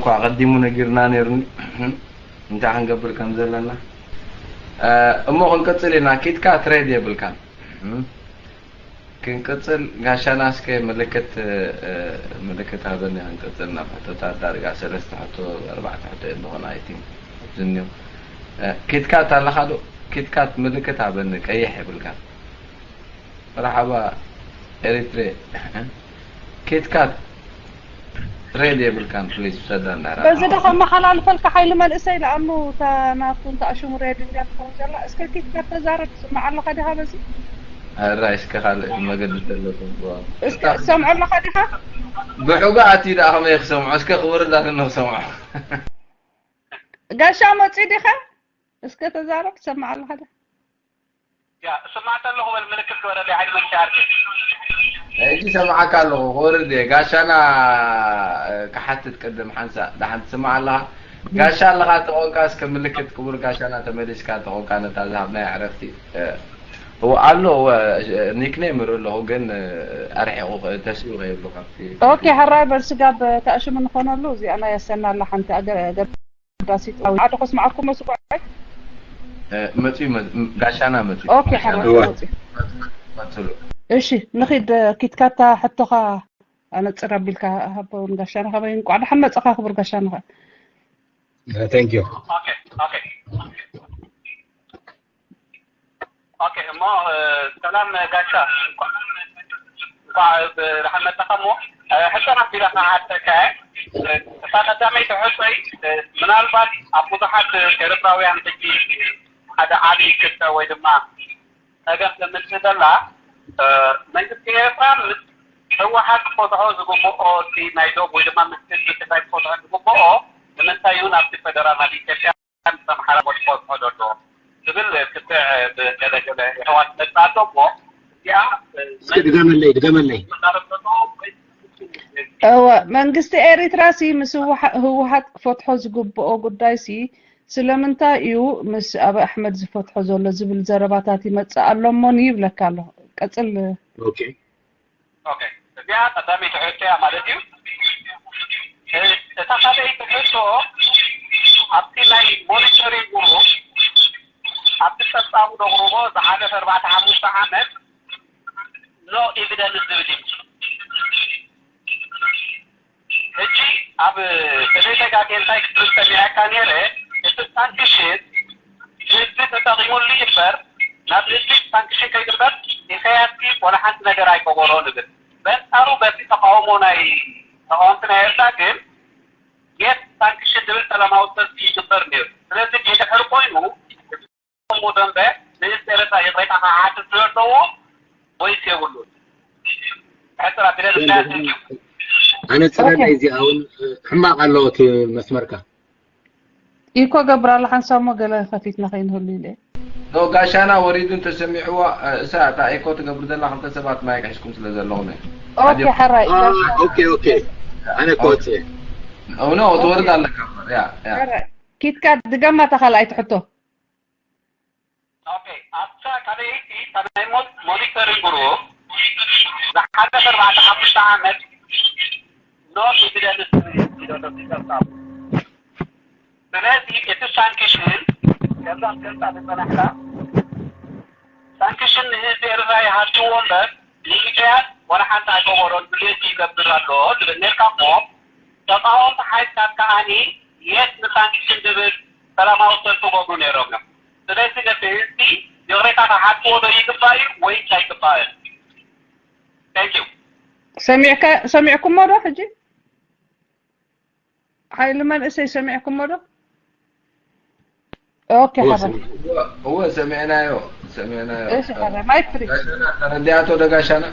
እኳ ኣቐዲሙ ነጊርና ነይሩኒ እንታይ ክንገብር ከም ዘለና። እሞ ክንቅጽል ኢና። ኪትካ ትሬድ የብልካን። ክንቅጽል ጋሻና እስከ ምልክት ምልክት ሃበኒ። ክንቅጽል ናብ ሕቶታት ዳርጋ ሰለስተ ሕቶ ኣርባዕተ ሕቶ እዮም ዝኾኑ ኣይ ቲንክ ዝኒው። ኪትካት ኣለኻ ዶ? ኪትካት ምልክት ሃበኒ። ቀይሕ የብልካን። መርሓባ ኤሪትሬ። ኬትካት ሬድ የብልካን ፕሊዝ ውሰዳ እንዳራ። በዚ ዶ ከመሓላልፈልካ ሓይሊ መንእሰይ ለኣኑ እታ ናቱ እንተ ኣሽሙ ሬድ እንድያ ትኸውን ዘላ። እስከ ኬትካት ተዛረብ ትስምዓ ኣለኻ ዲኻ በዚ? ኣራይ እስከ ካልእ መገዲ ዘለኩም። እስከ ትሰምዖ ኣለኻ ዲኻ? ብሑጋ ኣትዩ ደኣ ከመይ ክሰምዖ? እስከ ክወርድ ኣለኒ ክሰምዖ። ጋሻ መጺ ዲኻ? እስከ ተዛረብ ትሰምዓ ኣለኻ ዲኻ? ያ ስማዕተ ኣለኹ በል ምልክት ግበረለይ ሓይሊ መንእሰይ ዓርከይ። ሕጂ ሰምዓካ ኣለኹ ክወርድ እየ። ጋሻና ክሓትት ቅድም ሓንሳእ ደሓን ትስማዕ ኣለኻ? ጋሻ ኣለኻ ተኾንካ እስከ ምልክት ክቡር ጋሻና ተመሊስካ ተኾንካ ነታ ዝሃብናያ ዕረፍቲ እወ ኣሎ እወ ኒክኔም ርኢ ኣለኹ ግን ኣርሒቑ ተሲኡ ከይብሉ ካብቲ ኦኬ ሕራይ በል ስጋብ ተኣሽሙ ንኾነሉ እዚኣ ናይ ኣሰና ኣላ ሓንቲ ኣገዳሲት ኣዊ ሓደ ኮስማዓኩም መስጓዓይ መፅዩ ጋሻና መፅዩ ኦኬ ሕራይ መፅዩ እሺ ንኺድ ኪትካታ ሕቶኻ ኣነፅር ኣቢልካ ሃቦ ንጋሻና ካበይ እንቋዕ ደሓን መፀኻ ክቡር ጋሻና Thank you. ኦኬ እሞ ሰላም ጋሻ እንኳዕ ብደሓን መጣኻ እሞ ሕቶ ናት ኢለ ክሓተካ እታ ቀዳመይቲ ሕቶይ ምናልባት ኣብ ብዙሓት ኤርትራውያን ሕጂ ሓደ ዓብዪ ክፍተ ወይ ድማ ጸገም ተምጽእ ዘላ መንግስቲ ኤርትራ ምስ ህወሓት ክፈትሖ ዝግብኦ እቲ ናይ ዶብ ወይ ድማ ምስ ህዝቢ ትግራይ ክፈትሖ ዝግብኦ ንምንታይ እዩ ናብቲ ፈደራል ናብ ኢትዮጵያ ምስ ኣምሓራ ክፈትሖ ዘለዎ ዝብል ክትዕ ብገለገለ የሕዋት መጽእ ኣሎ እሞ እዚኣ እስኪ ድገመለይ ድገመለይ እወ መንግስቲ ኤሪትራ ሲ ምስ ህወሓት ክፈትሖ ዝግብኦ ጉዳይ ሲ ስለምንታይ እዩ ምስ ኣቢ ኣሕመድ ዝፈትሖ ዘሎ ዝብል ዘረባታት ይመፅእ ኣሎ እሞኒ ይብለካ ኣሎ ቀፅል ኦኬ ኦኬ እዚኣ ቀዳመይቲ ሕቶ እያ ማለት እዩ እታ ካልኣይቲ ሕቶ ኣብቲ ናይ ሞኒተሪንግ ግሩፕ ኣብቲ ፀብፃቡ ዘቕርቦ ዝሓለፈ ኣርባዕተ ሓሙሽተ ዓመት no evidence ዝብል እዩ ሕጂ ኣብ ተደጋጋሚ እንታይ ክትብል ሰሚዐካ ነይረ እቲ ሳንክሽን ህዝቢ ተጠቒሙሉ ይግበር ናብ ህዝቢ ሳንክሽን ከይግበር ኢሳያስ ወላ ሓንቲ ነገር ኣይገበሮ ንብል በንፃሩ በቲ ተቃውሞ ናይ ተቃወምቲ ናይ ኤርትራ ግን የት ሳንክሽን ዝብል ሰላማዊ ሰልፊ ይግበር ነይሩ ስለዚ የድሕር ኮይኑ እሞ ደንበ ንህዝቢ ኤርትራ ይቕሬታ ክሓትት ዘለዎ ወይስ የብሉን? ሕጽር ኣቢለ ልብላያ thank you። ኣነጽረለይ እዚኣ እውን ሕማቕ ኣለዎ እቲ መስመርካ። ኢኮ ገብር ኣሎ ሓንሳብ እሞ ገለ ከፊትና ከይንህሉ ኢለ። ኖ ጋሻና ወሪዱ እንተሰሚዕዎ እሳ እታ ኢኮ ትገብር ዘላ ክልተ ሰባት ማይክ ሒዝኩም ስለ ዘለኹም እየ። ኦኬ ሓራይ ኦኬ ኦኬ ኣነ እኮ ወፅየ። እውነ ትወርድ ኣለካ ያ ያ። ሓራይ ኪትካ ድገማ እታ ካልኣይቲ ሕቶ። ኦኬ ኣብታ ካልኣይቲ እታ ናይ ሞኒተሪንግ ግሩፕ ዝሓለፈ ኣርባዕተ ሓሙሽተ ዓመት no evidence ስለዚ እቲ ሳንክሽን ከዛ ገልፃ ዝፀናሕካ ሳንክሽን ንህዝቢ ኤርትራ ይሃድዎ እምበር ንኢሳያስ ዋላ ሓንቲ ኣይገበሮን ድልየቱ ይገብር ኣሎ ትብል ነርካ እሞ ተቃወምቲ ሓይልታት ከዓኒ የት ንሳንክሽን ዝብል ሰላማዊ ሰልፊ ገብሩ ነይሮም እዮም። ስለዚ ነቲ ህዝቢ ይቕሬታ ክሓትዎ ዶ ይግባእ እዩ ወይስ ኣይግባእን? Thank you. ሰሚዕካ ሰሚዕኩሞ ዶ ሕጂ? ሓይሊ መንእሰይ ሰሚዕኩሞ ዶ? ኦኬ ሓባ እወ ሰሚዕናዮ ሰሚዕናዮ። እሺ ሓባ ማይክ ፍሪ። ተረዲኣቶ ዶ ጋሻና?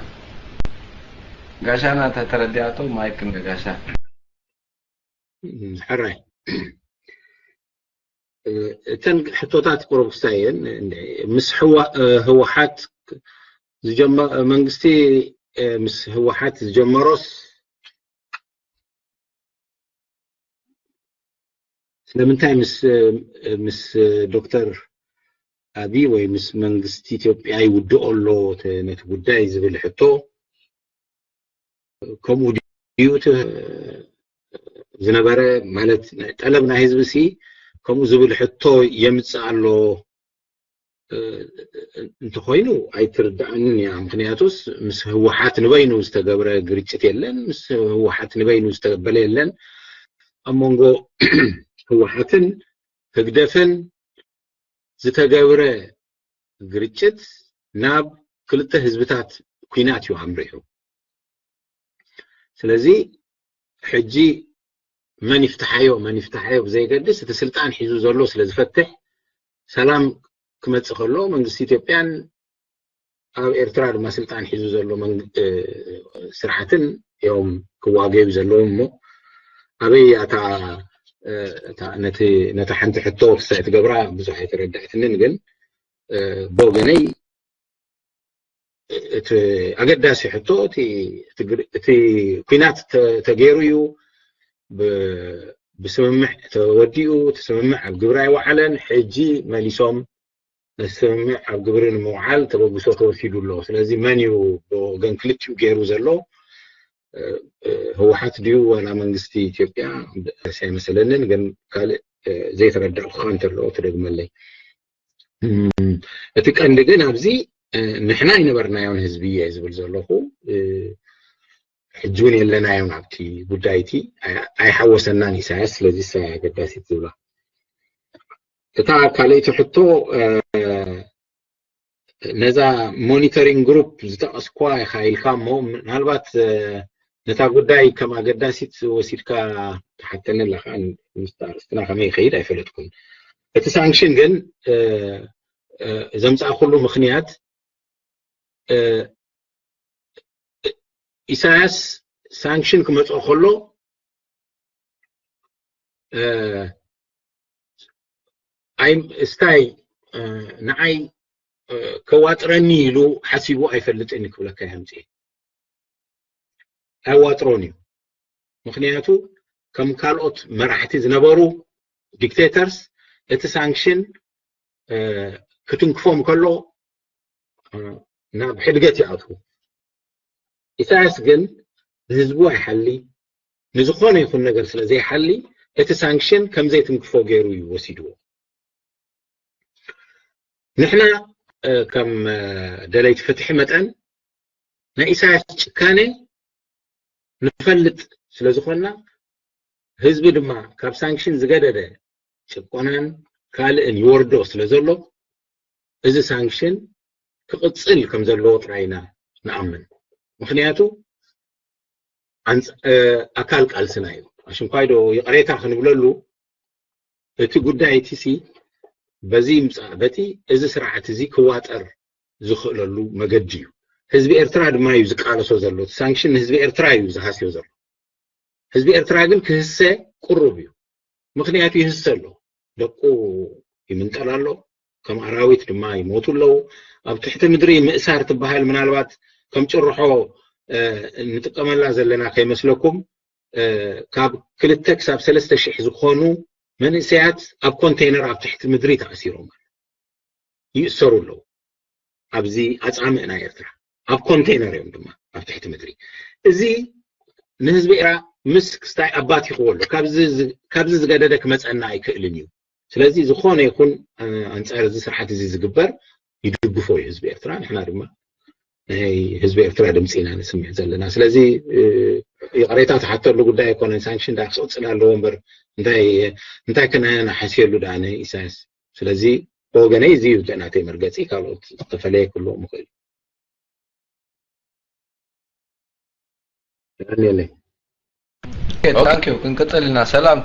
ጋሻና ተረዲኣቶ ማይክ ንጋሻ። ሕራይ እተን ሕቶታት ቁሩብ ክስታይ እየን። ምስ ህወሓት መንግስቲ ምስ ህወሓት ዝጀመሮስ ስለምንታይ ምስ ምስ ዶክተር ኣብይ ወይ ምስ መንግስቲ ኢትዮጵያ ይውድኦ ኣሎ ነቲ ጉዳይ ዝብል ሕቶ ከምኡ ድዩ እቲ ዝነበረ፣ ማለት፣ ጠለብ ናይ ህዝቢ ሲ ከምኡ ዝብል ሕቶ የምጽእ ኣሎ እንተኮይኑ ኣይትርዳእንን እያ። ምክንያቱስ ምስ ህወሓት ንበይኑ ዝተገብረ ግርጭት የለን፣ ምስ ህወሓት ንበይኑ ዝተበለ የለን። ኣብ መንጎ ህወሓትን ህግደፍን ዝተገብረ ግርጭት ናብ ክልተ ህዝብታት ኲናት እዩ ኣምሪሑ። ስለዚ ሕጂ መን ይፍትሓዮ መን ይፍትሓዮ ብዘይገድስ፣ እቲ ስልጣን ሒዙ ዘሎ ስለ ዝፈትሕ፣ ሰላም ክመጽእ ከሎ መንግስቲ ኢትዮጵያን ኣብ ኤርትራ ድማ ስልጣን ሒዙ ዘሎ መንግ- እ፣ ስርዓትን እዮም ክዋገዩ ዘለዎም። እሞ ኣበይ እያ እታ እ፣ እታ ነቲ ነታ ሓንቲ ሕቶ ክሳይ ትገብራ ብዙሕ ኣይተረዳእትንን፣ ግን እ፣ ብወገነይ እቲ ኣገዳሲ ሕቶ እቲ እቲ ግር- እቲ ኲናት ተ- ተገይሩ እዩ። ብ- ብስምምዕ ተወዲኡ፣ እቲ ስምምዕ ኣብ ግብሪ ኣይወዓለን። ሕጂ መሊሶም ነቲ ስምምዕ ኣብ ግብሪ ንምውዓል ተበግሶ ተወሲዱ ኣሎ። ስለዚ መን እዩ ብወገን ክልቲኡ ገይሩ ዘሎ? እ፣ እ፣ ህወሓት ድዩ ዋላ መንግስቲ ኢትዮጵያ? ኣይመሰለንን፣ ግን ካልእ እ፣ ዘይተረዳእኩኻ እንተሎ ትደግመለይ። እም፣ እቲ ቀንዲ ግን ኣብዚ እ፣ ንሕና ኣይነበርናዮን ህዝቢ እየ ዝብል ዘለኹ። እ፣ ሕጂ እውን የለናዮን ኣብቲ ጉዳይ እቲ። ኣይ- ኣይሓወሰናን ኢሳያስ። ስለዚ እሳ ኣገዳሲት ዝብላ። እታ ካልኣይቲ ሕቶ እ፣ ነዛ ሞኒተሪንግ ግሩፕ ዝጠቐስኳ ኢኻ ኢልካ እሞ፣ ምናልባት እ፣ ነታ ጉዳይ ከም ኣገዳሲት ወሲድካ ትሓተኒ ኣለኻ። ምስታ ኣርእስትና ከመይ ይኸይድ ኣይፈለጥኩን። እቲ ሳንክሽን ግን እ፣ እ፣ ዘምጻእኩሉ ምኽንያት እ፣ ኢሳያስ ሳንክሽን ክመጽኦ ከሎ እ፣ ኣይ እስታይ እ፣ ንዓይ እ፣ ከዋጥረኒ ኢሉ ሓሲቡ ኣይፈልጥን እዩ ክብለካ ይሃምጽ ኣዋጥሮን እዩ። ምክንያቱ ከም ካልኦት መራሕቲ ዝነበሩ ዲክቴተርስ እቲ ሳንክሽን እ፣ ክትንክፎም ከሎ እ፣ ናብ ሕድገት ይኣትዉ። ኢሳያስ ግን ንህዝቡ ኣይሓሊ፣ ንዝኾነ ይኹን ነገር ስለ ዘይሓሊ እቲ ሳንክሽን ከም ዘይትንክፎ ገይሩ እዩ ወሲድዎ። ንሕና እ፣ ከም እ፣ ደለይቲ ፍትሒ መጠን ናይ ኢሳያስ ጭካኔ ንፈልጥ ስለ ዝኾንና፣ ህዝቢ ድማ ካብ ሳንክሽን ዝገደደ ጭቆናን ካልእን ይወርዶ ስለ ዘሎ፣ እዚ ሳንክሽን ክቕጽል ከም ዘለዎ ጥራይ ኢና ንኣምን። ምክንያቱ ኣንጽ- እ፣ ኣካል ቃልስና እዩ። ኣሽንኳይ ዶ ይቕሬታ ክንብለሉ፣ እቲ ጉዳይ እቲ ሲ በዚ ይምጻእ በቲ፣ እዚ ስርዓት እዚ ክዋጠር ዝኽእለሉ መገዲ እዩ። ህዝቢ ኤርትራ ድማ እዩ ዝቃለሶ ዘሎ። እቲ ሳንክሽን ንህዝቢ ኤርትራ እዩ ዝሃስዮ ዘሎ። ህዝቢ ኤርትራ ግን ክህሰ ቅሩብ እዩ። ምክንያቱ ይህሰ ኣሎ። ደቁ ይምንጠል ኣሎ፣ ከም ኣራዊት ድማ ይሞቱ ኣለዉ። ኣብ ትሕቲ ምድሪ ምእሳር ትበሃል ምናልባት ከም ጭርሖ እ፣ እንጥቀመላ ዘለና ከይመስለኩም። እ፣ ካብ ክልተ ክሳብ ሰለስተ ሽሕ ዝኾኑ መንእሰያት ኣብ ኮንቴይነር ኣብ ትሕቲ ምድሪ ተኣሲሮም ይእሰሩ ኣለዉ። ኣብዚ ኣጻምእ ናይ ኤርትራ ኣብ ኮንቴይነር እዮም ድማ ኣብ ትሕቲ ምድሪ። እዚ ንህዝቢ ኤርትራ ምስ ክስታይ ኣባት ይኽዎ ኣሎ። ካብዚ ዝ- ካብዚ ዝገደደ ክመጸና ኣይክእልን እዩ። ስለዚ ዝኾነ ይኹን እ፣ ኣንጻር እዚ ስርዓት እዚ ዝግበር ይድግፎ እዩ ህዝቢ ኤርትራ። ንሕና ድማ ናይ ህዝቢ ኤርትራ ድምፂ ኢና ንስምዕ ዘለና። ስለዚ እ፣ ይቕሬታ ትሓተሉ ጉዳይ ኣይኮነን። ሳንክሽን ዳ ክቕፅል ኣለዎ እምበር እንታይ እንታይ ከነሓስየሉ ደኣ ንኢሳያስ? ስለዚ ብወገነይ እዚ እዩ ናተይ መርገፂ፣ ካልኦት ዝተፈለየ ክህልዎም ይኽእል። የቐንየለይ። ታንኪዩ። ክንቅፅል ኢና። ሰላም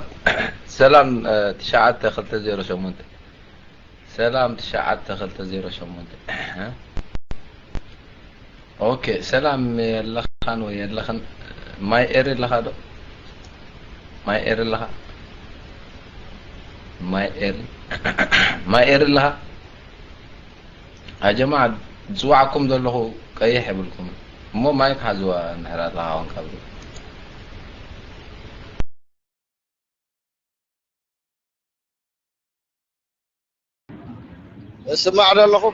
ሰላም። እ፣ ትሽዓተ ክልተ ዜሮ ሸሞንተ። ሰላም ትሽዓተ ክልተ ዜሮ ሸሞንተ። ኦኬ፣ ሰላም የለኻን ወይ የለኽን? ማይ ኤሪ ኣለኻ ዶ? ማይ ኤሪ ኣለኻ? ማይ ኤሪ ማይ ኤሪ ኣለኻ? ኣጀማ ዝፅዋዕኩም ዘለኹ ቀይሕ የብልኩም እሞ ማይክ ሓዝዋ እንድሕር ኣለኻ ኮንካ ብሉ። እስማዕ ዶ ኣለኹ?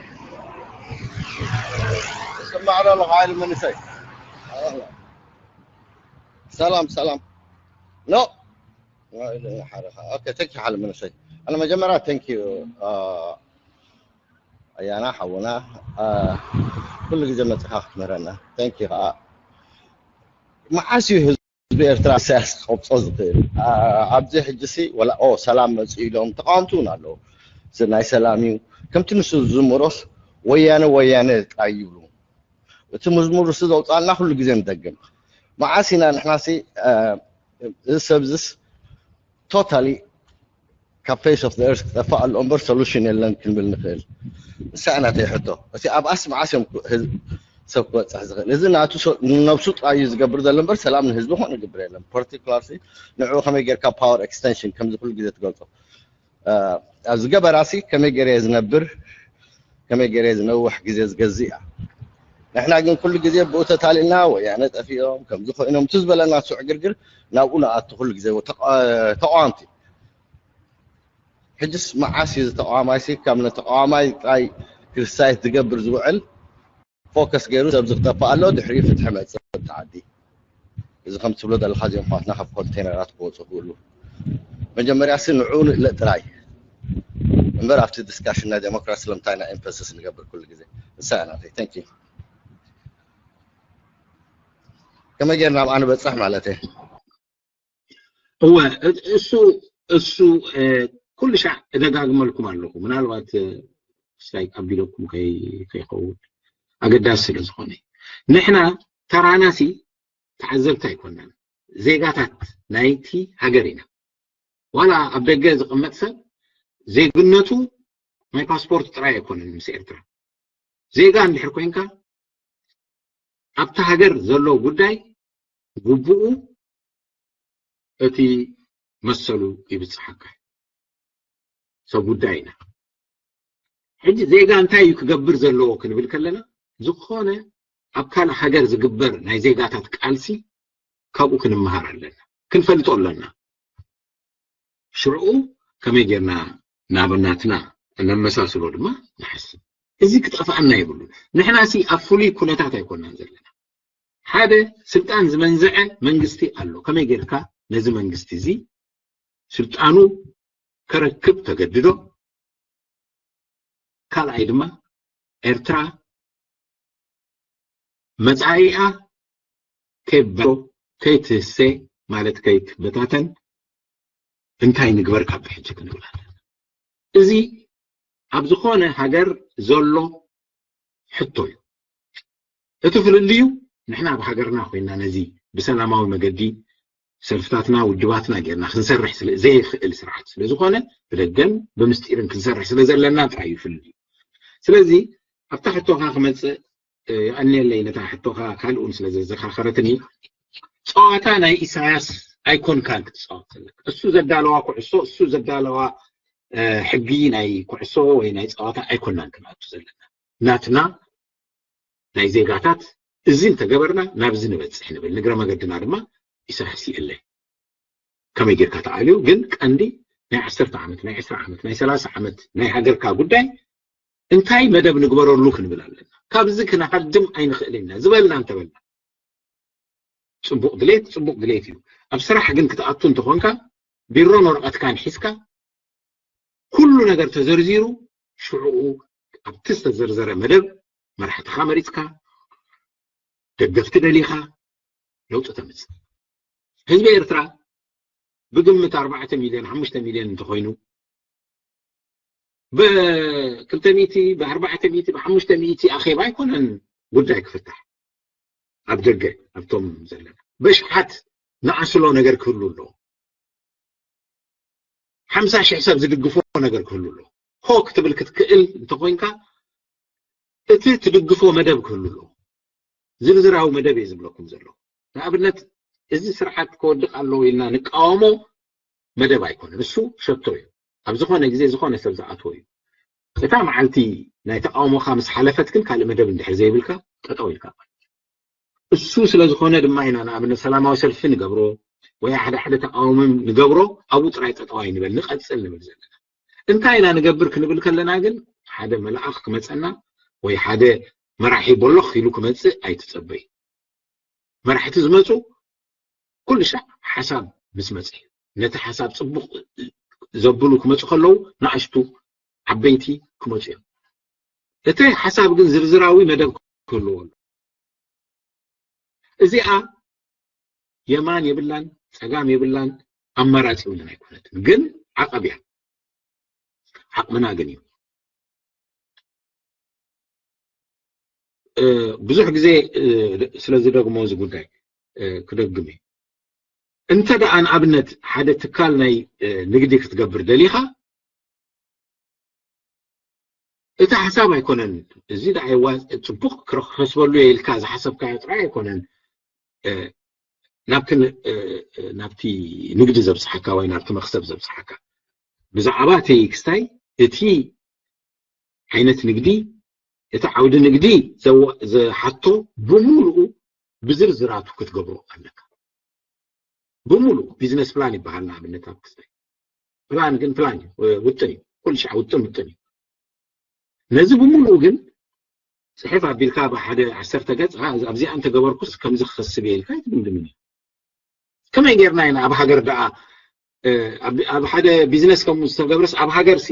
እስማዕ ዶ ኣለኹ? ሓይሊ መንእሰይ። ሰላም ሰላም። No. ሓደ ሓደ መንእሰይ ኣነ መጀመርያ thank you ኣያና ሓውና ኩሉ ግዜ መፅኻ ክትምህረና thank you ከዓ መዓስ እዩ ህዝቢ ኤርትራ ኢሳያስ ክቐብፆ ዝኽእል ኣብዚ ሕጂ ሲ ወላ ኦ ሰላም መፅኡ ኢሎም ተቃወምቲ እውን ኣለዉ እዚ ናይ ሰላም እዩ ከምቲ ንሱ ዝዝምሮስ ወያነ ወያነ ጥራይ ይብሉ እቲ መዝሙር እሱ ዘውፃልና ኩሉ ግዜ ንደግም መዓስ ኢና ንሕና ሲ እዚ ሰብ ዝስ totally ካብ face of the earth ክጠፋእ ኣሎ እምበር solution የለን ክንብል ንኽእል ንሳ ናተይ ሕቶ እቲ ኣብኣስ መዓስ እዮም ሰብ ክበፅሕ ዝኽእል እዚ ናቱ ነብሱ ጥራይ እዩ ዝገብር ዘሎ እምበር ሰላም ንህዝቢ ኮን ይግብር የለን particular ንዕኡ ከመይ ጌርካ power extension ከምዚ ኩሉ ግዜ ትገልፆ ኣብ ዝገበራሲ ከመይ ገይረ ዝነብር ከመይ ገይረ ዝነውሕ ግዜ ዝገዝእ እያ ንሕና ግን ኩሉ ግዜ ብኡ ተታሊልና ወያነ ጠፊኦም ከምዚ ኮይኖም እቲ ዝበለና ስዕ ግርግር ናብኡ ንኣቱ ኩሉ ግዜ ተቃዋምቲ ሕጅስ መዓስ እዩ ዝተቃዋማይሲ ካብ ነተቃዋማይ ጥራይ ክርሳይት ዝገብር ዝውዕል ፎከስ ገይሩ ሰብ ዝክተፋ ኣሎ ድሕሪ ፍትሒ መፅእ ተዓዲ እዚ ከም ትብሎ ዘለካ እዚኦም ኣሕዋትና ካብ ኮንቴነራት ክወፁ ክብሉ መጀመርያ ሲ ንዑ ንእለእ ጥራይ እምበር ኣብቲ ዲስካሽን ናይ ዴሞክራሲ ስለምንታይ ኢና ኤምፐስስ ንገብር ኩሉ ግዜ ንሳ እያ ናተይ thank you ከመይ ጌርና ኣብኣ ንበፅሕ ማለት እየ እወ እሱ እሱ ኩሉ ሻዕ እደጋግመልኩም ኣለኹ ምናልባት ስታይ ኣቢለኩም ከይኸውን ኣገዳሲ ስለ ዝኾነ ንሕና ተራናሲ ተዓዘብቲ ኣይኮናን ዜጋታት ናይቲ ሃገር ኢና ዋላ ኣብ ደገ ዝቕመጥ ሰብ ዜግነቱ ናይ ፓስፖርት ጥራይ ኣይኮነን ምስ ኤርትራ ዜጋ እንድሕር ኮይንካ ኣብቲ ሃገር ዘሎ ጉዳይ ግቡኡ እቲ መሰሉ ይብፅሓካ ሰብ ጉዳይ ኢና ሕጂ ዜጋ እንታይ እዩ ክገብር ዘለዎ ክንብል ከለና ዝኾነ ኣብ ካልእ ሃገር ዝግበር ናይ ዜጋታት ቃልሲ ካብኡ ክንመሃር ኣለና ክንፈልጦ ኣለና ሽዑኡ ከመይ ጌርና ናብ ናትና እነመሳስሎ ድማ ንሓስብ እዚ ክጠፍኣና የብሉ ንሕና ሲ ኣብ ፍሉይ ኩነታት ኣይኮናን ዘለና ሓደ ስልጣን ዝመንዝዐ መንግስቲ ኣሎ ከመይ ጌርካ ነዚ መንግስቲ እዚ ስልጣኑ ከረክብ ተገድዶ ካልኣይ ድማ ኤርትራ መጻኢኣ ከይበሎ ከይትህሰ ማለት ከይትበታተን እንታይ ንግበር ካብ ብሕጂ ክንብል ኣለና እዚ ኣብ ዝኾነ ሃገር ዘሎ ሕቶ እዩ እቲ ፍልልዩ ንሕና ኣብ ሃገርና ኮይና ነዚ ብሰላማዊ መገዲ ሰልፍታትና ውድባትና ጌርና ክንሰርሕ ዘይኽእል ስርዓት ስለዝኾነ ብደገን ብምስጢርን ክንሰርሕ ስለዘለና ጥራይ እዩ ፍልልዩ ስለዚ ኣብታ ሕቶኻ ክመፅእ የቐንየለይ ነታ ሕቶኻ ካልእ እውን ስለ ዘዘኻኸረትኒ ጸዋታ ናይ ኢሳያስ ኣይኮንካን ክትጻወት ዘለካ እሱ ዘዳለዋ ኩዕሶ እሱ ዘዳለዋ ሕጊ ናይ ኩዕሶ ወይ ናይ ጸዋታ ኣይኮናን ክንኣቱ ዘለና ናትና ናይ ዜጋታት እዚ እንተገበርና ናብዚ ንበጽሕ ንብል ንግረ መገድና ድማ ኢሳያስ ይእለ ከመይ ጌርካ ተኣልዩ ግን ቀንዲ ናይ ዓሰርተ ዓመት ናይ ዕስራ ዓመት ናይ ሰላሳ ዓመት ናይ ሃገርካ ጉዳይ እንታይ መደብ ንግበረሉ ክንብል ኣለና ካብዚ ክንሃድም ኣይንኽእል ኢና ዝበልና እንተበልና ፅቡቅ ድሌት ፅቡቅ ድሌት እዩ ኣብ ስራሕ ግን ክትኣቱ እንተኾንካ ቢሮን ወረቀትካን ሒዝካ ኩሉ ነገር ተዘርዚሩ ሽዑኡ ኣብቲ ዝተዘርዘረ መደብ መራሕትኻ መሪፅካ ደገፍቲ ደሊኻ ለውጢ ተምፅእ ህዝቢ ኤርትራ ብግምት ኣርባዕተ ሚልዮን ሓሙሽተ ሚልዮን እንተኾይኑ ብክልተ ሚእቲ ብኣርባዕተ ሚእቲ ብሓሙሽተ ሚእቲ ኣኼባ ኣይኮነን ጉዳይ ክፍታሕ ኣብ ደገ ኣብቶም ዘለና በሽሓት ንኣስሎ ነገር ክህሉ ኣለዎ ሓምሳ ሽሕ ሰብ ዝድግፎ ነገር ክህሉ ኣለዎ ሆ ክትብል ክትክእል እንተኮይንካ እቲ ትድግፎ መደብ ክህሉ ኣለዎ ዝርዝራዊ መደብ እየ ዝብለኩም ዘለኹ ንኣብነት እዚ ስርዓት ክወድቕ ኣለዎ ኢልና ንቃወሞ መደብ ኣይኮነን እሱ ሸቶ እዩ ኣብ ዝኾነ ግዜ ዝኾነ ሰብ ዝኣትዎ እዩ እታ መዓልቲ ናይ ተቃውሞካ ምስ ሓለፈት ግን ካልእ መደብ እንድሕር ዘይብልካ ጠጠው ኢልካ ማለት እዩ እሱ ስለ ዝኾነ ድማ ኢና ንኣብነት ሰላማዊ ሰልፊ ንገብሮ ወይ ሓደ ሓደ ተቃውሞ ንገብሮ ኣብኡ ጥራይ ጠጠው ኣይንበል ንቐጽል ንብል ዘለና እንታይ ኢና ንገብር ክንብል ከለና ግን ሓደ መልኣኽ ክመጸና ወይ ሓደ መራሒ ቦሎኽ ኢሉ ክመጽእ ኣይትጸበይ መራሕቲ ዝመጹ ኩሉ ሻዕ ሓሳብ ምስ መፀ እዩ። ነቲ ሓሳብ ፅቡቕ ዘብሉ ክመፁ ከለዉ ንኣሽቱ ዓበይቲ ክመፁ እዮም። እቲ ሓሳብ ግን ዝርዝራዊ መደብ ክህልዎ ኣሎ። እዚኣ የማን የብላን፣ ፀጋም የብላን፣ ኣማራፂ እውን ኣይኮነትን። ግን ዓቐብ እያ። ዓቕምና ግን እዩ። እ፣ ብዙሕ ግዜ፣ እ፣ ስለዚ ደግሞ እዚ ጉዳይ፣ እ፣ ክደግም እዩ። እንተ ደኣ ንኣብነት ሓደ ትካል ናይ፣ እ፣ ንግዲ ክትገብር ደሊኻ፣ እቲ ሓሳብ ኣይኮነን፣ እዚ ደኣ ይዋ-፣ ጽቡቕ ክረ-፣ ክረኽበሉ እየ ኢልካ ዝሓሰብካዮ ጥራይ ኣይኮነን፣ እ፣ ናብቲ ን-፣ እ፣ እ፣ ናብቲ ንግዲ ዘብጽሓካ ወይ ናብቲ መኽሰብ ዘብጽሓካ። ብዛዕባ እቲ ክስታይ እቲ ዓይነት ንግዲ፣ እቲ ዓውዲ ንግዲ ዘው-፣ ዝሓቶ ብምሉኡ ብዝርዝራቱ ክትገብሮ ኣለካ። ብምሉኡ ቢዝነስ ፕላን ይበሃል ንኣብነት ኣብ ክስታይ። ፕላን ግን ፕላን እዩ፣ ውጥን እዩ። ኩሉ ሻዕ ውጥን ውጥን እዩ። ነዚ ብምሉኡ ግን ጽሕፍ ኣቢልካ ብሓደ ዓሰርተ ገጽ፣ "ኣ፣ ኣብዚኣ እንተገበርኩስ ከምዚ ክኸስብ እየ" ኢልካ ኣይትድምድምን እዩ። ከመይ ጌርና ኢና ኣብ ሃገር ደኣ፣ እ፣ ኣብ፣ ኣብ ሓደ ቢዝነስ ከምኡ ዝተገብረስ ኣብ ሃገር ሲ፣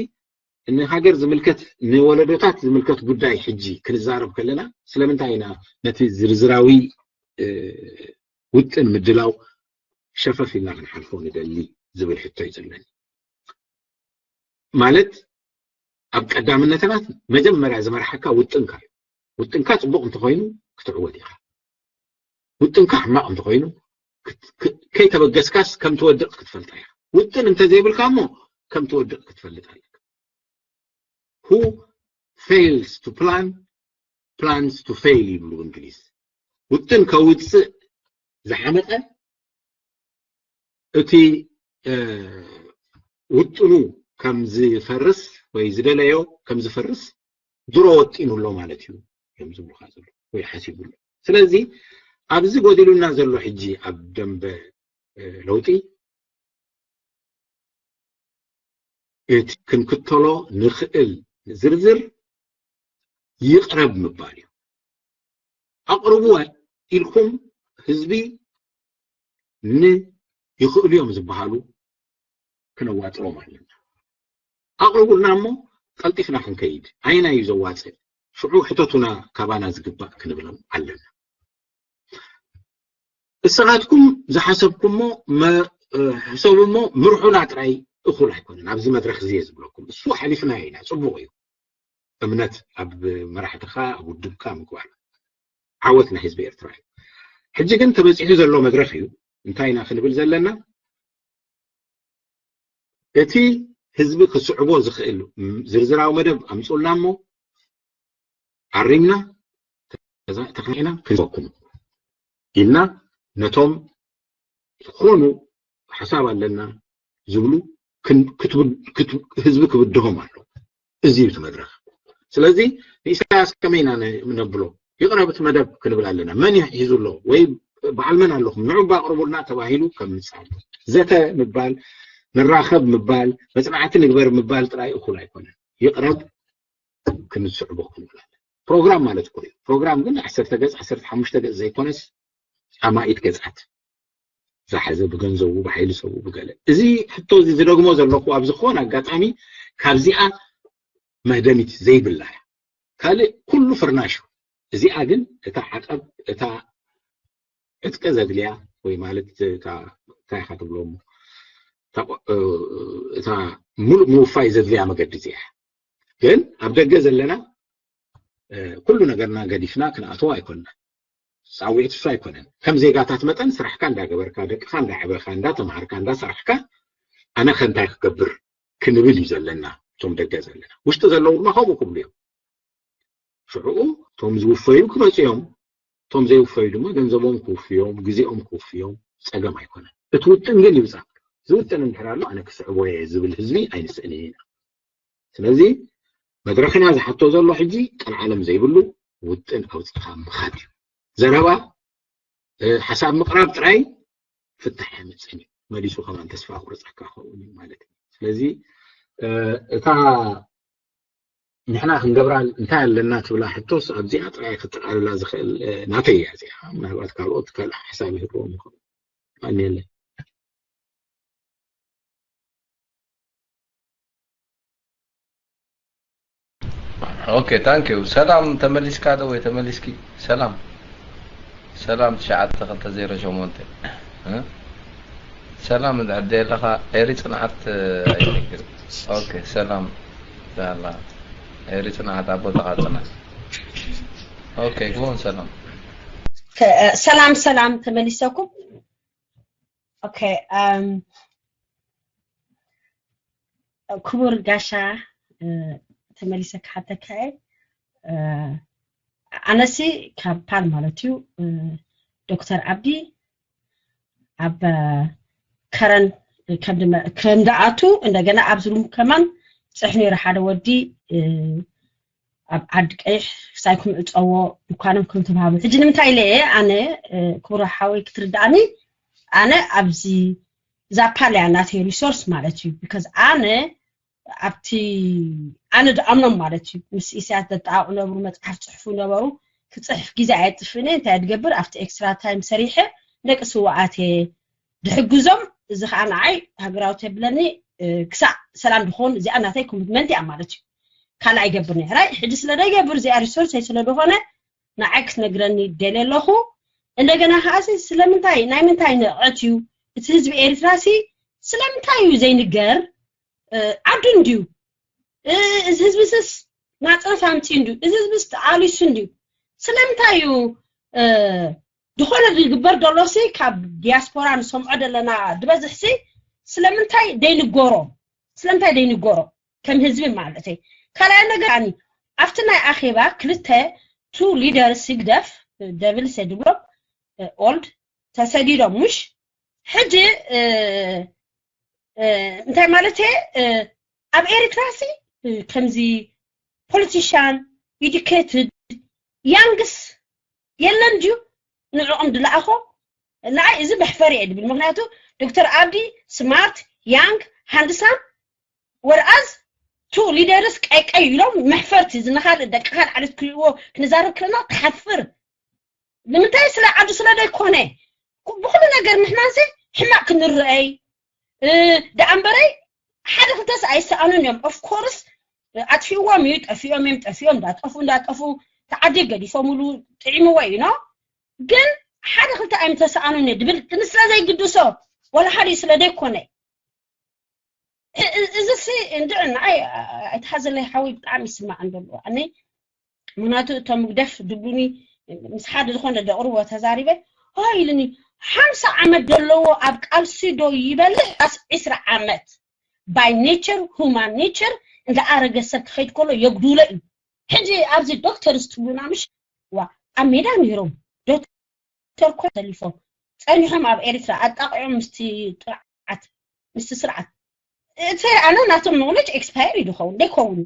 ንሃገር ዝምልከት፣ ንወለዶታት ዝምልከት ጉዳይ ሕጂ ክንዛረብ ከለና ስለምንታይ ኢና ነቲ ዝርዝራዊ፣ እ፣ ውጥን ምድላው ሸፈፍ ኢልና ክንሓልፎ ንደሊ ዝብል ሕቶ እዩ ዘለኒ። ማለት ኣብ ቀዳምነታት መጀመርያ ዝመርሓካ ውጥንካ እዩ። ውጥንካ ጽቡቕ እንተኾይኑ ክትዕወት ኢኻ። ውጥንካ ሕማቕ እንተኾይኑ ክት-፣ ክ-፣ ከይተበገስካስ ከም ትወድቕ ክትፈልጣ ኢኻ። ውጥን እንተዘይብልካ እሞ ከም ትወድቕ ክትፈልጥ ኣለካ። Who fails to plan plans to fail ይብሉ ብእንግሊዝ። ውጥን ከውፅእ ዝሓመቐ እቲ፣ እ፣ ውጥኑ ከም ዝፈርስ ወይ ዝደለዮ ከም ዝፈርስ ድሮ ወጢኑ ኣሎ ማለት እዩ እዮም ዝብሉካ ዘሎ ወይ ሓሲቡ ኣሎ። ስለዚ ኣብዚ ጎዲሉና ዘሎ ሕጂ ኣብ ደንበ፣ እ፣ ለውጢ እቲ ክንክተሎ ንኽእል ዝርዝር ይቕረብ ምባል እዩ። ኣቕርብዎ ኢልኩም ህዝቢ ን-፣ ይኽእሉ እዮም ዝበሃሉ ክነዋጥሮም ኣለና። ኣቕርቡልና እሞ ቀልጢፍና ክንከይድ። ኣየናይ እዩ ዘዋፅእ? ሽዑ ሕተቱና፣ ካባና ዝግባእ ክንብሎም ኣለና። እስኻትኩም ዝሓሰብኩሞ መ-፣ እ፣ ሕሰቡ እሞ ምርሑና ጥራይ እኹል ኣይኮነን። ኣብዚ መድረኽ እዚ እየ ዝብለኩም። እሱ ሓሊፍናዮ ኢና፣ ጽቡቕ እዩ። እምነት ኣብ መራሕትኻ፣ ኣብ ውድብካ ምግባር ዓወት ናይ ህዝቢ ኤርትራ እዩ። ሕጂ ግን ተበጺሑ ዘሎ መድረኽ እዩ። እንታይ ኢና ክንብል ዘለና? እቲ ህዝቢ ክስዕቦ ዝኽእል ዝርዝራዊ መደብ ኣምጹልና እሞ ኣሪምና፣ ተዛ-፣ ተኽኒዕና ክንበኩም ኢልና ነቶም ዝኾኑ ሓሳብ ኣለና ዝብሉ ክን-፣ ክትብ-፣ ክት-፣ ህዝቢ ክብድሆም ኣሎ። እዚ እዩ እቲ መድረኽ። ስለዚ ንኢሳያስ ከመይ ኢና ን-፣ ነብሎ? ይቕረብ እቲ መደብ ክንብል ኣለና። መን ይሕ-፣ ሒዙ ኣሎ? ወይ በዓል መን ኣለኹም? ንዑ እባ ኣቕርቡልና ተባሂሉ ከም ምጻል። ዘተ ምባል፣ ንራኸብ ምባል፣ መጽናዕቲ ንግበር ምባል ጥራይ እኹል ኣይኮነን። ይቕረብ ክንስዕቦ ክንብል ኣለና። ፕሮግራም ማለት እኮ እዩ። ፕሮግራም ግን ዓሰርተ ገጽ፣ ዓሰርተ ሓሙሽተ ገጽ ዘይኮነስ ኣማኢት ገጻት ዝሓዘ ብገንዘቡ፣ ብሓይሊ ሰቡ፣ ብገለ። እዚ ሕቶ እዚ ዝደግሞ ዘለኹ ኣብ ዝኾነ ኣጋጣሚ ካብዚኣ መህደሚት ዘይብላ እያ። ካልእ ኩሉ ፍርናሽ እዩ። እዚኣ ግን እታ ዓቐብ፣ እታ ዕጥቂ ዘድልያ ወይ ማለት እታ፣ እንታይ ኢኻ ትብሎ እሞ፣ እታ፣ እ፣ እታ ሙሉእ ምውፋይ ዘድልያ መገዲ እዚኣ እያ። ግን ኣብ ደገ ዘለና፣ እ፣ ኩሉ ነገርና ገዲፍና ክንኣትዎ ኣይኮንና። ጻውዒት እሱ ኣይኮነን። ከም ዜጋታት መጠን ስራሕካ እንዳገበርካ፣ ደቅኻ እንዳዕበኻ፣ እንዳተማሃርካ፣ እንዳሰራሕካ፣ ኣነ ከ እንታይ ክገብር ክንብል እዩ ዘለና፣ እቶም ደገ ዘለና። ውሽጢ ዘለዉ ድማ ከምኡ ክብሉ እዮም። ሽዕኡ እቶም ዝውፈዩ ክመፁ እዮም። እቶም ዘይውፈዩ ድማ ገንዘቦም ክውፍዮም፣ ግዜኦም ክውፍዮም ጸገም ኣይኮነን። እቲ ውጥን ግን ይውጻእ። ዝውጥን እንድሕር ኣሎ ኣነ ክስዕቦ እየ ዝብል ህዝቢ ኣይንስእንን ኢና። ስለዚ መድረኽና ዝሓቶ ዘሎ ሕጂ ቀልዓለም ዘይብሉ ውጥን ኣውጺእኻ ምኻድ እዩ። ዘረባ፣ እ፣ ሓሳብ ምቕራብ ጥራይ ፍታሕ ኣየምጽእን እዩ። መሊሱ ከማን ተስፋ ክቑርጸካ ክኸውን እዩ ማለት እዩ። ስለዚ፣ እ፣ እታ ንሕና ክንገብራ እንታይ ኣለና ትብላ ሕቶስ ኣብዚኣ ጥራይ ክጠቓልላ ዝኽእል፣ እ፣ ናተይ እያ እዚኣ። ምናልባት ካልኦት ካልእ ሓሳብ ይህልዎም ይኸውን። ማን የለን። Okay, thank you. ሰላም፣ ተመሊስካ ዶ ወይ ተመሊስኪ? ሰላም። ሰላም። ትሽዓተ ክልተ ዜሮ ሸሞንተ። እ? ሰላም። እንድሕር ደለኻ ኤሪ ጽንዓት፣ እ፣ ኣይነግር። Okay፣ ሰላም። ዛላ ኤሪ ጽንዓት፣ ኣብ ቦታኻ ጽናሕ። Okay፣ ግቦን ሰላም። ሰላም ሰላም፣ ተመሊሰኩም። Okay፣ ክቡር ጋሻ፣ ተመሊሰ ክሓተካ እየ። ኣነሲ ካብ ፓል ማለት እዩ፣ ዶክተር ኣብዲ ኣብ ከረን ከም ድኣቱ፣ እንደገና ኣብ ዝሩም ከማን ፅሕ ነይሩ ሓደ ወዲ ኣብ ዓዲ ቀይሕ ክሳይ ክምዕፀዎ ድኳኖም ከም ተባሃሉ። ሕጂ ንምንታይ ኢለ እየ ኣነ ክቡር ሓወይ ክትርዳእኒ፣ ኣነ ኣብዚ ዛፓል እያ ናተይ ሪሶርስ ማለት እዩ። ቢካዝ ኣነ ኣብቲ ኣነ ድኣምኖም ማለት እዩ፣ ምስ ኢሳያስ ዘጠቃቁ ነበሩ፣ መፅሓፍ ፅሕፉ ነበሩ። ክፅሕፍ ግዜ ኣየጥፍእን እየ። እንታይ ድገብር ኣብቲ ኤክስትራ ታይም ሰሪሐ ደቂ ስዋኣት እየ ድሕግዞም። እዚ ከዓ ንዓይ ሃገራዊ ተብለኒ ክሳዕ ሰላም ድኾን እዚኣ ናተይ ኮሚትመንት እያ ማለት እዩ። ካልእ ኣይገብር ነይራይ። ሕጂ ስለ ደይገብር እዚኣ ሪሶርስ ስለ ዝኾነ ንዓይ ክትነግረኒ ደልየ ኣለኹ። እንደገና ከዓ ስለምንታይ ናይ ምንታይ ንዕቀት እዩ እቲ ህዝቢ ኤርትራ ሲ ስለምንታይ እዩ ዘይንገር? ዓዱ እንድዩ፣ እዚ ህዝቢ ስስ ናፅነት ኣምፂ እንድዩ፣ እዚ ህዝቢ ስ ተቃሊሱ እንድዩ። ስለምንታይ እዩ ዝኾነ ዝግበር ዘሎ ሲ ካብ ዲያስፖራ ንሰምዖ ዘለና ዝበዝሕ ሲ ስለምንታይ ደይንገሮ? ስለምንታይ ደይንገሮ? ከም ህዝቢ ማለተይ። ካልኣይ ነገር ኣኒ ኣብቲ ናይ ኣኼባ ክልተ ቱ ሊደርስ ህግደፍ ደብል ሰድብሎም ኦልድ ተሰዲዶም፣ ምሽ ሕጂ እንታይ ማለት እየ? ኣብ ኤርትራ ሲ ከምዚ ፖለቲሽያን ኢዱኬትድ ያንግስ የለን ድዩ? ንዕኦም ድለኣኾ ንዓይ እዚ መሕፈሪ እየ ድብል። ምክንያቱ ዶክተር ኣብዲ ስማርት ያንግ ሃንድሳም ወርኣዝ ቱ ሊደርስ ቀይቀይ ኢሎም መሕፈርቲ ዝነካል ደቂ ካልእ ዓሌት ክርእዎ ክንዛረብ ክለና ትሓፍር። ንምንታይ ስለ ዓዱ ስለ ደይኮነ ብኩሉ ነገር ንሕናንሲ ሕማቅ ክንረአይ ደኣ እምበረይ ሓደ ክልተስ ኣይሰኣኑን እዮም። ኦፍኮርስ ኣጥፊእዎም እዩ፣ ጠፊኦም እዮም፣ ጠፊኦም እንዳጠፉ እንዳጠፉ ተዓዲ ገዲፎምሉ ጥዒምዎ እዩ ኖ ግን ሓደ ክልተ ኣይምተሰኣኑን እየ ድብል ግን ስለ ዘይግድሶ ወላ ሓደ ስለ ደይኮነ እዚ ሲ እንድዕ ንዓይ ኣይትሓዘለይ ሓወይ ብጣዕሚ ይስማዕ እንደሎ ኣነ ምክንያቱ እቶም ግደፍ ድብሉኒ ምስ ሓደ ዝኾነ ደቕርቦ ተዛሪበ ሆ ኢልኒ ሓምሳ ዓመት ዘለዎ ኣብ ቃልሲ ዶ ይበልሕ ኣስ ዒስራ ዓመት by nature human nature እንዳ ኣረገ ሰብ ክኸይድ ከሎ የጉድሎ እዩ ሕጂ ኣብዚ ዶክተርስ ትብሉና ምሽ ዋ ኣብ ሜዳ ነይሮም ዶክተር ኮ ሰሊፎም ፀኒሖም ኣብ ኤርትራ ኣጣቂዖም ምስቲ ጥርዓት ምስቲ ስርዓት እቲ ኣነ ናቶም knowledge expire እዩ ዝኸውን ደይከውን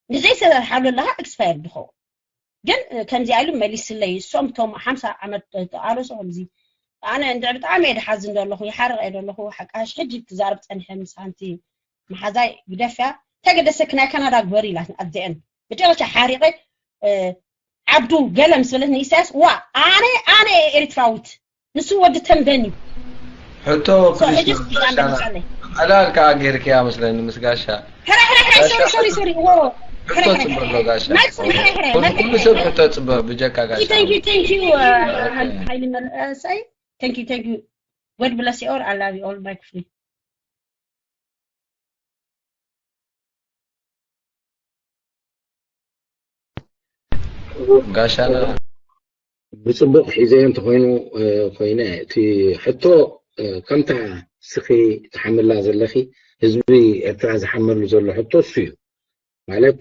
ንዘይሰራርሓሉ ኣለካ expire ዝኸውን ግን ከምዚኣ ኢሉ መሊስለይ እሶም እቶም ሓምሳ ዓመት ተቃለሶ ከምዚ ኣነ እንድዕ ብጣዕሚ እየ ድሓዝን ዘለኹ ይሓርቕ እየ ዘለኹ ሓቃሽ ሕጂ ክዛረብ ፀኒሐ ምስ ሓንቲ መሓዛይ ግደፍያ ተገደሰኪ ናይ ካናዳ ግበሪ ኢላት ኣዚአን መጨረሻ ሓሪቐ ዓብዱ ገለ ምስ በለት ንኢሳያስ ዋ ኣነ ኣነ እየ ኤርትራዊት ንሱ ወዲ ተምበን እዩ ሕቶ ኣዳልካ ጌርክያ መስለኒ ምስ ጋሻ ሕረ ሕረ ሕረ ሶሪ ሶሪ ሶሪ ዎ ሕቶ ጽበሎ ጋሻ ኩሉ ሰብ ሕቶ ጽበ ብጀካ ጋሻ thank you thank you ሓይሊ መርአሳይ thank you thank you God bless you all I love you all my free ጋሻና ብፅቡቅ ሒዘዮ እንተኮይኑ ኮይነ እቲ ሕቶ ከምታ ስኺ ትሓምላ ዘለኺ ህዝቢ ኤርትራ ዝሓመሉ ዘሎ ሕቶ እሱ እዩ ማለት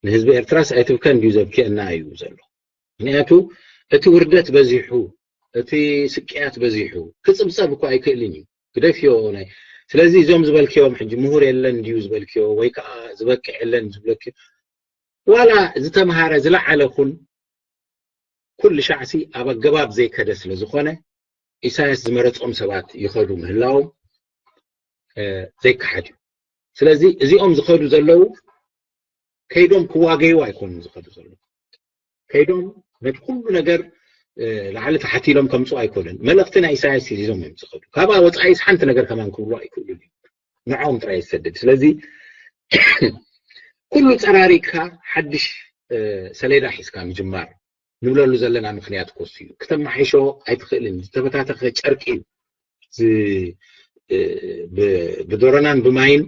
ንህዝቢ ኤርትራስ ኣይትብከ እንድዩ ዘብክየና እዩ ዘሎ ምክንያቱ እቲ ውርደት በዚሑ እቲ ስቅያት በዚሑ ክፅብፀብ እኮ ኣይክእልን እዩ ግደፍዮ ናይ ስለዚ እዞም ዝበልክዮም ሕጂ ምሁር የለን ድዩ ዝበልክዮ ወይ ከዓ ዝበቅዕ የለን ዝብለክዮ ዋላ ዝተምሃረ ዝለዓለ ኩን ኩሉ ሻዕሲ ኣብ ኣገባብ ዘይከደ ስለ ዝኾነ ኢሳያስ ዝመረፆም ሰባት ይኸዱ ምህላዎም ዘይከሓድ እዩ ስለዚ እዚኦም ዝኸዱ ዘለዉ ከይዶም ክዋገዩ ኣይኮኑን ዝኸዱ ዘለዉ ከይዶም ነቲ ኩሉ ነገር ላዕሊ ተሓቲሎም ከምፅኡ ኣይኮኑን መልእክቲ ናይ ኢሳያስ ሒዞም እዮም ዝኸዱ ካብኣ ወፃኢስ ሓንቲ ነገር ከማን ክብሉ ኣይክእሉን እዩ ንዖም ጥራይ ዝሰድድ ስለዚ ኩሉ ፀራሪግካ ሓድሽ ሰሌዳ ሒዝካ ምጅማር ንብለሉ ዘለና ምኽንያት ኮሱ እዩ። ክተማሓይሾ ኣይትኽእልን። ዝተበታተኸ ጨርቂ እዩ። ብዶረናን ብማይን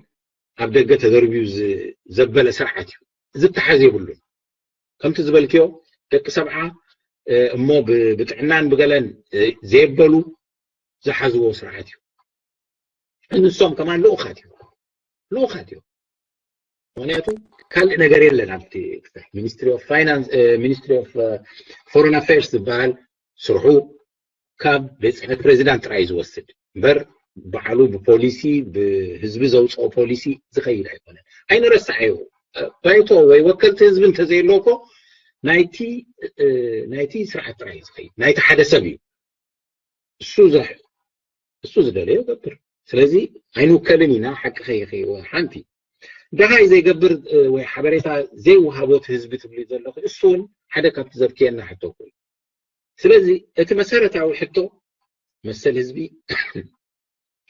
ኣብ ደገ ተደርብዩ ዘበለ ስርዓት እዩ። ዝተሓዝ የብሉን። ከምቲ ዝበልክዮ ደቂ ሰብዓ እሞ ብጥዕናን ብገለን ዘየበሉ ዝሓዝዎ ስርዓት እዩ። ንሶም ከማን ልኡኻት እዩ ልኡኻት እዩ። ምክንያቱ ካልእ ነገር የለን ኣብቲ ሚኒስትሪ ኦፍ ፋይናንስ፣ ሚኒስትሪ ኦፍ ፎረን ኣፌርስ ዝበሃል ስርሑ ካብ ቤት ፅሕፈት ፕሬዚዳንት ጥራይ ዝወስድ እምበር ባዕሉ ብፖሊሲ ብህዝቢ ዘውፅኦ ፖሊሲ ዝኸይድ ኣይኮነን። ኣይንረሳዓዮ። ባይቶ ወይ ወከልቲ ህዝቢ እንተዘየለዎ እኮ ናይቲ ናይቲ ስርዓት ጥራይ እዩ ዝኸይድ፣ ናይቲ ሓደ ሰብ እዩ። እሱ እሱ ዝደለዮ ገብር። ስለዚ ኣይንውከልን ኢና። ሓቂ ከይኸይወ ሓንቲ ደሃይ ዘይገብር ወይ ሓበሬታ ዘይወሃቦት ህዝቢ ትብሉ ዘለኹ እሱ እውን ሓደ ካብቲ ዘብክየና ሕቶ ኮይኑ። ስለዚ እቲ መሰረታዊ ሕቶ መሰል ህዝቢ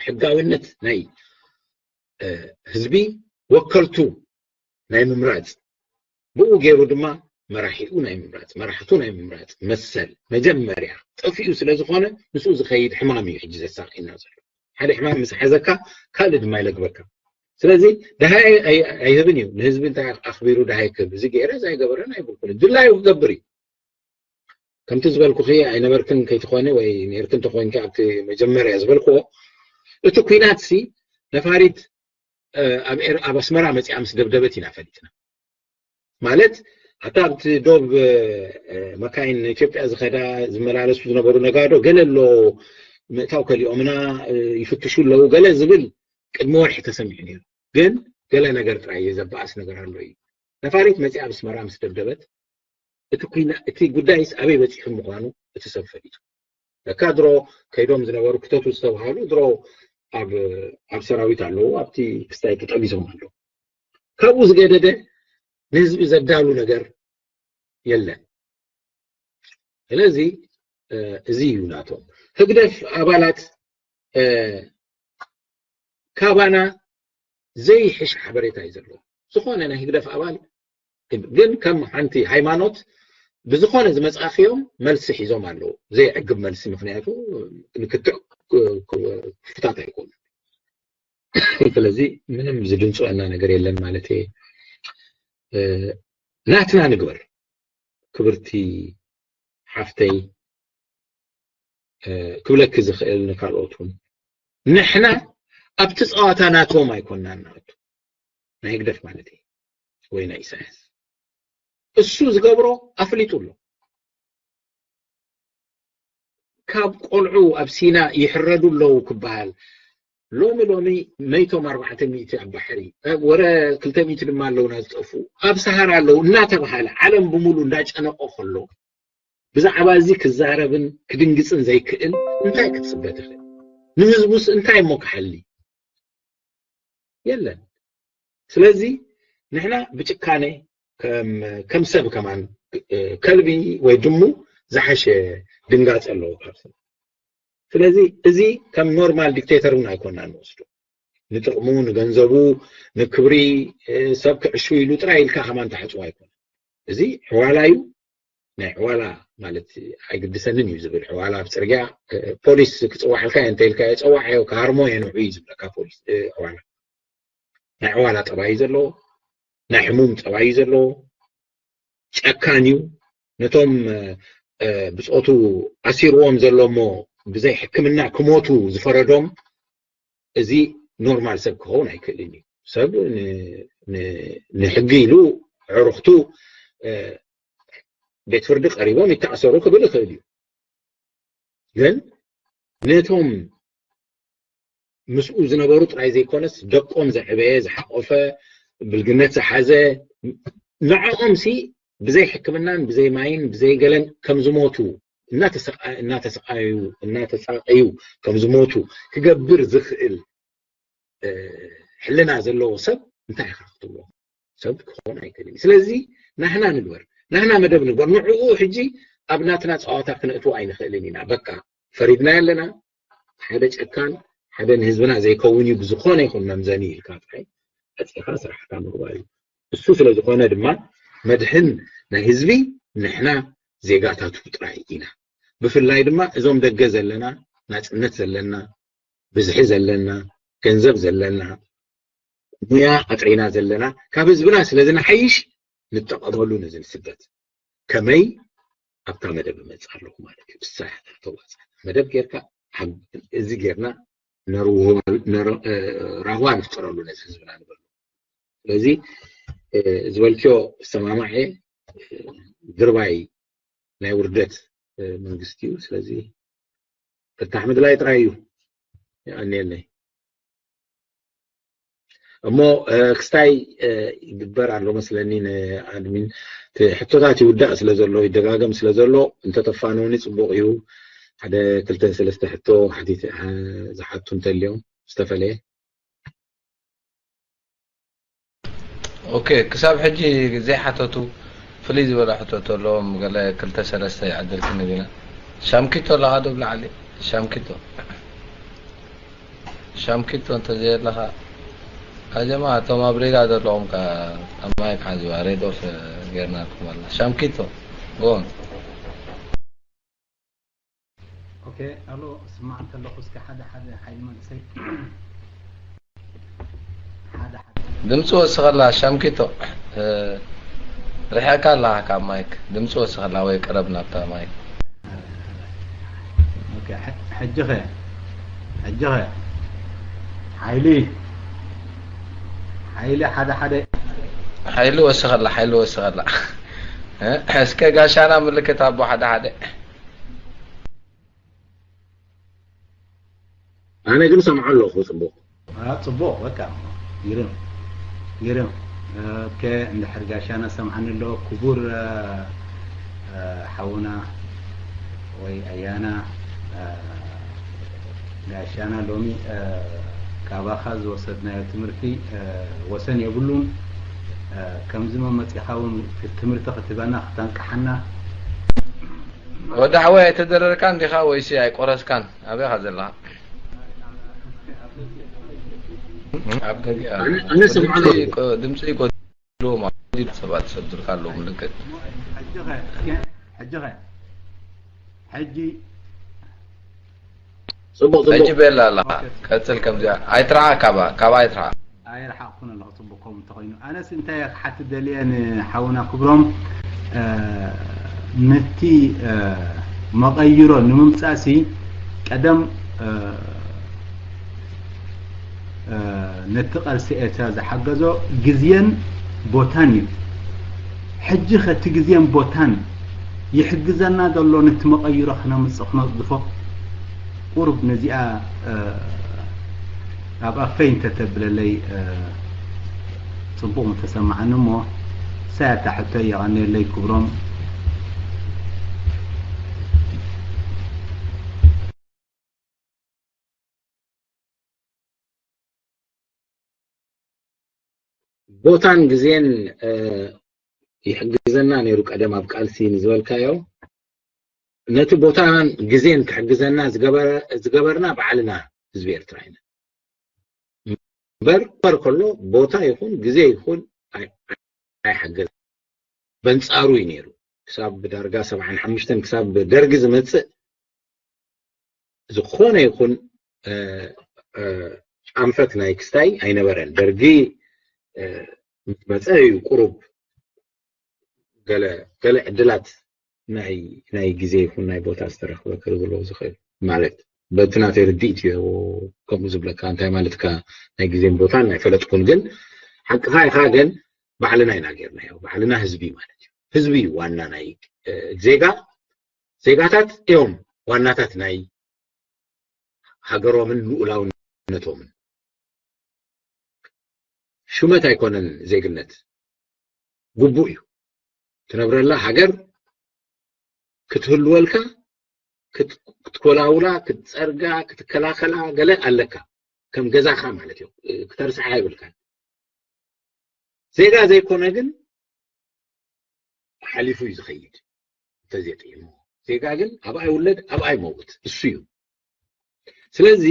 ሕጋዊነት ናይ ህዝቢ ወከልቱ ናይ ምምራፅ ብኡ ገይሩ ድማ መራሒኡ ናይ ምምራፅ መራሕቱ ናይ ምምራፅ መሰል መጀመርያ ጠፊኡ ስለ ዝኾነ ምስኡ ዝኸይድ ሕማም እዩ ሕጂ ዘሳቂና ዘሎ። ሓደ ሕማም ምስ ሓዘካ ካልእ ድማ ይለግበካ። ስለዚ ደሃይ ኣይህብን እዩ ንህዝቢ እንታይ ኣኽቢሩ ደሃይ ክህብ እዚ ገይረ እዚ ኣይገበረን ኣይብልኩን ድላዩ ክገብር እዩ። ከምቲ ዝበልኩኺ ኣይነበርክን ከይትኾኒ ወይ ነርክን ተኾንኪ ኣብቲ መጀመርያ ዝበልክዎ እቲ ኩናት ሲ ነፋሪት ኣብ ኣስመራ መፂኣ ምስ ደብደበት ኢና ፈሊጥና። ማለት ኣታ ኣብቲ ዶብ መካይን ኢትዮጵያ ዝኸዳ ዝመላለሱ ዝነበሩ ነጋዶ ገለ ኣሎ ምእታው ከሊኦምና ይፍትሹ ኣለዉ ገለ ዝብል ቅድሚ ወርሒ ተሰሚዑ ነይሩ። ግን ገለ ነገር ጥራይ ዘበኣስ ነገር ኣሎ እዩ። ነፋሪት መፂኣ ኣብ ኣስመራ ምስ ደብደበት እቲ ጉዳይስ ኣበይ በፂሑ ምዃኑ እቲ ሰብ ፈሊጡ። ለካ ድሮ ከይዶም ዝነበሩ ክተቱ ዝተባሃሉ ድሮ ኣብ ሰራዊት ኣለዉ ኣብቲ ክስታይ ተጠቢሶም ኣለዉ። ካብኡ ዝገደደ ንህዝቢ ዘዳሉ ነገር የለን። ስለዚ እዚ እዩ ናቶም ህግደፍ ኣባላት ካባና ዘይሕሽ ሓበሬታ እዩ ዘለዎ። ዝኾነ ናይ ህግደፍ ኣባል ግን ከም ሓንቲ ሃይማኖት ብዝኾነ ዝመፅኣኽዮም መልሲ ሒዞም ኣለዉ። ዘይዕግብ መልሲ ምክንያቱ ንክትዕ ክፉታት ኣይኮኑ። ስለዚ ምንም ዝድንፅወና ነገር የለን ማለት እየ። ናትና ንግበር ክብርቲ ሓፍተይ ክብለኪ ዝኽእል ንካልኦት እውን ንሕና ኣብቲ ፀዋታ ናቶም ኣይኮናን ንኣቱ ናይ ህግደፍ ማለት እዩ ወይ ናይ ኢሳያስ እሱ ዝገብሮ ኣፍሊጡ ኣሎ። ካብ ቆልዑ ኣብ ሲና ይሕረዱ ኣለዉ ክበሃል ሎሚ ሎሚ መይቶም ኣርባዕተ ሚእቲ ኣብ ባሕሪ ወረ ክልተ ሚእቲ ድማ ኣለውና ዝጠፉ ኣብ ሰሃራ ኣለዉ እናተባሃለ ዓለም ብምሉ እንዳጨነቆ ከሎ ብዛዕባ እዚ ክዛረብን ክድንግፅን ዘይክእል እንታይ ክትፅበ ትኽእል? ንህዝቡስ እንታይ እሞ ክሓሊ? የለን። ስለዚ ንሕና ብጭካነ ከም ሰብ ከማን ከልቢ ወይ ድሙ ዝሓሸ ድንጋፂ ኣለዎ ካብ ሰብ። ስለዚ እዚ ከም ኖርማል ዲክቴተር እውን ኣይኮና ንወስዶ። ንጥቕሙ ንገንዘቡ ንክብሪ ሰብ ክዕሹ ኢሉ ጥራይ ኢልካ ከማን ተሓፅቦ ኣይኮነ። እዚ ዕዋላ እዩ። ናይ ዕዋላ ማለት ኣይግድሰንን እዩ ዝብል ዕዋላ ኣብ ፅርግያ ፖሊስ ክፅዋሕልካ እየ እንተኢልካ የፀዋዕዮ ክሃርሞ እየ ንዑ እዩ ዝብለካ ፖሊስ ዕዋላ። ናይ ዕዋላ ጠባይ ዘለዎ ናይ ሕሙም ጠባይ ዘለዎ ጨካን እዩ። ነቶም ብፆቱ ኣሲርዎም ዘሎ እሞ ብዘይ ሕክምና ክሞቱ ዝፈረዶም እዚ ኖርማል ሰብ ክኸውን ኣይክእልን እዩ። ሰብ ንሕጊ ኢሉ ዕሩኽቱ ቤት ፍርዲ ቀሪቦም ይተኣሰሩ ክብል ይኽእል እዩ። ግን ነቶም ምስኡ ዝነበሩ ጥራይ ዘይኮነስ ደቆም ዘዕበየ ዝሓቆፈ ብልግነት ዝሓዘ ንዕኦም ሲ ብዘይ ሕክምናን ብዘይ ማይን ብዘይ ገለን ከም ዝሞቱ እናተሰቃዩ እናተሳቀዩ እናተሳቀዩ ከም ዝሞቱ ክገብር ዝኽእል ሕልና ዘለዎ ሰብ እንታይ ኢኻ ክትብሎ? ሰብ ክኾን ኣይክእልን። ስለዚ ናህና ንግበር፣ ናህና መደብ ንግበር። ንዕኡ ሕጂ ኣብ ናትና ፀዋታ ክነእትዎ ኣይንኽእልን ኢና። በቃ ፈሪድና ኣለና። ሓደ ጨካን ሓደ ንህዝብና ዘይከውን እዩ ብዝኾነ ይኹን መምዘኒ ኢልካ ጥራይ ኣፅኻ ስራሕካ ምግባር እዩ። እሱ ስለ ዝኾነ ድማ መድሕን ናይ ህዝቢ ንሕና ዜጋታቱ ጥራይ ኢና። ብፍላይ ድማ እዞም ደገ ዘለና፣ ናጽነት ዘለና፣ ብዝሒ ዘለና፣ ገንዘብ ዘለና፣ ሙያ ኣጥሪና ዘለና ካብ ህዝብና ስለ ዝንሓይሽ ንጠቐመሉ ነዚ ንስደት። ከመይ ኣብታ መደብ እመጽእ ኣለኹ ማለት እዩ። ብሳሕ ተዋጽእ መደብ ጌርካ ሓብ-፣ እዚ ጌርና ነርዎ-፣ ነር-፣ እ፣ ራህዋ ንፍጠረሉ ነዚ ህዝብና ንበሉ። ስለዚ፣ እ፣ ዝበልክዮ እሰማማዕ እየ። እ፣ ድርባይ ናይ ውርደት፣ እ፣ መንግስቲ እዩ። ስለዚ ፍታሕ ምድላይ ጥራይ እዩ። የቐንየለይ። እሞ፣ እ፣ ክስታይ፣ እ፣ ይግበር ኣሎ መስለኒ ንኣድሚን። እቲ ሕቶታት ይውዳእ ስለ ዘሎ፣ ይደጋገም ስለ ዘሎ፣ እንተተፋንውኒ ጽቡቕ እዩ። ሓደ ክልተ ሰለስተ ሕቶ ሓቲት-፣ እ፣ ዝሓቱ እንተልዮም ዝተፈለየ። ኦኬ፣ ክሳብ ሕጂ ዘይሓተቱ ፍልይ ዝበለ ሕቶ ተለዎም፣ ገለ ክልተ ሰለስተ ይዕድል ክንብል ኢና። ሻምኪቶ ኣለኻ ዶ ብላዕሊ? ሻምኪቶ። ሻምኪቶ እንተዘየለኻ፣ ኣጀማ፣ እቶም ኣብ ሬዳ ዘለኹም ከ ኣብ ማይክ ሓዝዋ፣ ሬድ ኦፍ ጌርናልኩም ኣላ። ሻምኪቶ፣ ጎን። ኦኬ፣ ኣሎ፣ ስማዕ እንተለኹ እስከ ሓደ ሓደ ሓይሊ መንእሰይ። ሓደ ሓደ። ድምፂ ወስኸላ፣ ሻምኪቶ። እ፣ ርሒቕካ ኣለኻ ካብ ማይክ። ድምፂ ወስኸላ ወይ ቅረብ ናብታ ማይክ። ኦኬ፣ ሐ-፣ ሕጂ ኸ? ሕጂ ኸ? ሓይሊ፣ ሓይሊ ሓደ ሓደ። ሓይሊ ወስኸላ፣ ሓይሊ ወስኸላ። እ፣ እስከ ጋሻና ምልክት ኣቦ ሓደ ሓደ። ኣነ ግን ሰምዖ ኣለኹ ጽቡቕ። አ፣ ጽቡቕ፣ በቃ፣ ይርም፣ ይርም። ኦኬ፣ እንድሕር ጋሻና ሰምዓኒ ኣሎ፣ ክቡር፣ አ፣ አ፣ ሓውና ወይ ኣያና፣ አ፣ ጋሻና ሎሚ፣ አ፣ ካባኻ ዝወሰድናዮ ትምህርቲ፣ አ፣ ወሰን የብሉን። አ፣ ከምዚ መመጺኻ እውን ትምህርቲ ክትህበና፣ ክተንቅሓና። ወዲ ሓወይ ኣይተደረርካን ዲኻ ወይሲ ኣይቆረስካን? ኣበይ ኢኻ ዘለኻ? ኣብ ገገ። ኣነ፣ ኣነ ስምዓና ድምፂ ኣለኹ። ይቆ-፣ ድምፂ ይጎድልዎ ማለት እዩ። ሰባት ዝሰድልካ ኣለዉ ምልክት። ሕጂ ኸ? እስከ፣ ሕጂ ኸ? ሕጂ? ጽቡቕ፣ ጽቡቕ። ሕጂ ቤላ ኣለኻ። ኦኬ። ቀጽል ከምዚኣ። ኣይትርሓቕ ካባ፣ ካባ ኣይትርሓቕ። ኣይረሓቕኩን ኣለኹ፣ ጽቡቕ ከምኡ እንተኾይኑ። ኣነስ እንታይ እየ ክሓትት ደልየ ንሓውና ክብሮም፣ እ፣ ነቲ፣ እ፣ መቐይሮ ንምምጻእሲ ቀደም፣ እ፣ እ፣ ነቲ ቃልሲ ኤርትራ ዝሓገዞ ግዜን ቦታን እዩ። ሕጂ ኸ እቲ ግዜን ቦታን ይሕግዘና ዘሎ ነቲ መቐይሮ ክነምጽእ ክነጽድፎ? ቁሩብ ነዚኣ፣ እ፣ ኣብ ኣፈይ እንተተብለለይ፣ እ፣ ጽቡቕ ምተሰማዓኒ እሞ፣ ሳያታ ሕቶይ የቐንየለይ ክብሮም። ቦታን ግዜን፣ እ፣ ይሕግዘና ነይሩ ቀደም ኣብ ቃልሲ ንዝበልካዮ፣ ነቲ ቦታን ግዜን ክሕግዘና ዝገበረ-፣ ዝገበርና ባዕልና ህዝቢ ኤርትራ ኢና። እምበር፣ እምበር ከሎ ቦታ ይኹን ግዜ ይኹን ኣይ-፣ ኣይሓገዝ-፣ በንጻሩ እዩ ነይሩ። ክሳብ ዳርጋ ሰብዓን ሓሙሽተን ክሳብ ደርጊ ዝመጽእ ዝኾነ ይኹን፣ እ፣ እ፣ ኣንፈት ናይ ክስታይ ኣይነበረን። ደርጊ፣ እ፣ ምስ መጸ እዩ ቁሩብ ገለ፣ ገለ ዕድላት ናይ፣ ናይ ግዜ ይኹን ናይ ቦታ ዝተረኽበ ክህልዎ ዝኽእል። ማለት በቲ ናተይ ርድኢት እዩ ከምኡ ዝብለካ። እንታይ ማለትካ ናይ ግዜን ቦታን ኣይፈለጥኩን፣ ግን ሓቅኻ ኢኻ። ግን ባዕልና ኢና ጌርናዮ። ባዕልና ህዝቢ ማለት እዩ። ህዝቢ እዩ ዋና ናይ፣ እ፣ ዜጋ። ዜጋታት እዮም ዋናታት ናይ ሃገሮምን ልኡላውነቶምን። ሹመት ኣይኮነን ዜግነት፣ ግቡእ እዩ። ትነብረላ ሃገር ክትህልወልካ፣ ክት-፣ ክትኮላውላ፣ ክትጸርጋ፣ ክትከላኸላ ገለ ኣለካ። ከም ገዛኻ ማለት እዩ። ክተርስዓ የብልካን። ዜጋ ዘይኮነ ግን ሓሊፉ እዩ ዝኸይድ፣ እንተዘይጥዒሙ። ዜጋ ግን ኣብኣ ይውለድ፣ ኣብኣ ይመውት፣ እሱ እዩ። ስለዚ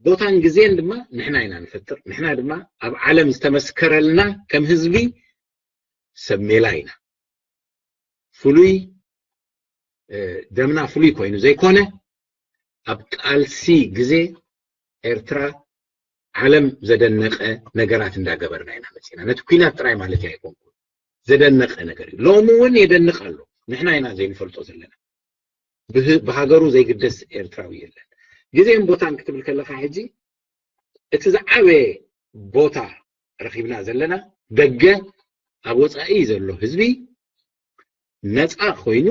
ቦታን ግዜን ድማ ንሕና ኢና ንፈጥር። ንሕና ድማ ኣብ ዓለም ዝተመስከረልና ከም ህዝቢ ሰብ ሜላ ኢና። ፍሉይ ደምና ፍሉይ ኮይኑ ዘይኮነ፣ ኣብ ቃልሲ ግዜ ኤርትራ ዓለም ዘደነቐ ነገራት እንዳገበርና ኢና መፂና። ነቲ ኲናት ጥራይ ማለት ኣይኮንኩን፣ ዘደነቐ ነገር እዩ። ሎሚ እውን የደንቕ ኣሎ። ንሕና ኢና ዘይንፈልጦ ዘለና። ብሃገሩ ዘይግደስ ኤርትራዊ የለን። ግዜን ቦታን ክትብል ከለካ ሕጂ እቲ ዝዓበየ ቦታ ረኺብና ዘለና ደገ ኣብ ወፃኢ ዘሎ ህዝቢ ነፃ ኮይኑ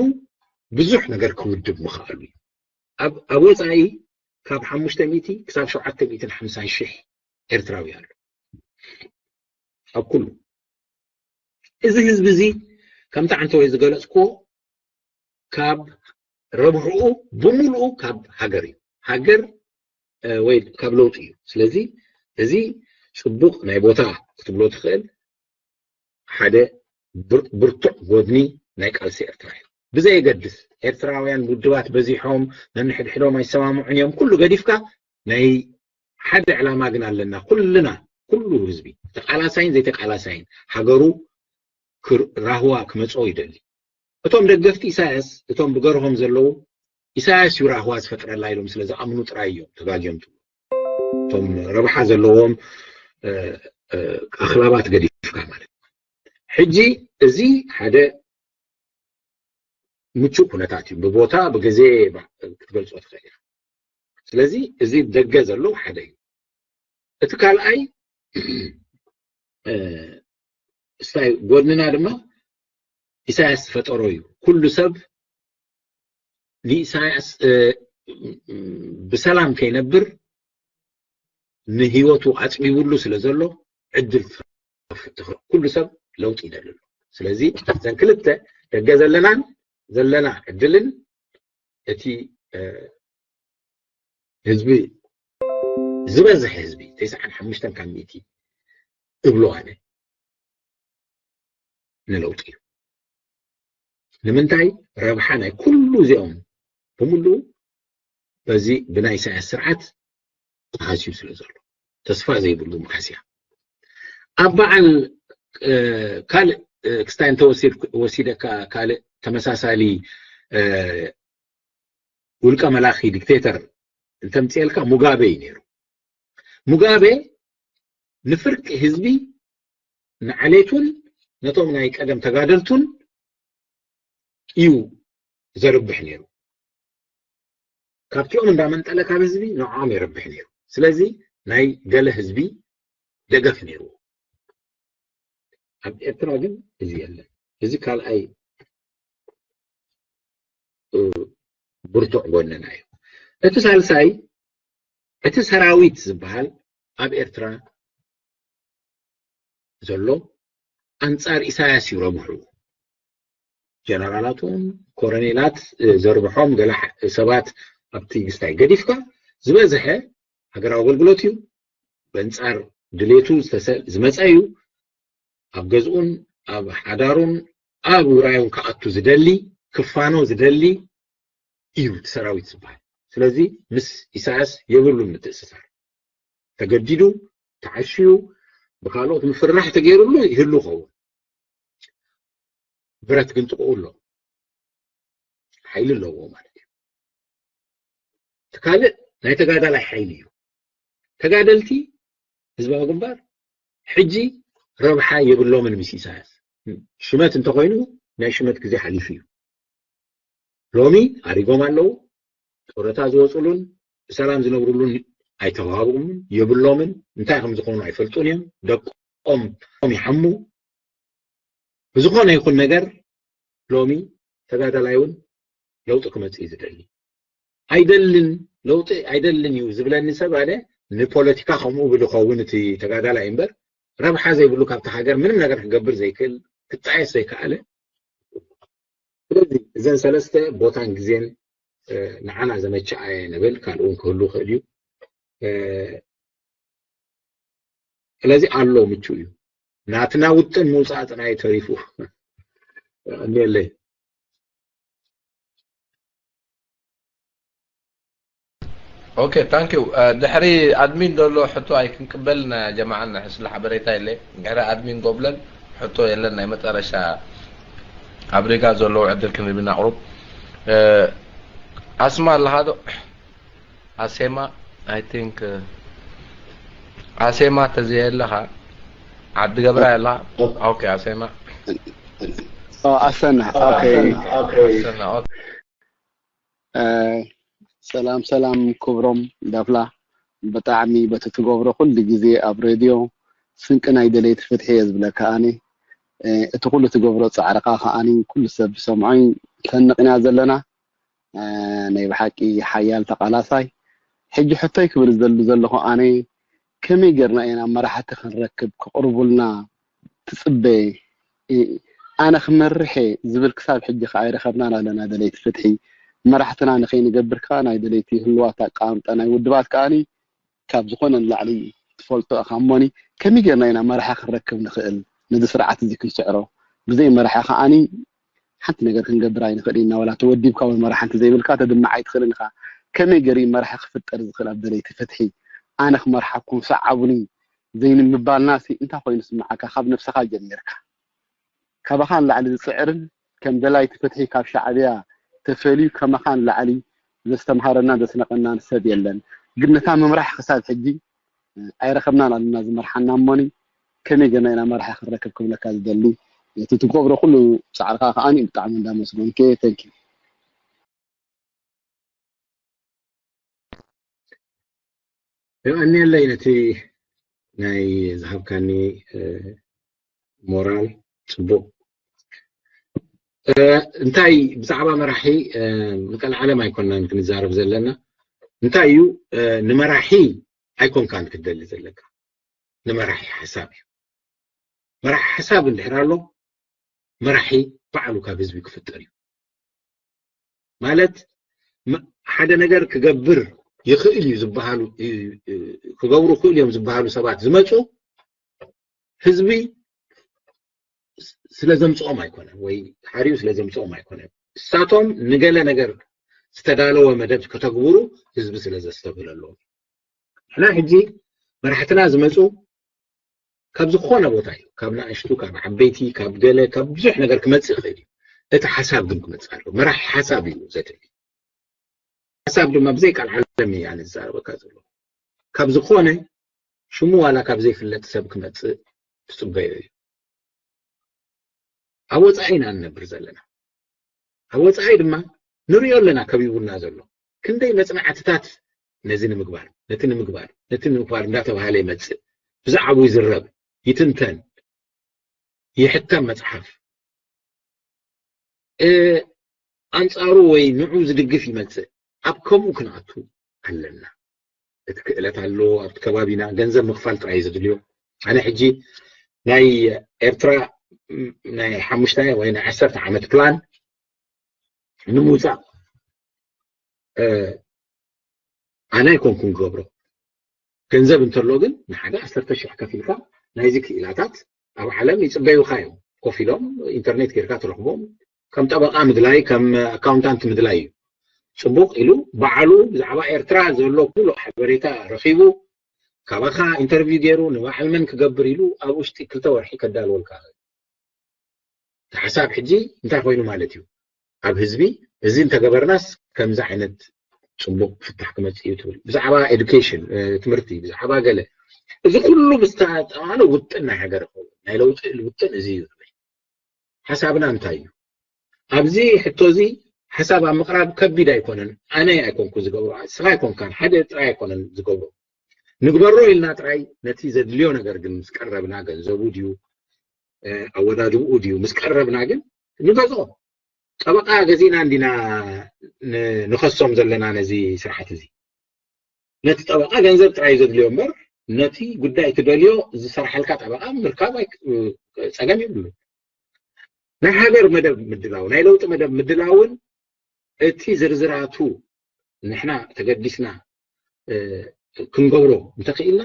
ብዙሕ ነገር ክውድብ ምኽኣሉ እዩ። ኣብ ወፃኢ ካብ ሓሙሽተ ሚእቲ ክሳብ ሸውዓተ ሚእትን ሓምሳን ሽሕ ኤርትራዊ ኣሎ ኣብ ኩሉ። እዚ ህዝቢ እዚ ከምቲ ዓንተወይ ዝገለፅክዎ ካብ ረብሕኡ ብምሉኡ ካብ ሃገር እዩ። ሃገር ወይ ካብ ለውጢ እዩ። ስለዚ እዚ ፅቡቕ ናይ ቦታ ክትብሎ ትኽእል ሓደ ብርቱዕ ጎድኒ ናይ ቃልሲ ኤርትራ እዩ። ብዘየገድስ ኤርትራውያን ውድባት በዚሖም ነንሕድሕዶም ኣይሰማምዑን እዮም፣ ኩሉ ገዲፍካ ናይ ሓደ ዕላማ ግን ኣለና። ኩልና፣ ኩሉ ህዝቢ፣ ተቃላሳይን ዘይተቃላሳይን፣ ሃገሩ ራህዋ ክመፅኦ ይደሊ። እቶም ደገፍቲ ኢሳያስ፣ እቶም ብገርሆም ዘለዉ፣ ኢሳያስ እዩ ራህዋ ዝፈጥረላ ኢሎም ስለ ዝኣምኑ ጥራይ እዮም ተጋግዮም ትብሉ። እቶም ረብሓ ዘለዎም ኣኽላባት ገዲፍካ ማለት። ሕጂ እዚ ሓደ ምቹእ ኩነታት እዩ። ብቦታ ብግዜ ክትገልፆ ትኽእል ኢኻ። ስለዚ እዚ ደገ ዘሎ ሓደ እዩ። እቲ ካልኣይ ስታይ ጎድንና ድማ ኢሳያስ ዝፈጠሮ እዩ። ኩሉ ሰብ ንኢሳያስ ብሰላም ከይነብር ንህይወቱ ኣፅቢብሉ ስለ ዘሎ ዕድል ኩሉ ሰብ ለውጢ ይደሊ ኣሎ። ስለዚ እዘን ክልተ ደገ ዘለናን ዘለና ዕድልን እቲ ህዝቢ ዝበዝሐ ህዝቢ ተስዓን ሓሙሽተን ካብ ሚእቲ እብሎ ኣነ ንለውጢ እዩ። ንምንታይ? ረብሓ ናይ ኩሉ እዚኦም ብምሉኡ በዚ ብናይ ኢሳያስ ስርዓት ተሃስዩ ስለ ዘሎ ተስፋ ዘይብሉ መሃስያ ኣብ በዓል ካልእ ክስታይ እንተወሲድካ ካልእ ተመሳሳሊ ውልቀ መላኺ ዲክቴተር እንተምፅኤልካ ሙጋበ እዩ ነይሩ። ሙጋበ ንፍርቂ ህዝቢ ንዓሌቱን ነቶም ናይ ቀደም ተጋደልቱን እዩ ዘርብሕ ነይሩ። ካብቲኦም እንዳመንጠለ ካብ ህዝቢ ንዕኦም የርብሕ ነይሩ። ስለዚ ናይ ገለ ህዝቢ ደገፍ ነይርዎ። ኣብ ኤርትራ ግን እዚ የለን። እዚ ካልኣይ ብርቱዕ ጎንና እዩ። እቲ ሳልሳይ እቲ ሰራዊት ዝበሃል ኣብ ኤርትራ ዘሎ ኣንጻር ኢሳያስ እዩ ረብሑ። ጀነራላቶም ኮረኔላት ዘርብሖም ገለ ሰባት ኣብቲ ግስታይ ገዲፍካ ዝበዝሐ ሃገራዊ ኣገልግሎት እዩ። በንጻር ድሌቱ ዝመፀ እዩ። ኣብ ገዝኡን ኣብ ሓዳሩን ኣብ ውራዩን ክኣቱ ዝደሊ ክፋኖ ዝደሊ እዩ እቲ ሰራዊት ዝበሃል። ስለዚ ምስ ኢሳያስ የብሉን ምትእስሳር። ተገዲዱ ተዓሽዩ ብካልኦት ምፍርራሕ ተገይሩሉ ይህሉ ኸውን። ብረት ግን ጥቕኡ ኣሎ፣ ሓይሊ ኣለዎ ማለት እዩ። እቲ ካልእ ናይ ተጋዳላይ ሓይሊ እዩ። ተጋደልቲ ህዝባዊ ግንባር ሕጂ ረብሓ የብሎምን ምስ ኢሳያስ። ሽመት እንተኾይኑ ናይ ሽመት ግዜ ሓሊፉ እዩ። ሎሚ ኣሪጎም ኣለዉ። ጡረታ ዝወፅሉን ብሰላም ዝነብሩሉን ኣይተዋሃብኦምን የብሎምን። እንታይ ከም ዝኾኑ ኣይፈልጡን እዮም። ደቆም ይሓሙ። ብዝኾነ ይኹን ነገር ሎሚ ተጋዳላይ እውን ለውጢ ክመፅእ እዩ ዝደሊ። ኣይደልን፣ ለውጢ ኣይደልን እዩ ዝብለኒ ሰብ ኣነ ንፖለቲካ ከምኡ ብዝኸውን እቲ ተጋዳላይ እምበር ረብሓ ዘይብሉ ካብቲ ሃገር ምንም ነገር ክገብር ዘይክእል ክጣየስ ዘይከኣለ። ስለዚ እዘን ሰለስተ ቦታን ግዜን ንዓና ዘመቸኣየ ንብል ካልእ እውን ክህሉ ይኽእል እዩ። ስለዚ ኣሎ ምቹ እዩ። ናትና ውጥን ምውፃእ ጥራይ ተሪፉ። እኒአለይ። ኦኬ ታንክ ዩ። ድሕሪ ኣድሚን ዘሎ ሕቶ ኣይክንቅበል ጀማዓ ንሕስለ ሓበሬታ የለ። ድሕሪ ኣድሚን ጎብለል ሕቶ የለን ናይ መጠረሻ ኣብ ሪጋ ዘለዉ ዕድል ክንህብ ኢና ቁሩብ። ኣስማ ኣለኻ ዶ? ኣሴማ፣ I think ኣሴማ ተዘየለኻ፣ ዓዲ ገብራ ኣለኻ? ኦኬ፣ ኣሴማ። ኣሰና። ኦኬ። ኣሰና፣ ኦኬ። ሰላም ሰላም ክብሮም ዳፍላ፣ ብጣዕሚ በቲ ትገብሮ ኩሉ ግዜ ኣብ ሬድዮ ስንቂ ናይ ደለይቲ ፍትሒ እየ ዝብለካ። ኣነ እቲ ኩሉ ትገብሮ ፃዕርካ ከዓኒ ኩሉ ሰብ ዝሰምዖ ሰንቕና ዘለና ናይ ብሓቂ ሓያል ተቓላሳይ። ሕጂ ሕቶይ ክብል ዝደሊ ዘለኹ ኣነ፣ ከመይ ጌርና ኢና መራሕቲ ክንረክብ ክቕርቡልና ትጽበ? ኣነ ክመርሕ እየ ዝብል ክሳብ ሕጂ ከኣ ኣይረኸብናን ኣለና ደለይቲ ፍትሒ። መራሕትና ንኸይንገብር ከኣ ናይ ደለይቲ ህልዋት ኣቀማምጣ ናይ ውድባት ከኣኒ ካብ ዝኾነ ንላዕሊ ትፈልጦ ኢኻ። እሞኒ ከመይ ጌርና ኢና መራሒ ክንረክብ ንኽእል? ነዚ ስርዓት እዚ ክንስዕሮ ብዘይ መራሒ ከኣኒ ሓንቲ ነገር ክንገብር ኣይንኽእል ኢና። ዋላ ተወዲብካ ወይ መራሒ እንተዘይብልካ ተድምዕ ኣይትኽእልን ኢኻ። ከመይ ገይሩ እዩ መራሒ ክፍጠር ዝኽእል? ኣብ ደለይቲ ፍትሒ ኣነ ክመርሓኩም ሰዓቡኒ ዘይንምባልና ሲ እንታይ ኮይኑ ስምዓካ? ካብ ነብስኻ ጀሚርካ ካባኻ ንላዕሊ ዝፅዕርን ከም ደላይቲ ፍትሒ ካብ ሻዕብያ ተፈልዩ ከማኻ ንላዕሊ ዘስተምሃረናን ዘስነቐናን ሰብ የለን። ግን ነታ ምምራሕ ክሳብ ሕጂ ኣይረኸብናን ኣለና ዝመርሓና። እሞኒ ከመይ ገና ኢና መራሒ ክንረክብ ክብለካ ዝደሊ። እቲ ትገብሮ ኩሉ ፃዕርካ ከዓኒ ብጣዕሚ እንዳመስገንኩ። Thank you። የቐንየለይ ነቲ ናይ ዝሃብካኒ ሞራል። ፅቡቕ። እንታይ ብዛዕባ መራሒ ንቀልዓለም ኣይኮናን ክንዛረብ ዘለና። እንታይ እዩ ንመራሒ ኣይኮንካን ክትደሊ ዘለካ፣ ንመራሒ ሓሳብ እዩ። መራሒ ሓሳብ እንድሕር ኣሎ መራሒ ባዕሉ ካብ ህዝቢ ክፍጠር እዩ። ማለት ሓደ ነገር ክገብር ይኽእል እዩ ዝበሃሉ ክገብሩ ይኽእሉ እዮም ዝበሃሉ ሰባት ዝመፁ ህዝቢ ስለ ዘምፅኦም ኣይኮነን ወይ ሓርዩ ስለ ዘምፅኦም ኣይኮነን። እሳቶም ንገለ ነገር ዝተዳለወ መደብ ከተግብሩ ህዝቢ ስለ ዘስተብህለሎም። ንሕና ሕጂ መራሕትና ዝመፁ ካብ ዝኾነ ቦታ እዩ፣ ካብ ንኣሽቱ፣ ካብ ዓበይቲ፣ ካብ ገለ፣ ካብ ብዙሕ ነገር ክመፅእ ይኽእል እዩ። እቲ ሓሳብ ግን ክመፅእ ኣለዎ። መራሒ ሓሳብ እዩ ዘድሊ። ሓሳብ ድማ ብዘይ ቃል ዓለም እዩ ኣነ ዝዛረበካ ዘሎ። ካብ ዝኾነ ሽሙ ዋላ ካብ ዘይፍለጥ ሰብ ክመፅእ ትፅበዮ እዩ። ኣብ ወፃኢ ኢና ንነብር ዘለና። ኣብ ወፃኢ ድማ ንሪኦ ኣለና ከቢቡና ዘሎ። ክንደይ መፅናዕትታት ነዚ ንምግባር፣ ነቲ ንምግባር፣ ነቲ ንምግባር እንዳተባሃለ ይመፅእ። ብዛዕባኡ ይዝረብ፣ ይትንተን፣ ይሕተም መፅሓፍ። ኣንፃሩ ወይ ንዑ ዝድግፍ ይመፅእ። ኣብ ከምኡ ክንኣቱ ኣለና። እቲ ክእለት ኣሎ ኣብቲ ከባቢና። ገንዘብ ምኽፋል ጥራይ እዩ ዘድልዮ። ኣነ ሕጂ ናይ ኤርትራ ናይ ሓሙሽተ ወይ ናይ ዓሰርተ ዓመት ፕላን ንምውፃእ ኣነ ኣይኮንኩን ክገብሮ። ገንዘብ እንተሎ ግን ንሓደ ዓሰርተ ሽሕ ከፊልካ ናይዚ ክኢላታት ኣብ ዓለም ይፅበዩካ እዮም። ኮፍ ኢሎም ኢንተርኔት ጌርካ ትረኽቦም። ከም ጠበቃ ምድላይ ከም ኣካውንታንት ምድላይ እዩ። ፅቡቅ ኢሉ ባዕሉ ብዛዕባ ኤርትራ ዘሎ ኩሉ ሓበሬታ ረኺቡ ካባኻ ኢንተርቪው ገይሩ ንበዓል መን ክገብር ኢሉ ኣብ ውሽጢ ክልተ ወርሒ ከዳልወልካ ይኽእል። እቲ ሓሳብ ሕጂ እንታይ ኮይኑ ማለት እዩ? ኣብ ህዝቢ እዚ እንተገበርናስ ከምዚ ዓይነት ፅቡቅ ፍታሕ ክመፅእ እዩ ትብል። ብዛዕባ ኤዱኬሽን ትምህርቲ፣ ብዛዕባ ገለ እዚ ኩሉ ምስ ተጠቃለለ ውጥን ናይ ሃገር ይኸውን። ናይ ለውጢ ውጥን እዚ እዩ ዝብል። ሓሳብና እንታይ እዩ? ኣብዚ ሕቶ እዚ ሓሳብ ኣብ ምቕራብ ከቢድ ኣይኮነን። ኣነ ኣይኮንኩ ዝገብሮ፣ ንስኻ ኣይኮንካን፣ ሓደ ጥራይ ኣይኮነን ዝገብሮ። ንግበሮ ኢልና ጥራይ ነቲ ዘድልዮ ነገር ግን ምስ ቀረብና፣ ገንዘቡ ድዩ ኣወዳድብኡ ድዩ ምስ ቀረብና ግን ንገዝኦ። ጠበቃ ገዚእና እንዲና ንኸሶም ዘለና ነዚ ስርዓት እዚ። ነቲ ጠበቃ ገንዘብ ጥራይ ዘድልዮ እምበር ነቲ ጉዳይ ትደልዮ ዝሰርሓልካ ጠበቃ ምርካብ ጸገም የብሉ። ናይ ሃገር መደብ ምድላው፣ ናይ ለውጢ መደብ ምድላውን እቲ ዝርዝራቱ ንሕና ተገዲስና ክንገብሮ እንተኽኢልና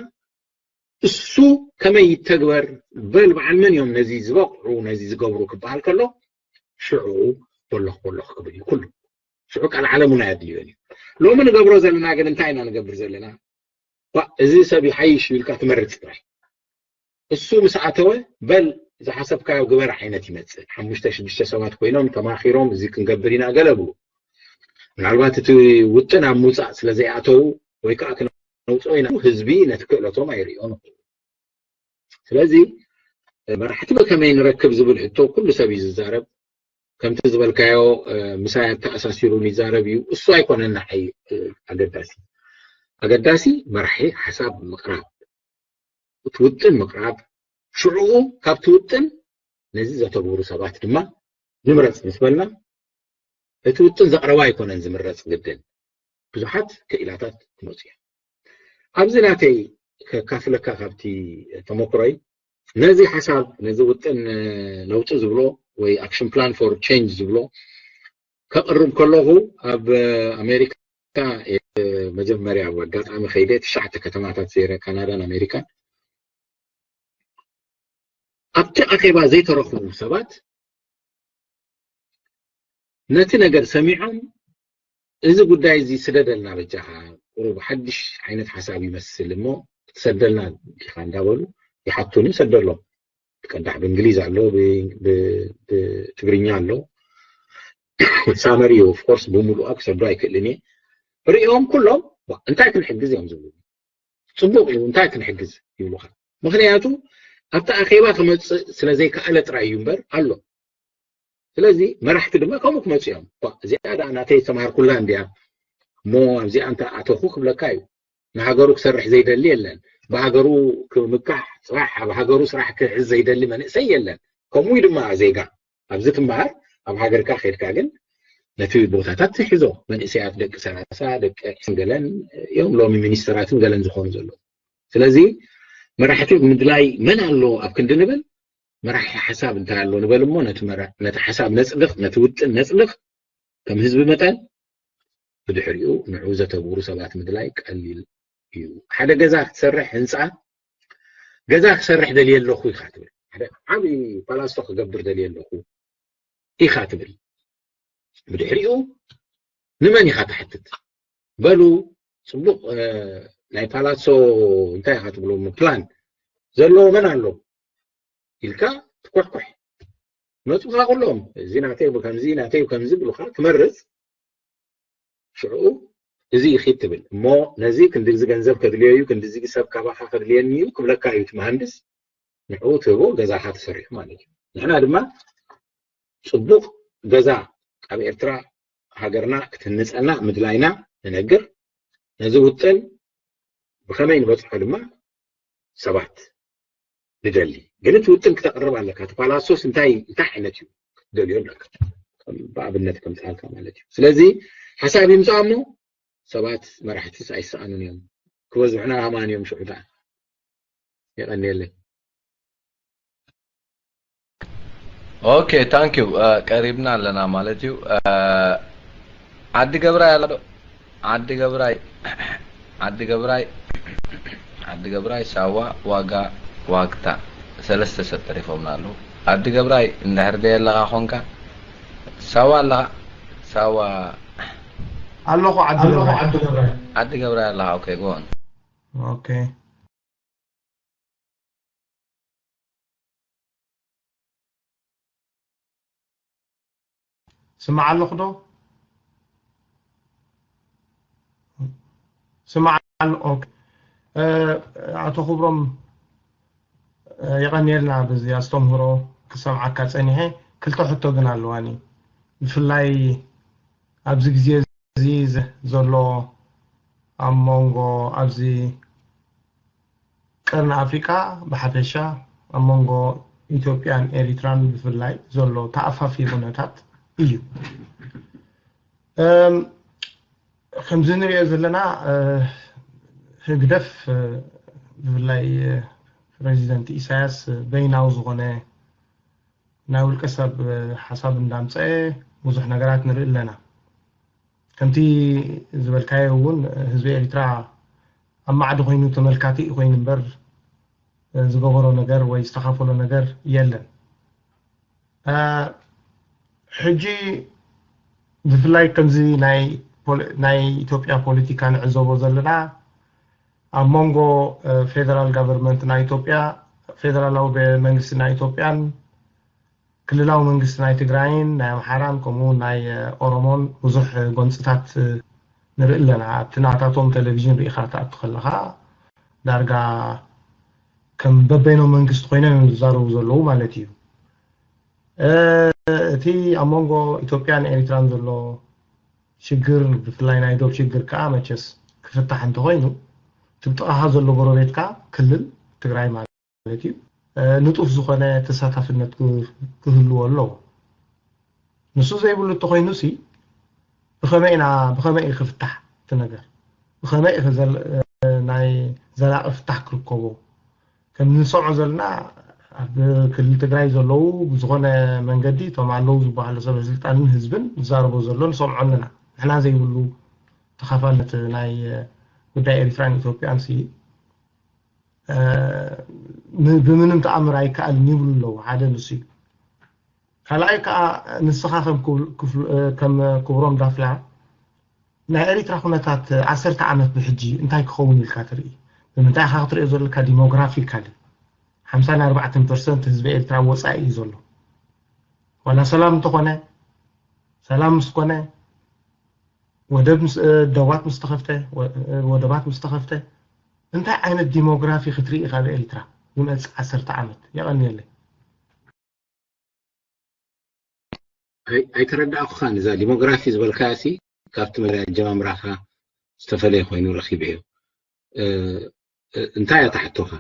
እሱ ከመይ ይተግበር በል በዓል መን እዮም ነዚ ዝበቕዑ ነዚ ዝገብሩ ክበሃል ከሎ ሽዑ በሎኽ በሎኽ ክብል እዩ ኩሉ። ሽዑ ቃል ዓለሙና ኣየድልዮን እዩ። ሎሚ ንገብሮ ዘለና ግን እንታይ ኢና ንገብር ዘለና? ዋ፣ እዚ ሰብ ይሓይሽ እዩ ኢልካ ትመርጽ ጥራይ። እሱ ምስ ኣተወ በል ዝሓሰብካዮ ግበር ዓይነት ይመፅእ። ሓሙሽተ ሽዱሽተ ሰባት ኮይኖም ተማኺሮም እዚ ክንገብር ኢና ገለ ብሉ። ምናልባት እቲ ውጥን ኣብ ምውፃእ ስለ ዘይኣተው ወይ ከዓ ክነውፅኦ ኢና፣ ህዝቢ ነቲ ክእለቶም ኣይርእዮን። ስለዚ መራሕቲ ከመይ ንረክብ ዝብል ሕቶ ኩሉ ሰብ እዩ ዝዛረብ። ከምቲ ዝበልካዮ ምሳይ ኣተኣሳሲሩን ይዛረብ እዩ። እሱ ኣይኮነን ንዓይ ኣገዳሲ። ኣገዳሲ መራሒ ሓሳብ ምቕራብ፣ እቲ ውጥን ምቕራብ፣ ሽዕኡ ካብቲ ውጥን ነዚ ዘተግብሩ ሰባት ድማ ንምረፅ ምስ በልና፣ እቲ ውጥን ዘቕረባ ኣይኮነን ዝምረፅ ግድን። ብዙሓት ክኢላታት ክመፁ እዮም። ኣብዚ ናተይ ከካፍለካ ካብቲ ተመክሮይ፣ ነዚ ሓሳብ፣ ነዚ ውጥን ለውጢ ዝብሎ ወይ action plan for change ዝብሎ ከቕርብ ከለኹ፣ ኣብ ኣሜሪካ መጀመርያ ኣብ ኣጋጣሚ ከይደ ትሽዓተ ከተማታት ዘይረ፣ ካናዳን ኣሜሪካን። ኣብቲ ኣኼባ ዘይተረኽቡ ሰባት ነቲ ነገር ሰሚዖም፣ እዚ ጉዳይ እዚ ስደደልና በጃኻ፣ ቁሩብ ሓድሽ ዓይነት ሓሳብ ይመስል እሞ ክትሰደልና ዲኻ እንዳበሉ ይሓቱኒ። ሰደሎም። ቀዳሕ ብእንግሊዝ ኣሎ፣ ብ- ብ- ብትግርኛ ኣሎ። ሳመሪ ኦፍ ኮርስ ብምሉኣ ክሰዶ ኣይክእልን እየ። ሪኦም ኩሎም፣ "ዋ፣ እንታይ ክንሕግዝ እዮም?" ዝብሉ። "ፅቡቅ እዩ፣ እንታይ ክንሕግዝ?" ይብሉካ። ምክንያቱ ኣብቲ ኣኼባ ክመፅእ ስለዘይከኣለ ጥራይ እዩ እምበር ኣሎ። ስለዚ መራሕቲ ድማ ከምኡ ክመፁ እዮም። "ኳ፣ እዚኣ ደኣ ናተይ ዝተምሃርኩላ እንድያ እሞ ኣብዚኣ እንተ ኣተኹ ክብለካ እዩ። ንሃገሩ ክሰርሕ ዘይደሊ የለን። ብሃገሩ ክምካሕ፣ ፅባሕ ኣብ ሃገሩ ስራሕ ክሕዝ ዘይደሊ መንእሰይ የለን። ከምኡ እዩ ድማ ዜጋ። ኣብዚ ትምሃር፣ ኣብ ሃገርካ ከድካ ግን ነቲ ቦታታት ትሕዞ። መንእሰያት ደቂ ሰላሳ፣ ደቂ ዕስራን ገለን እዮም ሎሚ ሚኒስተራትን ገለን ዝኾኑ ዘለዉ። ስለዚ መራሕቲ ምድላይ መን ኣሎ ኣብ ክንዲ ንብል፣ መራሒ ሓሳብ እንታይ ኣሎ ንበል እሞ ነቲ መራ-፣ ነቲ ሓሳብ ነፅድቕ፣ ነቲ ውጥን ነፅድቕ ከም ህዝቢ መጠን፣ ብድሕሪኡ ንዑ ዘተግብሩ ሰባት ምድላይ ቀሊል እዩ። ሓደ ገዛ ክትሰርሕ፣ ህንፃ ገዛ ክሰርሕ ደልየ ኣለኹ ኢኻ ትብል። ሓደ ዓብዪ ፓላሶ ክገብር ደልየ ኣለኹ ኢኻ ትብል። ብድሕሪኡ ንመን ኢኻ ትሓትት? በሉ፣ ፅቡቕ፣ እ፣ ናይ ፓላሶ እንታይ ኢኻ ትብሎም? ፕላን ዘለዎ መን ኣሎ? ኢልካ ትኮሕኮሕ። መፁኻ ኩሎም፣ "እዚ ናተይ ከምዚ፣ ናተይ ከምዚ" ብሉኻ ትመርፅ። ሽዑ እዚ ይኺድ ትብል እሞ፣ ነዚ ክንድዚ ገንዘብ ከድልዮ እዩ፣ ክንድዚ ሰብ ካባኻ ከድልየኒ እዩ ክብለካ እዩ እቲ መሃንድስ። ንዕኡ ትህቦ፣ ገዛኻ ተሰሪሑ ማለት እዩ። ንሕና ድማ ፅቡቕ ገዛ ኣብ ኤርትራ ሃገርና ክትህንፀልና ምድላይና ንነግር። ነዚ ውጥን ብኸመይ ንበፅሖ ድማ ሰባት ንደሊ። ግን እቲ ውጥን ክተቕርብ ኣለካ። እቲ ፓላሶስ እንታይ፣ እንታይ ዓይነት እዩ ክትደልዮ ኣለካ። ከም ብኣብነት ከምፅኣልካ ማለት እዩ። ስለዚ ሓሳብ ይምፃእ እሞ ሰባት መራሕትስ ኣይሰኣኑን እዮም። ክበዝሑና ኣማን እዮም ሽዑ ደኣ። የቐንየለይ። ኦኬ፣ ታንክ ዩ። ቀሪብና ኣለና ማለት እዩ። ዓዲ ገብራይ ኣሎ ዶ? ዓዲ ገብራይ፣ ዓዲ ገብራይ፣ ዓዲ ገብራይ፣ ሳዋ፣ ዋጋ፣ ዋግታ፣ ሰለስተ ሰብ ተሪፎምና ኣለዉ። ዓዲ ገብራይ እንድሕር ደየለኻ ኾንካ፣ ሳዋ ኣለኻ? ሳዋ ኣለኹ ዓዲ ገብራይ። ዓዲ ገብራይ ኣለኻ? ኦኬ፣ ጎን። ኦኬ። ስማዕ ኣለኹ ዶ? ስማዕ ኣሎ። ኦኬ። እ፣ ኣቶ ክብሮም፣ እ፣ የቐንየልና በዚ ኣስተምህሮ ክሰምዓካ ጸኒሐ። ክልተ ሕቶ ግን ኣለዋኒ። ብፍላይ ኣብዚ ግዜ እዚ ዘ-፣ ዘሎ ኣብ መንጎ ኣብዚ ቀርኒ ኣፍሪቃ ብሓፈሻ ኣብ መንጎ ኢትዮጵያን ኤሪትራን ብፍላይ ዘሎ ተኣፋፊ ኩነታት እዩ። እም፣ ከምዚ ንሪኦ ዘለና፣ እ፣ ህግደፍ፣ እ፣ ብፍላይ፣ እ፣ ፕረዚደንት ኢሳያስ በይናዊ ዝኾነ ናይ ውልቀ ሰብ፣ እ፣ ሓሳብ እንዳምፀአ ብዙሕ ነገራት ንርኢ ኣለና። ከምቲ ዝበልካዮ እውን ህዝቢ ኤሪትራ ኣብ ማዕዲ ኮይኑ ተመልካቲ ኮይኑ እምበር፣ እ፣ ዝገበሮ ነገር ወይ ዝተኻፈሎ ነገር የለን። እ፣ ሕጂ ብፍላይ ከምዚ ናይ ፖለ-፣ ናይ ኢትዮጵያ ፖለቲካ ንዕዘቦ ዘለና ኣብ መንጎ፣ እ፣ ፌደራል ጋቨርንመንት ናይ ኢትዮጵያ፣ ፌደራላዊ መንግስቲ ናይ ኢትዮጵያን ክልላዊ መንግስቲ ናይ ትግራይን ናይ ኣምሓራን ከምኡ ናይ ኦሮሞን ብዙሕ ጎንፅታት ንርኢ ኣለና። ኣብቲ ናታቶም ቴሌቪዥን ርኢኻ ክትኣቱ ከለኻ ዳርጋ ከም በበይኖም መንግስቲ ኮይኖም እዮም ዝዛረቡ ዘለዉ ማለት እዩ። እቲ ኣብ መንጎ ኢትዮጵያን ኤሪትራን ዘሎ ሽግር ብፍላይ ናይ ዶብ ሽግር ከዓ መቸስ ክፍታሕ እንተኮይኑ ትብጥቓኻ ዘሎ ጎረቤትካ ክልል ትግራይ ማለት ማለት እዩ። ንጡፍ ዝኾነ ተሳታፍነት ክህልዎ ኣለዎ። ንሱ ዘይብሉ እንተኮይኑ ሲ ብኸመይ ኢና ብኸመይ እዩ ክፍታሕ እቲ ነገር? ብኸመይ እዩ ናይ ዘላቂ ፍታሕ ክርከቦ? ከም ንሰምዖ ዘለና ኣብ ክልል ትግራይ ዘለዉ ብዝኾነ መንገዲ እቶም ኣለዉ ዝበሃሉ ሰበ ስልጣንን ህዝብን ዝዛረቦ ዘሎ ንሰምዖ ኣለና። ንሕና ዘይብሉ ተኻፋልነት ናይ ጉዳይ ኤሪትራን ኢትዮጵያን ሲ ብምንም ተኣምር ኣይከኣልን ይብሉ ኣለዉ። ሓደ ንሱ እዩ። ካልኣይ ከዓ ንስኻ ከም ክብሮም ዳፍላ ናይ ኤሪትራ ኩነታት ዓሰርተ ዓመት ብሕጂ እንታይ ክኸውን ኢልካ ትርኢ? ብምንታይ ኢኻ ክትሪኦ ዘለካ? ዲሞግራፊካሊ ሓምሳን ኣርባዕተን ፐርሰንት ህዝቢ ኤሪትራ ወፃኢ እዩ ዘሎ። ዋላ ሰላም እንተኾነ ሰላም ምስ ኮነ ወደብ ምስ ደባት ምስ ተኸፍተ ወደባት ምስ ተኸፍተ እንታይ ዓይነት ዲሞግራፊ ክትርኢ ካብ ኤሪትራ ዝመፅእ ዓሰርተ ዓመት? የቐንየለይ። ኣይተረዳእኩኻን። እዛ ዲሞግራፊ ዝበልካያ ሲ ካብቲ መጀመርያ ኣጀማምራኻ ዝተፈለየ ኮይኑ ረኺበዮ። እንታይ እያ ትሕቶኻ?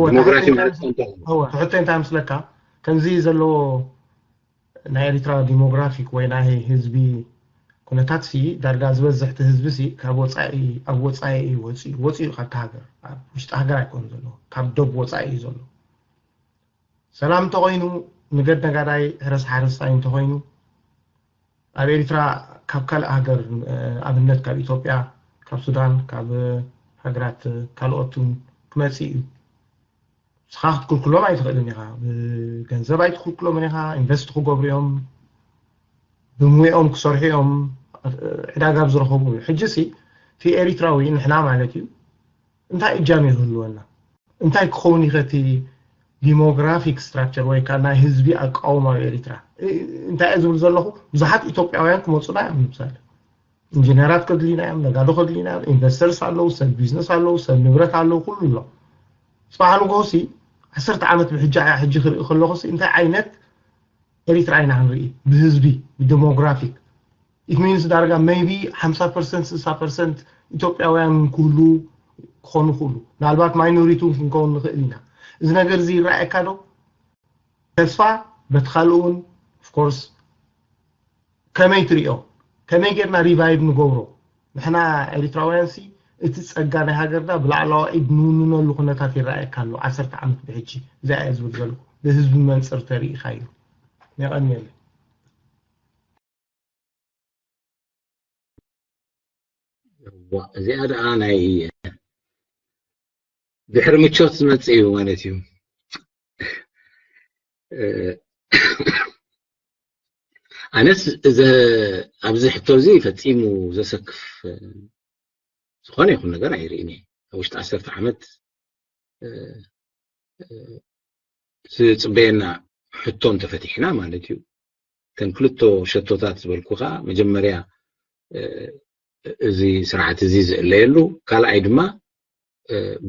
ዲሞግራፊ ማለት እንታይ እዩ? ትሕቶ እንታይ ምስለካ ከምዚ ዘለዎ ናይ ኤሪትራ ዲሞግራፊክ ወይ ናይ ህዝቢ ኩነታት ሲ ዳርጋ ዝበዝሕ እቲ ህዝቢ ሲ ካብ ወፃኢ ኣብ ወፃኢ እዩ ወፂኡ ወፂኡ ካብቲ ሃገር ኣብ ውሽጢ ሃገር ኣይኮን ዘሎ ካብ ዶብ ወፃኢ እዩ ዘሎ። ሰላም እንተኮይኑ ንገድ ነጋዳይ ሕረስ ሓረስታይ እንተኮይኑ ኣብ ኤሪትራ ካብ ካልእ ሃገር ኣብነት ካብ ኢትዮጵያ ካብ ሱዳን ካብ ሃገራት ካልኦት ክመፅእ እዩ። ንስኻ ክትክልክሎም ኣይትኽእልን ኢኻ። ብገንዘብ ኣይትክልክሎምን ኢኻ። ኢንቨስት ክገብሩ እዮም፣ ብሙያኦም ክሰርሑ እዮም፣ ዕዳጋ ኣብ ዝረኸቡ እዩ። ሕጂ ሲ እቲ ኤሪትራዊ ንሕና ማለት እዩ እንታይ እጃም ይህልወና? እንታይ ክኸውን ይኸ እቲ ዲሞግራፊክ ስትራክቸር ወይ ከዓ ናይ ህዝቢ ኣቃውማ ኣብ ኤሪትራ እንታይ እየ ዝብል ዘለኹ? ብዙሓት ኢትዮጵያውያን ክመፁና እዮም። ንምሳሌ ኢንጂነራት ከድልዩና እዮም፣ ነጋዶ ከድልዩና እዮም፣ ኢንቨስተርስ ኣለዉ፣ ሰብ ቢዝነስ ኣለዉ፣ ሰብ ንብረት ኣለዉ፣ ኩሉ ኣሎ። ፅባሕ ንግሆ ሲ ዓሰርተ ዓመት ብሕጂ ሕጂ ክርኢ ከለኹ ሲ እንታይ ዓይነት ኤሪትራ ኢና ክንርኢ ብህዝቢ ብዲሞግራፊክ ኢት ሚንስ ዳርጋ ሜይቢ ሓምሳ ፐርሰንት ስሳ ፐርሰንት ኢትዮጵያውያን ክህሉ ክኾኑ ክእሉ ምናልባት ማይኖሪቲ እውን ክንከውን ንኽእል ኢና። እዚ ነገር እዚ ይረኣየካ ዶ? ተስፋ በቲ ካልእ እውን ኦፍኮርስ ከመይ ትሪኦ? ከመይ ጌርና ሪቫይቭ ንገብሮ? ንሕና ኤሪትራውያን ሲ እቲ ጸጋ ናይ ሃገርና ብላዕለዋ ኢድ ንውንነሉ ኩነታት ይረኣየካ ኣሎ። ዓሰርተ ዓመት ብሕጂ እዚኣ እየ ዝብል ዘለኹ ብህዝቢ መንጽር ተሪኢኻዮ። የቐንየለይ። እዚኣ ደኣ ናይ ድሕሪ ምቾት ዝመጽእ እዩ ማለት እዩ። ኣነስ ኣብዚ ሕቶ እዚ ፈጺሙ ዘሰክፍ ዝኾነ ይኹን ነገር ኣይርእን እየ። ኣብ ውሽጢ ዓሰርተ ዓመት ዝፅበየና ሕቶ እንተፈቲሕና ማለት እዩ። እተን ክልተ ሸቶታት ዝበልኩኻ መጀመርያ እዚ ስርዓት እዚ ዝእለየሉ፣ ካልኣይ ድማ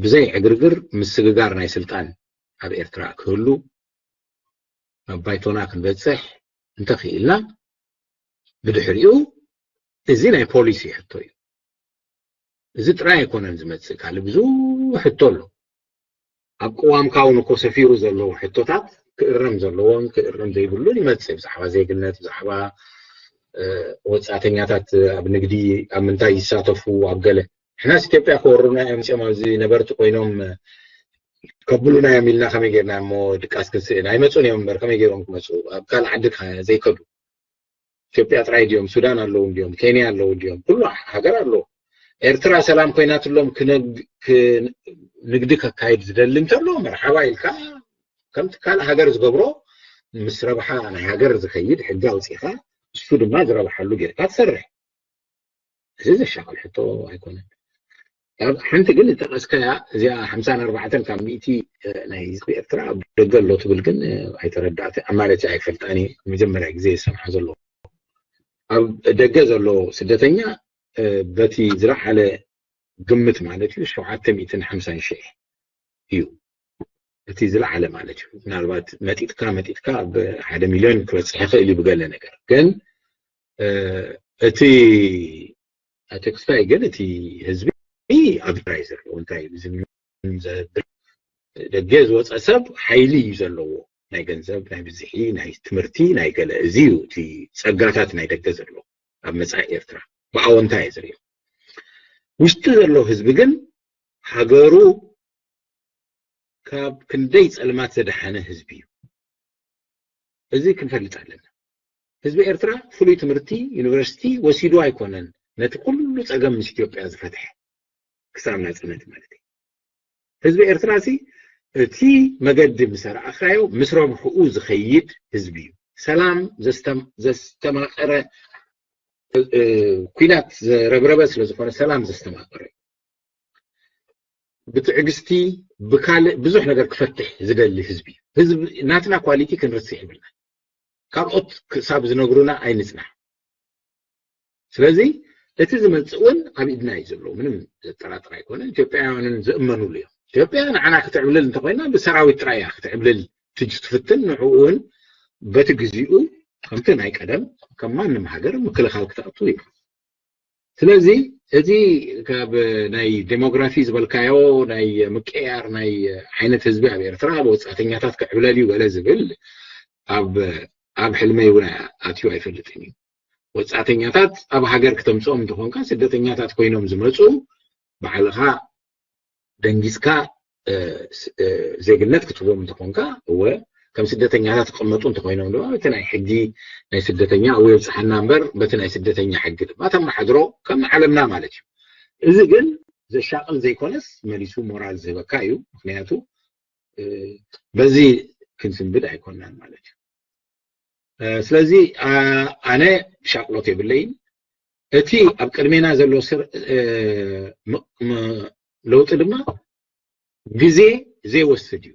ብዘይ ዕግርግር ምስግጋር ናይ ስልጣን ኣብ ኤርትራ ክህሉ ናብ ባይቶና ክንበፅሕ እንተኽኢልና ብድሕሪኡ እዚ ናይ ፖሊሲ ሕቶ እዩ። እዚ ጥራይ ኣይኮነን ዝመፅእ፣ ካልእ ብዙሕ ሕቶ ኣሎ። ኣብ ቅዋምካ እውን እኮ ሰፊሩ ዘለዉ ሕቶታት ክእረም ዘለዎን ክእረም ዘይብሉን ይመፅእ። ብዛዕባ ዜግነት፣ ብዛዕባ ወፃእተኛታት ኣብ ንግዲ ኣብ ምንታይ ይሳተፉ፣ ኣብ ገለ ንሕናስ ኢትዮጵያ ክወሩና እዮም መፅኦም ኣብዚ ነበርቲ ኮይኖም ከብሉና እዮም ኢልና ከመይ ጌርና እሞ ድቃስ ክንስእን? ኣይመፁን እዮም እምበር ከመይ ገይሮም ክመፁ? ኣብ ካልእ ዓዲ ዘይከዱ ኢትዮጵያ ጥራይ ድዮም? ሱዳን ኣለዉ እንድዮም? ኬንያ ኣለዉ እንድዮም? ኩሉ ሃገር ኣለዉ። ኤርትራ ሰላም ኮይናትሎም ንግዲ ከካይድ ዝደሊ እንተሎ መርሓባ ኢልካ ከምቲ ካልእ ሃገር ዝገብሮ ምስ ረብሓ ናይ ሃገር ዝኸይድ ሕጊ ኣውፂኻ እሱ ድማ ዝረብሓሉ ጌርካ ትሰርሕ። እዚ ዘሻቕል ሕቶ ኣይኮነን። ኣብ ሓንቲ ግን ዝጠቐስካያ እዚኣ ሓምሳን ኣርባዕተን ካብ ሚእቲ ናይ ህዝቢ ኤርትራ ኣብ ደገ ኣሎ ትብል ግን ኣይተረዳእቲ ማለት ኣይፈልጣኒ። መጀመርያ ግዜ ዝሰምዓ ዘሎ ኣብ ደገ ዘሎ ስደተኛ በቲ ዝለዓለ ግምት ማለት እዩ ሸውዓተ ሚእትን ሓምሳን ሽሕ እዩ። እቲ ዝለዓለ ማለት እዩ። ምናልባት መጢጥካ መጢጥካ ኣብ ሓደ ሚልዮን ክበፅሕ ይኽእል እዩ ብገለ ነገር ግን እቲ ኣቶ ክስታይ ግን እቲ ህዝቢ ኣብ ትግራይ ዘለዎ እንታይ እዩ ዝብል ዘብል ደገ ዝወፀ ሰብ ሓይሊ እዩ ዘለዎ ናይ ገንዘብ ናይ ብዝሒ ናይ ትምህርቲ ናይ ገለ እዚ እዩ እቲ ፀጋታት ናይ ደገ ዘሎ ኣብ መፃኢ ኤርትራ ብኣወንታ እየ ዝሪኦ። ውሽጢ ዘሎ ህዝቢ ግን ሃገሩ ካብ ክንደይ ፀልማት ዘድሓነ ህዝቢ እዩ። እዚ ክንፈልጥ ኣለና። ህዝቢ ኤርትራ ፍሉይ ትምህርቲ ዩኒቨርሲቲ ወሲዱ ኣይኮነን ነቲ ኩሉ ፀገም ምስ ኢትዮጵያ ዝፈትሐ ክሳብ ናፅነት ማለት እዩ። ህዝቢ ኤርትራ ሲ እቲ መገዲ ምስ ኣርኣኻዮ ምስ ረብሕኡ ዝኸይድ ህዝቢ እዩ። ሰላም ዘስተማቐረ ኩናት ዘረብረበ ስለዝኾነ ሰላም ዘስተማቐረ ብትዕግስቲ ብካልእ ብዙሕ ነገር ክፈትሕ ዝደሊ ህዝቢ ህዝቢ ናትና ኳሊቲ ክንርስዕ ይብልና። ካልኦት ክሳብ ዝነግሩና ኣይንፅናሕ። ስለዚ እቲ ዝመፅእ እውን ኣብ ኢድና እዩ ዘሎ። ምንም ዘጠራጥር ኣይኮነን። ኢትዮጵያውያንን ዝእመኑሉ እዮም። ኢትዮጵያ ንዓና ክትዕብልል እንተኮይና ብሰራዊት ጥራይ እያ ክትዕብልል ትፍትን። ንዕኡ እውን በቲ ግዚኡ ከምቲ ናይ ቀደም ከም ማንም ሃገር ምክልኻል ክትኣቱ እዩ። ስለዚ እዚ ካብ ናይ ዴሞግራፊ ዝበልካዮ ናይ ምቅያር ናይ ዓይነት ህዝቢ ኣብ ኤርትራ ወፃእተኛታት ክዕብለል እዩ ገለ ዝብል ኣብ ኣብ ሕልመይ እውን ኣትዩ ኣይፈልጥን እዩ። ወፃእተኛታት ኣብ ሃገር ክተምፅኦም እንተኾንካ ስደተኛታት ኮይኖም ዝመፁ ባዕልኻ ደንጊፅካ ዜግነት ክትቦም እንተኾንካ እወ ከም ስደተኛታት ክቐመጡ እንተኮይኖም ድማ እቲ ናይ ሕጊ ናይ ስደተኛ እወ የብፅሓና እምበር በቲ ናይ ስደተኛ ሕጊ ድማ ተመሓድሮ ከም ዓለምና ማለት እዩ። እዚ ግን ዘሻቕል ዘይኮነስ መሊሱ ሞራል ዝህበካ እዩ። ምክንያቱ በዚ ክንስንብድ ኣይኮናን ማለት እዩ። ስለዚ ኣነ ሻቕሎት የብለይን። እቲ ኣብ ቅድሜና ዘሎ ለውጢ ድማ ግዜ ዘይወስድ እዩ።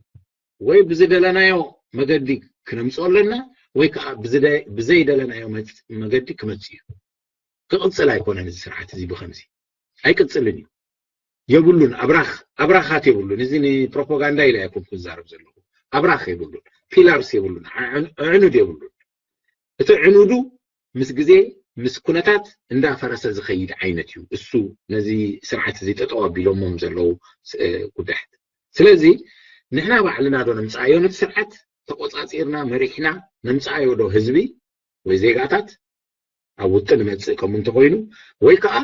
ወይ ብዝደለናዮ መገዲ ክነምፅኦ ኣለና ወይ ከዓ ብዘይደለናዮ መገዲ ክመፅእ እዩ። ክቕፅል ኣይኮነን እዚ ስርዓት እዚ ብከምዚ ኣይቅፅልን እዩ። የብሉን ኣብራኽ ኣብራኻት የብሉን። እዚ ንፕሮፓጋንዳ ኢለ ኣይኮንኩ ዝዛረብ ዘለኹ። ኣብራኽ የብሉን፣ ፒላርስ የብሉን፣ ኣዕኑድ የብሉን። እቲ ዕኑዱ ምስ ግዜ ምስ ኩነታት እንዳፈረሰ ዝኸይድ ዓይነት እዩ። እሱ ነዚ ስርዓት እዚ ጠጠው ኣቢሎሞም ዘለዉ ጉዳያት። ስለዚ ንሕና ባዕልና ዶ ነምፅኣዮ ነቲ ስርዓት ተቆፃፂርና መሪሕና ነምፅኣዮ ዶ ህዝቢ ወይ ዜጋታት ኣብ ውጥን መፅእ ከምኡ እንተኮይኑ ወይ ከዓ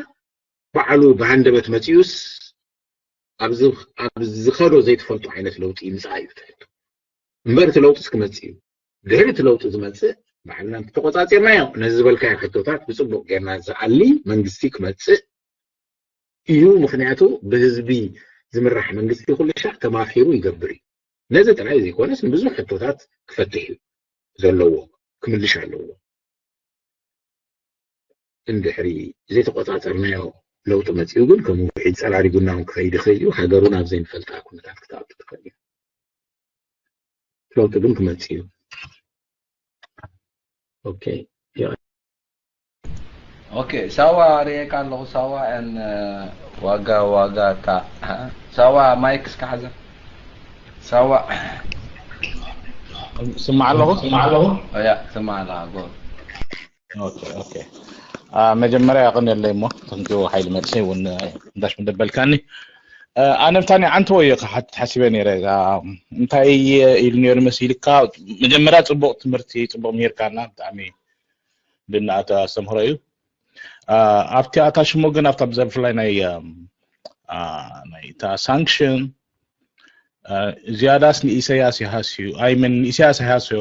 ባዕሉ ብሃንደበት መፂኡስ ኣብ ዝኸዶ ዘይትፈልጡ ዓይነት ለውጢ ይምፅኣ እዩ ትሕቶ እምበር እቲ ለውጢ እስክመፅእ እዩ። ድሕሪ እቲ ለውጢ ዝመፅእ ባዕልና እንተተቆፃፂርናዮ ነዚ ዝበልካዮ ሕቶታት ብፅቡቅ ጌርና ዝኣሊ መንግስቲ ክመፅእ እዩ። ምክንያቱ ብህዝቢ ዝምራሕ መንግስቲ ኩሉ ሻዕ ተማኺሩ ይገብር እዩ። ነዚ ጥራይ ዘይኮነስ ንብዙሕ ሕቶታት ክፈትሕ እዩ ዘለዎ ክምልሽ ኣለዎ። እንድሕሪ ዘይተቆፃፀርናዮ ለውጢ መፂኡ ግን ከም ውሒድ ፀራሪጉና እውን ክኸይድ ይኽእል እዩ። ሃገሩ ናብ ዘይንፈልጣ ኩነታት ክትኣቱ ትኽእል እዩ። ለውጢ ግን ክመፅእ እዩ። ኦኬ። ኦኬ ሳዋ ርኤካ ኣለኹ። ሳዋ ን ዋጋ ዋጋ ታ ሳዋ ማይክ እስከ ሓዘ ሳዋ ስማዕ ኣለኹ ስማዕ ኣለኹ። ያ ስማዕ ኣለኻ ጎ ኦኬ ኦኬ። መጀመርያ ያቐንየለይ እሞ ተንኪ ሓይሊ መልሲ እውን እንዳሽ ምደበልካኒ። ኣነ ብታኒ ዓንተወዮ ክሓትት ሓሲበ ነይረ። እንታይ ኢሉ ነይሩ መሲልካ? መጀመርያ ፅቡቕ ትምህርቲ ፅቡቕ ምሂርካና ብጣዕሚ ብናኣተ ኣስተምህሮ እዩ። ኣብቲ ኣታሽሞ ግን ኣብታ ብዛ ብፍላይ ናይ ናይ እታ ሳንክሽን ዝያዳስ ንኢሰያስ ይሃስዩ ኣይመን ንኢሰያስ ኣይሃስዮ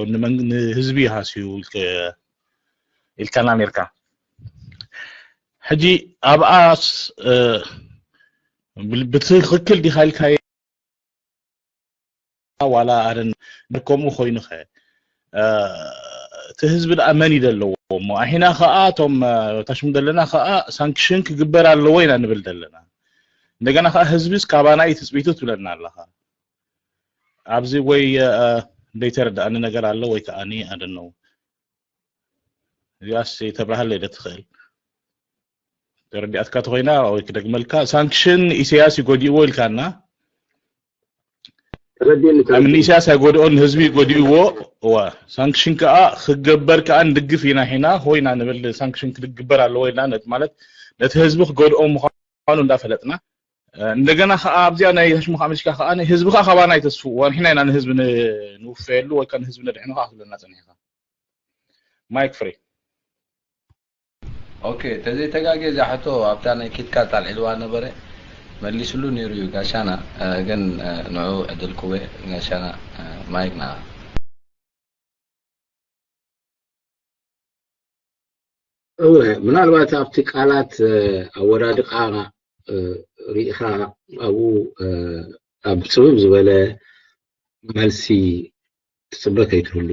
ንህዝቢ ይሃስዩ ኢልካና ነርካ። ሕጂ ኣብኣስ ብትክክል ዲካ ኢልካ ዋላ ኣረን ከምኡ ኮይኑኸ እቲ ህዝቢ ደኣ መን እዩ ዘለዎ እሞ ኣሒና ከዓ እቶም ታሽሙ ዘለና ከዓ ሳንክሽን ክግበር ኣለዎ ኢና ንብል ዘለና። እንደገና ከዓ ህዝብስ ካባና እዩ ትፅቢቱ ትብለና ኣለኻ። ኣብዚ ወይ እ፣ ዘይተረዳእኒ ነገር ኣሎ ወይ ከዓ ኣደነው እዚኣስ ተብርሃለይ ዶ ትኽእል? ተረዲኣትካ ተኾይና ወይ ክደግመልካ፣ ሳንክሽን ኢሳያስ ይጎዲእዎ ኢልካና። ተረዲእኒ ኣምን ኢሳያስ ኣይጎድኦን፣ ህዝቢ ይጎዲእዎ። እዋ ሳንክሽን ከዓ ክገበር ከዓ ንድግፍ ኢና ሒና ሆይና ንብል። ሳንክሽን ክግበር ኣለዎ ኢልና ነት ማለት ነቲ ህዝቢ ክጎድኦ ምዃኑ እንዳፈለጥና እ፣ እንደገና ከዓ ኣብዚኣ ናይ ሽሙኻ ኣመልሽካ ከዓ ህዝቢ ከዓ ካባና ይተስፍዎ ንሕና ኢና ንህዝቢ ን- ንውፈየሉ ወይ ከዓ ንህዝቢ ነድሕኑ ከዓ ክብለና ፀኒሕካ። ማይክ ፍሪ። ኦኬ፣ ተዘይተጋግየ እዛ ሕቶ ኣብታ ናይ ኪትካት ኣልዒልዋ ነበረ፣ መሊስሉ ነይሩ እዩ ጋሻና። እ፣ ግን እ፣ ንዑ ዕድል ክወ ጋሻና። እ፣ ማይክ ንዓ። እወ፣ ምናልባት ኣብቲ ቃላት እ፣ ኣወዳድቃ እ፣ ርኢኻ ኣብኡ እ፣ ኣብ ጽብብ ዝበለ መልሲ ትጽበ ከይትህሉ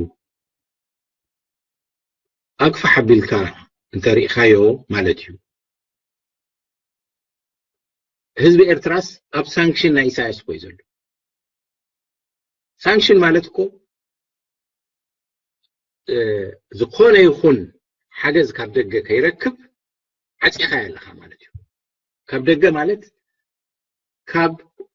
ኣግፋሕ ኣቢልካ እንተሪእኻዮ ማለት እዩ። ህዝቢ ኤርትራስ ኣብ ሳንክሽን ናይ ኢሳያስ እኮ እዩ ዘሎ። ሳንክሽን ማለት እኮ እ፣ ዝኾነ ይኹን ሓገዝ ካብ ደገ ከይረክብ ዓፂኻ ኣለኻ ማለት እዩ። ካብ ደገ ማለት ካብ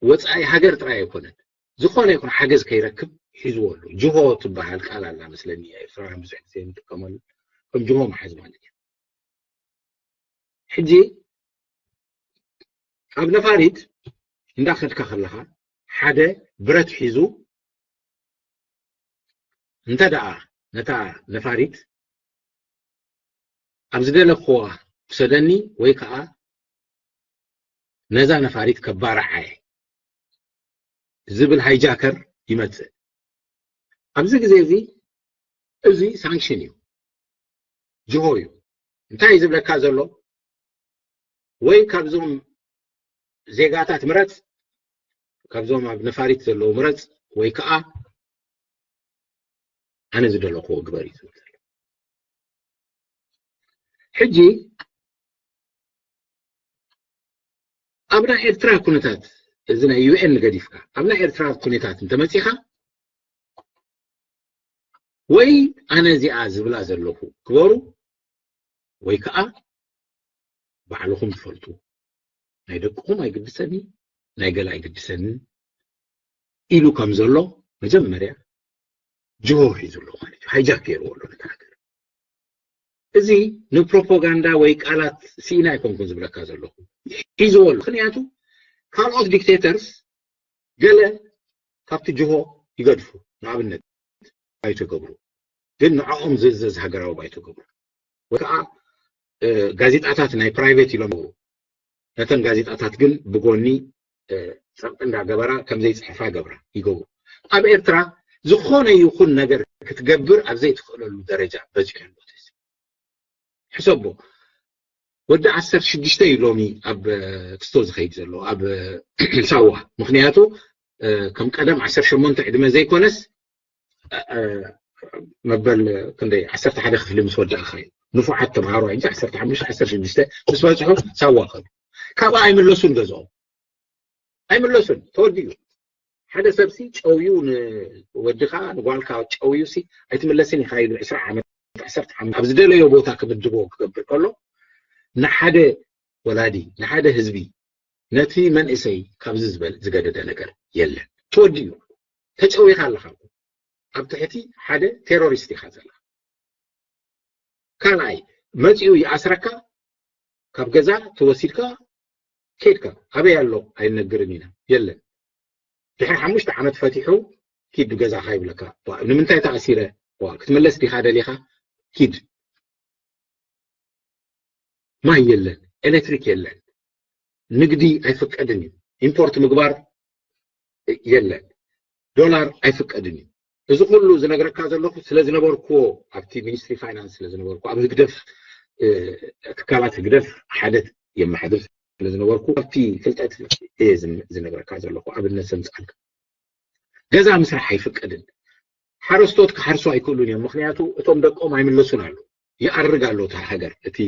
ወፃኢ ሃገር ጥራይ ኣይኮነን። ዝኾነ ይኹን ሓገዝ ከይረክብ ሒዝዎ ኣሎ። ጅሆ ትበሃል ቃል ኣላ መስለኒ፣ ኤርትራውያን ብዙሕ ግዜ ንጥቀመሉ ከም ጅሆ መሓዝ ማለት እዩ። ሕጂ ኣብ ነፋሪት እንዳኸድካ ከለኻ ሓደ ብረት ሒዙ እንተ ደኣ ነታ ነፋሪት ኣብ ዝደለኽዋ ውሰደኒ ወይ ከዓ ነዛ ነፋሪት ከባርዓ እየ ዝብል ሃይጃከር ይመጽእ። ኣብዚ ግዜ እዚ እዚ ሳንክሽን እዩ፣ ጅሆ እዩ። እንታይ እዩ ዝብለካ ዘሎ? ወይ ካብዞም ዜጋታት ምረጽ፣ ካብዞም ኣብ ነፋሪት ዘለዉ ምረጽ፣ ወይ ከዓ ኣነ ዝደለኽዎ ግበር እዩ ዝብል ዘሎ። ሕጂ ኣብ ናይ ኤርትራ ኩነታት፣ እዚ ናይ ዩ ኤን ገዲፍካ፣ ኣብ ናይ ኤርትራ ኩነታት እንተመጺኻ፣ ወይ ኣነ እዚኣ ዝብላ ዘለኹ ግበሩ፣ ወይ ከዓ ባዕልኹም ትፈልጡ፣ ናይ ደቅኹም ኣይግድሰኒ፣ ናይ ገለ ኣይግድሰኒ ኢሉ ከም ዘሎ መጀመርያ ጅሆ ሒዙ ኣሎ ማለት እዩ። ሃይጃክ ገይርዎ ኣሎ ነታ ሃገር። እዚ ንፕሮፓጋንዳ ወይ ቃላት ስኢነ ኣይኮንኩን ዝብለካ ዘለኹ፣ ሒዝዎ ኣሎ። ምኽንያቱ ካልኦት ዲክቴተርስ ገለ ካብቲ ጅሆ ይገድፉ። ንኣብነት ባይቶ ይገብሩ፣ ግን ንዕኦም ዝእዘዝ ሃገራዊ ባይቶ ይገብሩ። ወይ ከዓ እ፣ ጋዜጣታት ናይ ፕራይቬት ኢሎም ይገብሩ። ነተን ጋዜጣታት ግን ብጎኒ እ፣ ጸብቂ እንዳገበራ ከም ዘይጽሕፋ ገብራ ይገብሩ። ኣብ ኤርትራ ዝኾነ ይኹን ነገር ክትገብር ኣብ ዘይትኽእለሉ ደረጃ በጺሑ ኣሎ እቲ ህዝቢ። ሕሰቦ፣ ወዲ ዓሰርተ ሽዱሽተ እዩ ሎሚ ኣብ እ፣ ክስቶ ዝኸይድ ዘሎ ኣብ እ፣ ሳዋ። ምኽንያቱ እ፣ ከም ቀደም ዓሰርተ ሸሞንተ ዕድመ ዘይኮነስ እ፣ እ፣ መበል ክንደይ ዓሰርተ ሓደ ክፍሊ ምስ ወዳእኻ እዩ። ንፉዓት ተምሃሮ ሕጂ ዓሰርተ ሓሙሽተ ዓሰርተ ሽዱሽተ ምስ በጽሑ ሳዋ ከዱ። ካብኣ ኣይምለሱን ገዝኦም። ኣይምለሱን። ተወዲኡ። ሓደ ሰብሲ ጨውዩ ንወድኻ ንጓልካ ጨውዩ ሲ ኣይትምለስን ኢኻ ኢሉ ዕስራ ዓመት ዓሰርተ ዓመት ኣብ ዝደለዮ ቦታ ክምድቦ ክገብር ከሎ ንሓደ ወላዲ ንሓደ ህዝቢ ነቲ መንእሰይ ካብዚ ዝበል ዝገደደ ነገር የለን። ተወዲኡ። ተጨዊኻ ኣለኻ እኮ። ኣብ ትሕቲ ሓደ ቴሮሪስት ኢኻ ዘለኻ። ካልኣይ መፂኡ ይኣስረካ፣ ካብ ገዛ ተወሲድካ ከድካ ኣበይ ኣሎ ኣይነግርን ኢና የለን። ድሕሪ ሓሙሽተ ዓመት ፈቲሑ ኪድ ገዛኻ ይብለካ። ዋ፣ ንምንታይ ተኣሲረ? ዋ፣ ክትምለስ ዲኻ ደሊኻ? ኪድ። ማይ የለን፣ ኤሌክትሪክ የለን፣ ንግዲ ኣይፍቀድን እዩ፣ ኢምፖርት ምግባር የለን፣ ዶላር ኣይፍቀድን እዩ። እዚ ኩሉ ዝነግረካ ዘለኹ ስለ ዝነበርኩዎ፣ ኣብቲ ሚኒስትሪ ፋይናንስ ስለ ዝነበርኩ፣ ኣብ ህግደፍ እ፣ ትካላት ህግደፍ ሓደ የመሓድር ስለ ዝነበርኩ ኣብቲ ፍልጠት እየ ዝን- ዝነግረካ ዘለኹ። ኣብነት ዘምፅኣልካ ገዛ ምስራሕ ኣይፍቀድን። ሓረስቶት ክሓርሱ ኣይክእሉን እዮም፣ ምክንያቱ እቶም ደቆም ኣይምለሱን ኣለዉ። ይኣርግ ኣሎ እቲ ሃገር፣ እቲ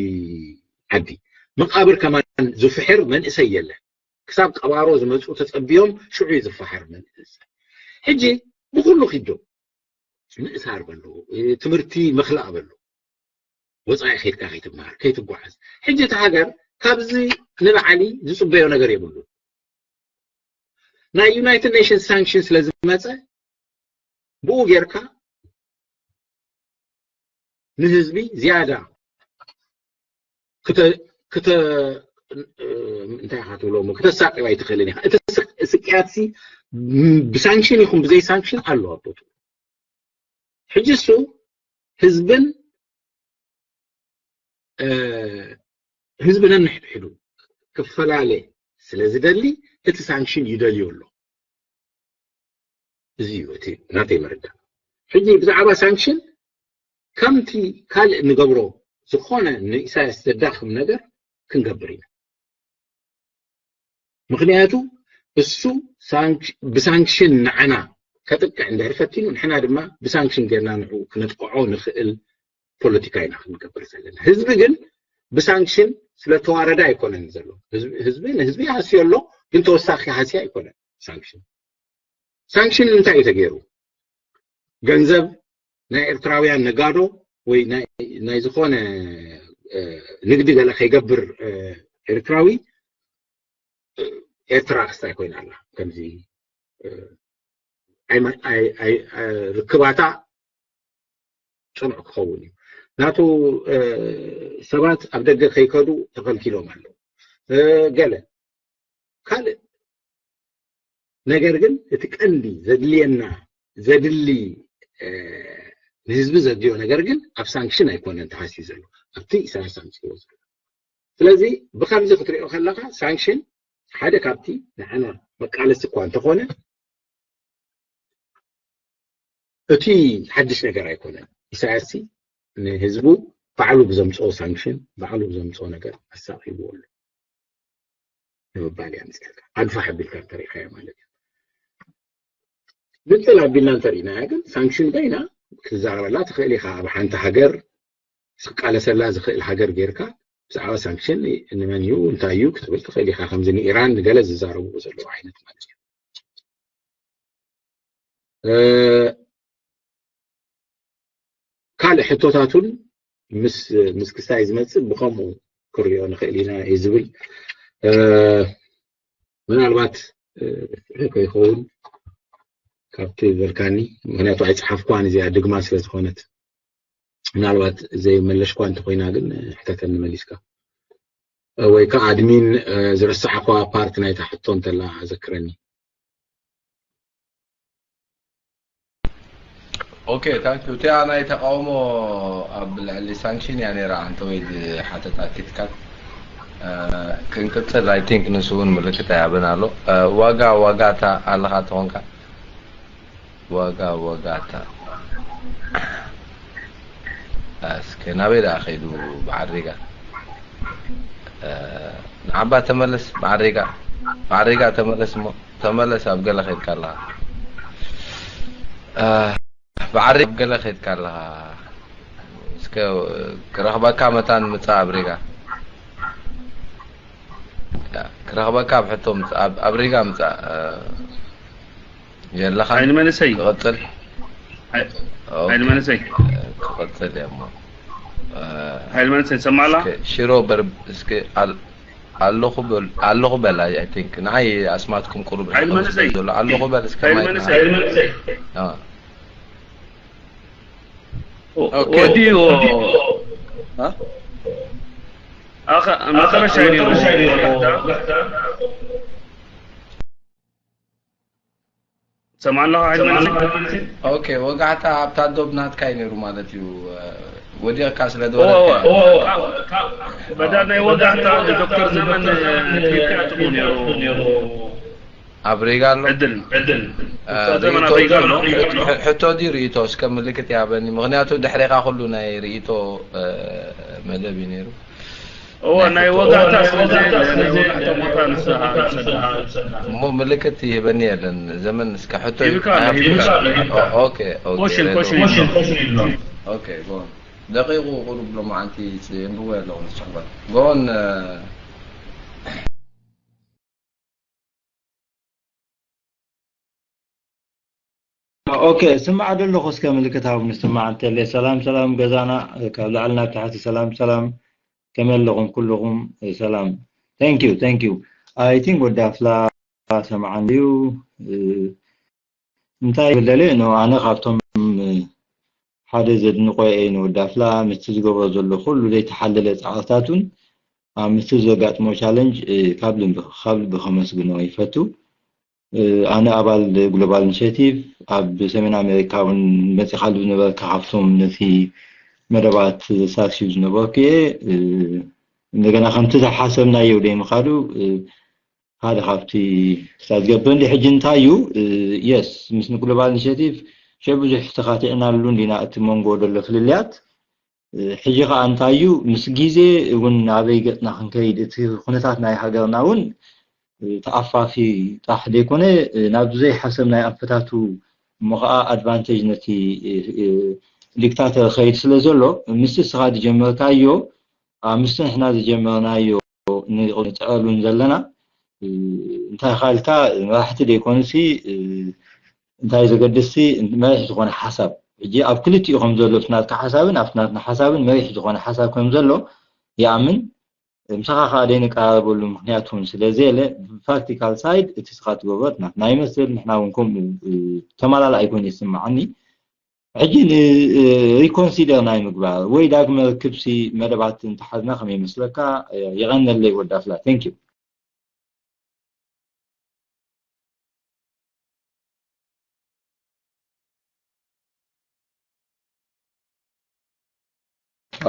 ዓዲ። መቃብር ከማን ዝፍሕር መንእሰይ የለን። ክሳብ ቀባሮ ዝመፁ ተፀቢዮም ሽዑ እዩ ዝፈሓር መንእሰይ። ሕጂ ብኩሉ ኪዶ ምእሳር በሉ፣ ትምህርቲ ምኽላእ በሉ፣ ወፃኢ ኬድካ ከይትመሃር ከይትጓዓዝ። ሕጂ እቲ ሃገር ካብዚ ንላዕሊ ዝፅበዮ ነገር የብሉ። ናይ ዩናይትድ ኔሽንስ ሳንክሽን ስለ ዝመፀ ብኡ ጌርካ ንህዝቢ ዝያዳ ክተ ክተ እንታይ ኢኻ ትብሎ እሞ ክተሳቅዮ ኣይትኽእልን ኢኻ። እቲ ስቅ- ስቅያትሲ ብሳንክሽን ይኹን ብዘይ ሳንክሽን ኣሎ ኣቦቱ። ሕጂ እሱ ህዝብን ህዝቢ ነንሕድሕዱ ክፈላለ ስለ ዝደሊ እቲ ሳንክሽን ይደልዮ ኣሎ። እዚ እዩ እቲ ናተይ መረዳእ። ሕጂ ብዛዕባ ሳንክሽን ከምቲ ካልእ ንገብሮ ዝኾነ ንኢሳያስ ዘዳኽም ነገር ክንገብር ኢና። ምኽንያቱ እሱ ብሳንክሽን ንዓና ከጥቅዕ እንድሕር ፈቲኑ ንሕና ድማ ብሳንክሽን ጌርና ንዑ ክነጥቅዖ ንኽእል ፖለቲካ ኢና ክንገብር ዘለና። ህዝቢ ግን ብሳንክሽን ስለተዋረደ ኣይኮነን ዘሎ። ህዝቢ ንህዝቢ ይሃስዮ ኣሎ፣ ግን ተወሳኺ ሃስያ ኣይኮነን ሳንክሽን። ሳንክሽን እንታይ እዩ ተገይሩ? ገንዘብ ናይ ኤርትራውያን ነጋዶ ወይ ናይ ዝኾነ ንግዲ ገለ ከይገብር ኤርትራዊ ኤርትራ ክስታይ ኮይና ኣላ። ከምዚ ርክባታ ፅኑዕ ክኸውን እዩ። ናቱ ሰባት ኣብ ደገ ከይከዱ ተኸልኪሎም ኣለዉ። ገለ ካልእ ነገር ግን እቲ ቀንዲ ዘድልየና ዘድሊ ንህዝቢ ዘድልዮ ነገር ግን ኣብ ሳንክሽን ኣይኮነን ተሃስዩ ዘሎ ኣብቲ ኢሳያስ ኣምፅዎ ዘሎ። ስለዚ ብከምዚ ክትሪኦ ከለካ ሳንክሽን ሓደ ካብቲ ንዓና መቃለሲ እኳ እንተኾነ እቲ ሓድሽ ነገር ኣይኮነን። ኢሳያስ ንህዝቡ ባዕሉ ብዘምፅኦ ሳንክሽን ባዕሉ ብዘምፅኦ ነገር ኣሳቂብዎ ኣሎ ንምባል እያ መፅኣልካ። ኣድፋሕ ኣቢልካ እንተሪኢኻዮ ማለት እዩ። ንፅል ኣቢልና እንተሪኢናያ ግን ሳንክሽን በይና ክትዛረበላ ትኽእል ኢኻ። ኣብ ሓንቲ ሃገር ክቃለሰላ ዝኽእል ሃገር ጌርካ ብዛዕባ ሳንክሽን ንመን እዩ እንታይ እዩ ክትብል ትኽእል ኢኻ። ከምዚ ንኢራን ንገለ ዝዛረብዎ ዘለዉ ዓይነት ማለት እዩ። ካልእ ሕቶታት እውን ምስ ምስ ክስታይ ዝመፅእ ብኸምኡ ክሪኦ ንኽእል ኢና እዩ ዝብል። ምናልባት ስሕተት ከይኸውን ካብቲ ዝበልካኒ፣ ምክንያቱ ኣይፀሓፍኳን እዚኣ ድግማ ስለ ዝኾነት፣ ምናልባት ዘይመለሽኳ እንተኮይና ግን ሕተተኒ መሊስካ፣ ወይ ከዓ ኣድሚን ዝረሳዕኳ ፓርት ናይታ ሕቶ እንተላ ዘክረኒ። ኦኬ ታንክ ዩ። እቲኣ ናይ ተቃውሞ ኣብ ልዕሊ ሳንክሽን እያ ነይራ። ኣንተ ወይ ዝሓተታ ኪትካት ክንቅፅል ኣይ ቲንክ ንሱ እውን ምልክት ኣይሃበን ኣሎ። ዋጋ ዋጋ እታ ኣለኻ ተኾንካ ዋጋ ዋጋ እታ እስከ ናበይ ደኣ ከይዱ ብዓሪጋ ንዓባ ተመለስ ብዓሪጋ ብዓሪጋ ተመለስ እሞ ተመለስ ኣብ ገለ ከይድካ ኣለኻ ብዓሪ ኣብ ገለ ከይድካ ኣለኻ እስከ ክረኽበካ መታን ምጻእ ኣብ ሪጋ ክረኽበካ ኣብ ሕቶ ምጻእ ኣብ ሪጋ ምጻእ የለኻ ሓይሊ መንእሰይ ክቕጽል ሓይሊ መንእሰይ ክቕጽል እየ እሞ ሓይሊ መንእሰይ ሰማላ ሽሮ በርብ እስከ ኣለኹ በል ኣለኹ በል I think ንዓይ ኣስማትኩም ቁሩብ ሓይሊ መንእሰይ ዘሎ ኣለኹ በል እስከ ሓይሊ ማይክ መንእሰይ ና- ወዲኡ ኣኸ መጠረሻ እዩ ነይሩ ሰማዕና ሓይሊ መንእሰይ ኦኬ ወጋሕታ ኣብታ ዶብ ናትካ እዩ ነይሩ ማለት እዩ ወዲቕካ ስለ በዳ ናይ ወጋሕታ ዶክተር ዘመን ትሪካ ጥሙ ነይሩ ኣብ ሪጋ ኣሎ ዕድል ዕድል ዘመን ኣብ ሪጋ ኣሎ ሕቶ ድዩ ርእቶ እስከ ምልክት ያበኒ ምክንያቱ ድሕሬኻ ኩሉ ናይ ርእቶ መደብ እዩ ነይሩ እወ ናይ ወጋሕታ ስለዘየለ ናይ ወጋሕታ ቦታ ንስኻ እሞ ምልክት ይህበኒ የለን ዘመን እስከ ሕቶ ኦኬ ኮሽን ኮሽን ኦኬ ጎን ደቂቁ ቁሩብ ሎማዓንቲ የንብቦ የለውን ዝፅሕፈት ጎን ኦኬ፣ ስማዕ ደለኹ። እስከ ምልክት ሃቡኒ፣ ስማዕ እንተለ። ሰላም ሰላም ገዛና፣ ካብ ላዕሊ ናብ ታሕቲ ሰላም ሰላም። ከመይ ኣለኹም ኩልኹም? ሰላም። Thank you, thank you. I think ወዲ ኣፍላ ሰምዓኒ እዩ። እንታይ ይብል ደልየ? ኖ፣ ኣነ ካብቶም ሓደ ዘድንቆ እየ ንወዲ ኣፍላ፣ ምስቲ ዝገብሮ ዘሎ ኩሉ ዘይተሓለለ ጻዕርታቱን ኣብ ምስቲ ዘጋጥሞ ቻለንጅ ካብ ልቢ ካብ ልቢ ከመስግኖ ይፈቱ። ኣነ ኣባል ግሎባል ኢኒሼቲቭ ኣብ ሰሜን ኣሜሪካ እውን መፂኻሉ ዝነበርካ ካብቶም ነቲ መደባት ዘሳስዩ ዝነበርኩ እየ። እንደገና ከምቲ ዝሓሰብናዮ ደይምኻዱ ሓደ ካብቲ ክሳብ ዝገብር እንዲ ሕጂ እንታይ እዩ? የስ ምስ ግሎባል ኢኒሼቲቭ ሽዑ ብዙሕ ተኻቲዕናሉ እንዲና እቲ መንጎ ዘሎ ፍልልያት። ሕጂ ኸዓ እንታይ እዩ? ምስ ግዜ እውን ናበይ ገፅና ክንከይድ፣ እቲ ኩነታት ናይ ሃገርና እውን ተኣፋፊ ጥራሕ ዘይኮነ ናብ ዘይሓሰብናዮ ኣንፈታቱ እሞ ኸዓ ኣድቫንቴጅ ነቲ ዲክታተር ኸይድ ስለ ዘሎ ምስቲ እስኻ ዝጀመርካዮ ኣብ ምስቲ ንሕና ዝጀመርናዮ ንፅዕሩን ዘለና እንታይ ካልካ መራሕቲ ደይኮኑሲ እንታይ ዘገድስቲ መሪሕ ዝኾነ ሓሳብ ሕጂ ኣብ ክልቲኡ ከም ዘሎ እቲ ናትካ ሓሳብን ኣብቲ ናትና ሓሳብን መሪሕ ዝኾነ ሓሳብ ከም ዘሎ ይኣምን። ምሳኻ ከዓ ደይንቀራረበሉ ምክንያት እውን ስለ ዘየለ ብፕራክቲካል ሳይድ እቲ ስኻ ትገብሮ ናትና ይመስል። ንሕና እውን ከምኡ ተመላላእ ኣይኮይኑ ይስምዓኒ። ሕጂ ሪኮንሲደር ናይ ምግባር ወይ ዳግመ ርክብሲ መደባት እንተሓዝና ከመይ ይመስለካ? የቐነለይ ወዲ ኣፍላ። Thank you።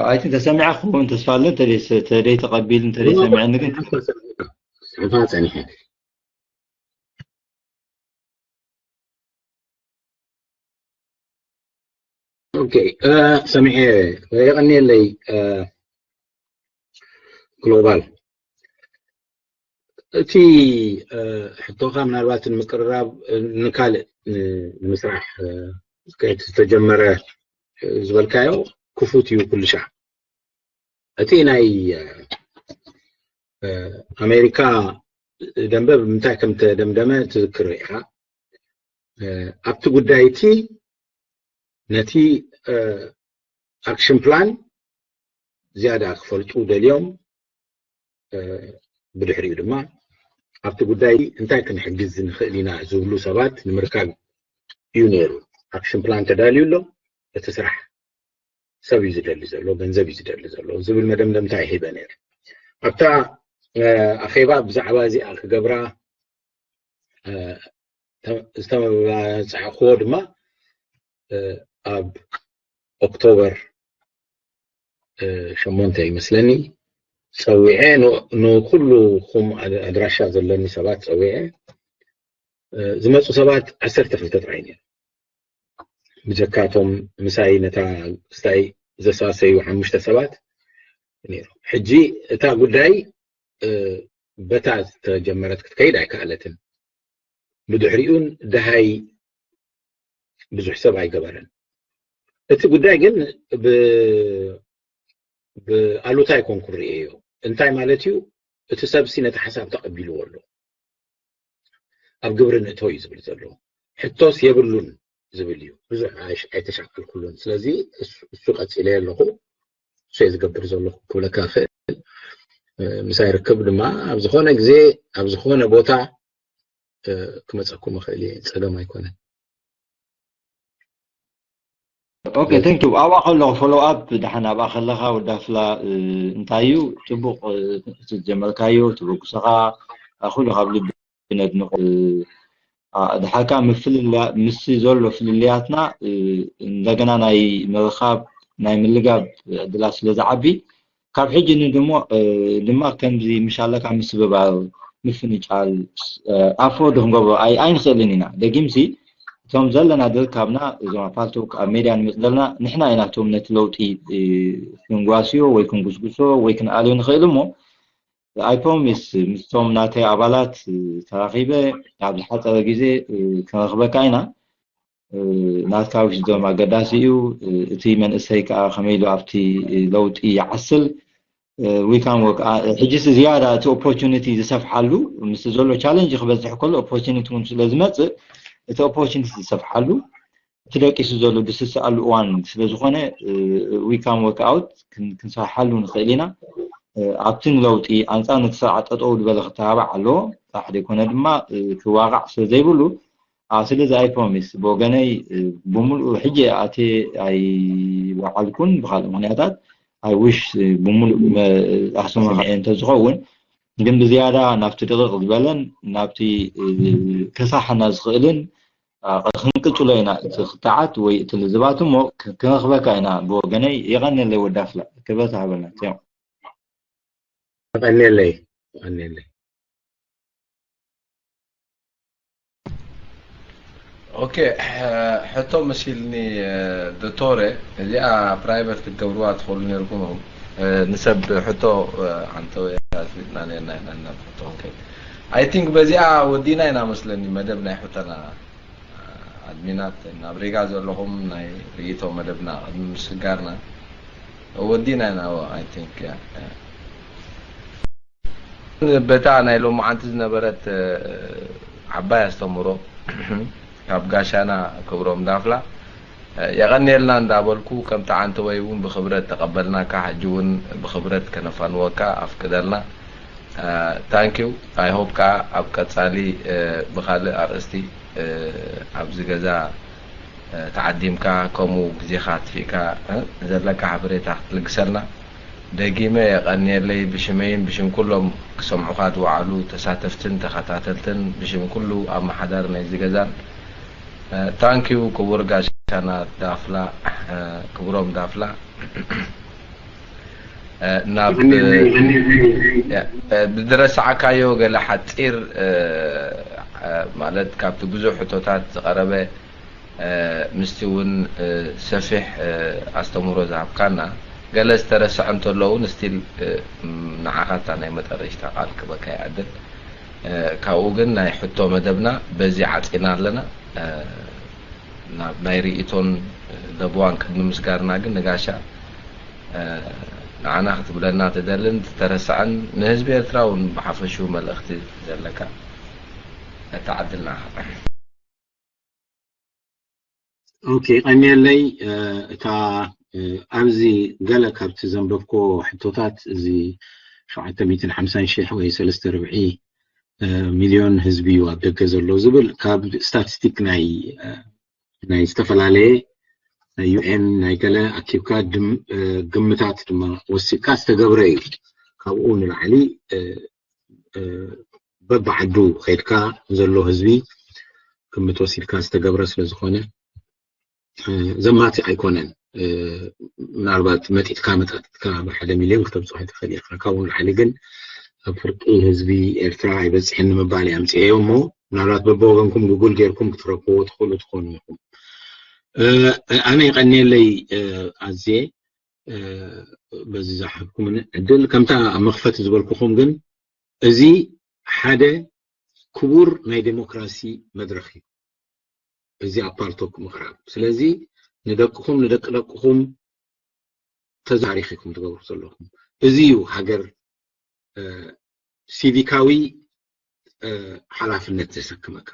ኣይ ቲንክ ተሰሚዐ ክኸውን ተስፋ ኣለን። ተደይ ተቐቢል እንተደይ ሰሚዐኒ ግን ጽሕፋ ጸኒሐ። ኦኬ፣ ሰሚዐ። የቐንየለይ። ግሎባል እቲ ሕቶኻ ምናልባት ንምቅርራብ ንካልእ ንምስራሕ ዝተጀመረ ዝበልካዮ ክፉት እዩ ኩልሻ። እቲ ናይ ኣሜሪካ ደንበ ብምንታይ ከም ተደምደመ ትዝክሮ ኢኻ። ኣብቲ ጉዳይ እቲ ነቲ ኣክሽን ፕላን ዝያዳ ክፈልጡ ደልዮም ብድሕሪኡ ድማ ኣብቲ ጉዳይ እንታይ ክንሕግዝ ንኽእል ኢና ዝብሉ ሰባት ንምርካብ እዩ ነይሩ። ኣክሽን ፕላን ተዳልዩ ኣሎ። እቲ ስራሕ ሰብ እዩ ዝደሊ ዘሎ፣ ገንዘብ እዩ ዝደሊ ዘሎ ዝብል መደምደምታ ይሂበ ነይሩ። ኣብታ ኣኼባ ብዛዕባ እዚኣ ክገብራ ዝተመባፅዕክዎ ድማ ኣብ ኦክቶበር ሸሞንተ ይመስለኒ ፀዊዐ ንኩሉ ኩም ኣድራሻ ዘለኒ ሰባት ፀዊዐ ዝመፁ ሰባት ዓሰርተ ክልተ ጥራይ ነይሩ። ብጀካቶም ምሳይ ነታ ስታይ ዘሳሰዩ ሓሙሽተ ሰባት ነይሩ። ሕጂ እታ ጉዳይ በታ ዝተጀመረት ክትከይድ ኣይከኣለትን። ብድሕሪኡን ደሃይ ብዙሕ ሰብ ኣይገበረን። እቲ ጉዳይ ግን ብኣሉታ ኣይኮንኩ ርእየዮ። እንታይ ማለት እዩ? እቲ ሰብሲ ነቲ ሓሳብ ተቐቢልዎ ኣሎ። ኣብ ግብሪ ንእቶ እዩ ዝብል ዘሎ። ሕቶስ የብሉን ዝብል እዩ። ብዙሕ ኣይተሻቀልኩሉን። ስለዚ እሱ ቀፂለ ኣለኹ። እሱ ዝገብር ዘለኹ ክብለካ ክእል። ምሳይ ርክብ ድማ ኣብ ዝኾነ ግዜ ኣብ ዝኾነ ቦታ ክመፀኩም ይኽእል እየ። ፀገም ኣይኮነን። ኦኬ፣ thank you። ኣብኣ ከለኹ ፎሎ ኣፕ ደሓን ኣብኣ ከለኻ ወዲ ኣፍላ እንታይ እዩ ፅቡቕ ዝጀመርካዮ ትበግሶኻ ኩሉ ካብ ልቢ ነድንቆ። ድሓካ ምፍልላ ምስ ዘሎ ፍልልያትና እንደገና ናይ ምርኻብ ናይ ምልጋብ ዕድላት ስለ ዝዓቢ ካብ ሕጂ ንድሞ ድማ ከምዚ ምሻለካ ምስብባር ምፍንጫል ኣፎርድ ክንገብሮ ኣይንኽእልን ኢና። ደጊምሲ እቶም ዘለና ድርካብና እዞም ኣብ ፓልቶክ ኣብ ሜድያ ንመፅ ዘለና ንሕና ኢና እቶም ነቲ ለውጢ ክንጓስዮ ወይ ክንጉስጉሶ ወይ ክንኣልዮ ንኽእል እሞ I promise ምስቶም ናተይ ኣባላት ተራኺበ ኣብ ዝሓፀረ ግዜ ክንረኽበካ ኢና። ናትካ ዊስዶም ኣገዳሲ እዩ። እቲ መንእሰይ ከዓ ከመይ ኢሉ ኣብቲ ለውጢ ይዓስል we can work ሕጂስ ዝያዳ እቲ ኦፖርቹኒቲ ዝሰፍሓሉ ምስ ዘሎ ቻለንጅ ክበዝሕ ከሎ ኦፖርቹኒቲ እውን ስለ ዝመፅእ እቲ ኦፖርቹኒቲ ዝሰፍሓሉ እቲ ደቂሱ ዘሎ ዝስስኣሉ እዋን ስለ ዝኾነ we can work out ክንሰርሓሉ ንኽእል ኢና። ኣብቲ ንለውጢ ኣንፃር ነቲ ስርዓት ጠጠው ዝበለ ክተባባዕ ኣለዎ። ጥራሕ ዘይኮነ ድማ ክዋቃዕ ስለ ዘይብሉ ስለዚ I promise ብወገነይ ብምሉእ ሕጂ ኣቴ ኣይወዓልኩን ብካልእ ምክንያታት I wish ብምሉእ ኣሰማሚዐ እንተዝኸውን ግን ብዝያዳ ናብቲ ድቕቕ ዝበለን ናብቲ ከሳሓና ዝኽእልን ክንቅፅሎ ኢና። እቲ ክትዓት ወይ እቲ ልዝባት እሞ ክነኽበካ ኢና። ብወገነይ የቐንየለይ ወዳፍላ ክብረት ሃበና። የቐንየለይ። የቐንየለይ። ኦኬ፣ ሕቶ መሲልኒ ዶቶረ፣ እዚኣ ፕራይቨት ክትገብርዋ ትኽእሉ ነርኩም። ንሰብ ሕቶ ኣንተወ ኣስሊጥና ነርና ኢና ናብ ሕቶ ክንከይድ። I think በዚኣ ወዲና ኢና መስለኒ መደብ ናይ ሕቶና። ኣድሚናት ናብ ሪጋ ዘለኹም ናይ ርእይቶ መደብና ቅድሚ ምስጋርና ወዲና ኢና። I think በታ ናይ ሎማዓንቲ ዝነበረት ዓባይ ኣስተምሮ ካብ ጋሻና ክብሮም ዳፍላ የቐንየልና እንዳበልኩ ከምቲ ዓንተወይ እውን ብክብረት ተቐበልናካ። ሕጂ እውን ብክብረት ከነፋንወካ ኣፍቅደልና። Thank you። I hope ከዓ ኣብ ቀፃሊ ብካልእ ኣርእስቲ ኣብዚ ገዛ ተዓዲምካ ከምኡ ግዜኻ ኣጥፊእካ ዘለካ ሓበሬታ ክትልግሰልና ደጊመ የቐንየለይ። ብሽመይን ብሽም ኩሎም ክሰምዑኻ ዝወዓሉ ተሳተፍትን ተኸታተልትን ብሽም ኩሉ ኣመሓዳሪ ናይዚ ገዛን Thank you ክቡር ጋሻና ዳፍላ ክብሮም ዳፍላ። ናብ ብዝረሳዕካዮ ገለ ሓፂር ማለት ካብቲ ብዙሕ ሕቶታት ዝቐረበ ምስቲ እውን ሰፊሕ ኣስተምህሮ ዝሃብካና ገለ ዝተረስዐ እንተሎ እውን ስቲል ንዓኻታ ናይ መጠረሽታ ቃል ክበካ ይዕድል። ካብኡ ግን ናይ ሕቶ መደብና በዚ ዓፂና ኣለና። ናብ ናይ ርእይቶን ለብዋን ቅድሚ ምስጋርና ግን ንጋሻ ንዓና ክትብለና ትደልን ዝተረስዐን ንህዝቢ ኤርትራ እውን ብሓፈሽኡ መልእኽቲ ዘለካ እታ ዓድልና ኦኬ ቀኒየለይ እታ ኣብዚ ገለ ካብቲ ዘንበብኮ ሕቶታት እዚ ሸውዓተ ሚእትን ሓምሳን ሽሕ ወይ ሰለስተ ርብዒ ሚልዮን ህዝቢ እዩ ኣብ ደገ ዘሎ ዝብል ካብ ስታቲስቲክ ናይ ናይ ዝተፈላለየ ዩኤን ናይ ገለ ኣኪብካ ግምታት ድማ ወሲድካ ዝተገብረ እዩ። ካብኡ ንላዕሊ በብዓዱ ከይድካ ዘሎ ህዝቢ ግምት ወሲድካ ዝተገብረ ስለዝኾነ ዘማቲ ኣይኮነን። ምናልባት መጢጥካ መጣጥጥካ ብሓደ ሚልዮን ክተብፅሖ ትኽእል ኢኻ። ካብኡ ንላዕሊ ግን ኣብ ፍርቂ ህዝቢ ኤርትራ ኣይበፅሕን ንምባል እየ ኣምፅኤዮ እሞ ምናልባት በብወገንኩም ጉጉል ጌርኩም ክትረክብዎ ትኽእሉ ትኾኑ ኢኹም። ኣነ የቐንየለይ ኣዝየ በዚ ዝሃብኩምኒ ዕድል። ከምታ ኣብ መኽፈቲ ዝበልኩኹም ግን እዚ ሓደ ክቡር ናይ ዴሞክራሲ መድረኽ እዩ። እዚ ኣብ ፓልቶክ ምቕራብ። ስለዚ ንደቅኹም ንደቂ ደቅኹም ተዛሪኽ ኢኹም ትገብሩ ዘለኹም። እዚ እዩ ሃገር ሲቪካዊ ሓላፍነት ዘሰክመካ።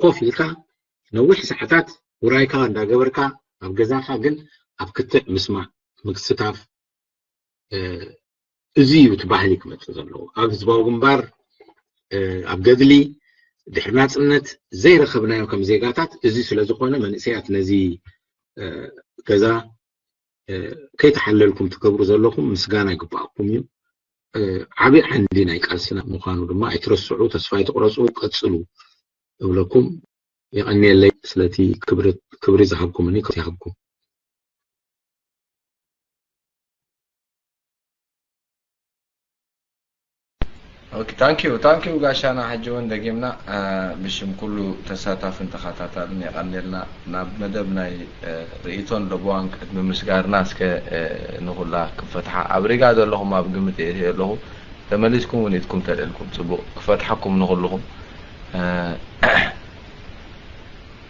ኮፍ ኢልካ ነዊሕ ሰዓታት ውራይካ እንዳገበርካ ኣብ ገዛኻ ግን ኣብ ክትዕ ምስማዕ፣ ምግስታፍ እዚ እዩ እቲ ባህሊ ክመፅእ ዘለዎ። ኣብ ህዝባዊ ግንባር ኣብ ገድሊ ድሕሪ ናፅነት ዘይረኸብናዮ ከም ዜጋታት እዚ ስለዝኾነ መንእሰያት ነዚ ገዛ ከይተሓለልኩም ትገብሩ ዘለኹም ምስጋና ይግባኣኩም እዩ። ዓብዪ ዓንዲ ናይ ቃልስና ምዃኑ ድማ ኣይትረስዑ፣ ተስፋ ኣይትቑረፁ፣ ቀፅሉ እብለኩም። የቐንየለይ ስለቲ ክብሪ ዝሃብኩምኒ ይሃብኩም። ኦኬ ታንኪዩ ታንኪዩ ጋሻና። ሕጂ እውን ደጊምና ብሽም ኩሉ ተሳታፍን ተኸታታልን የቐንየልና። ናብ መደብ ናይ ርእይቶን ለበዋን ቅድሚ ምስጋርና እስከ ንኹላ ክንፈትሓ ኣብ ሪጋ ዘለኹም ኣብ ግምት እየ ኣለኹ። ተመሊስኩም እውን ኢድኩም ተልዕልኩም ፅቡቕ ክፈትሓኩም ንኹልኹም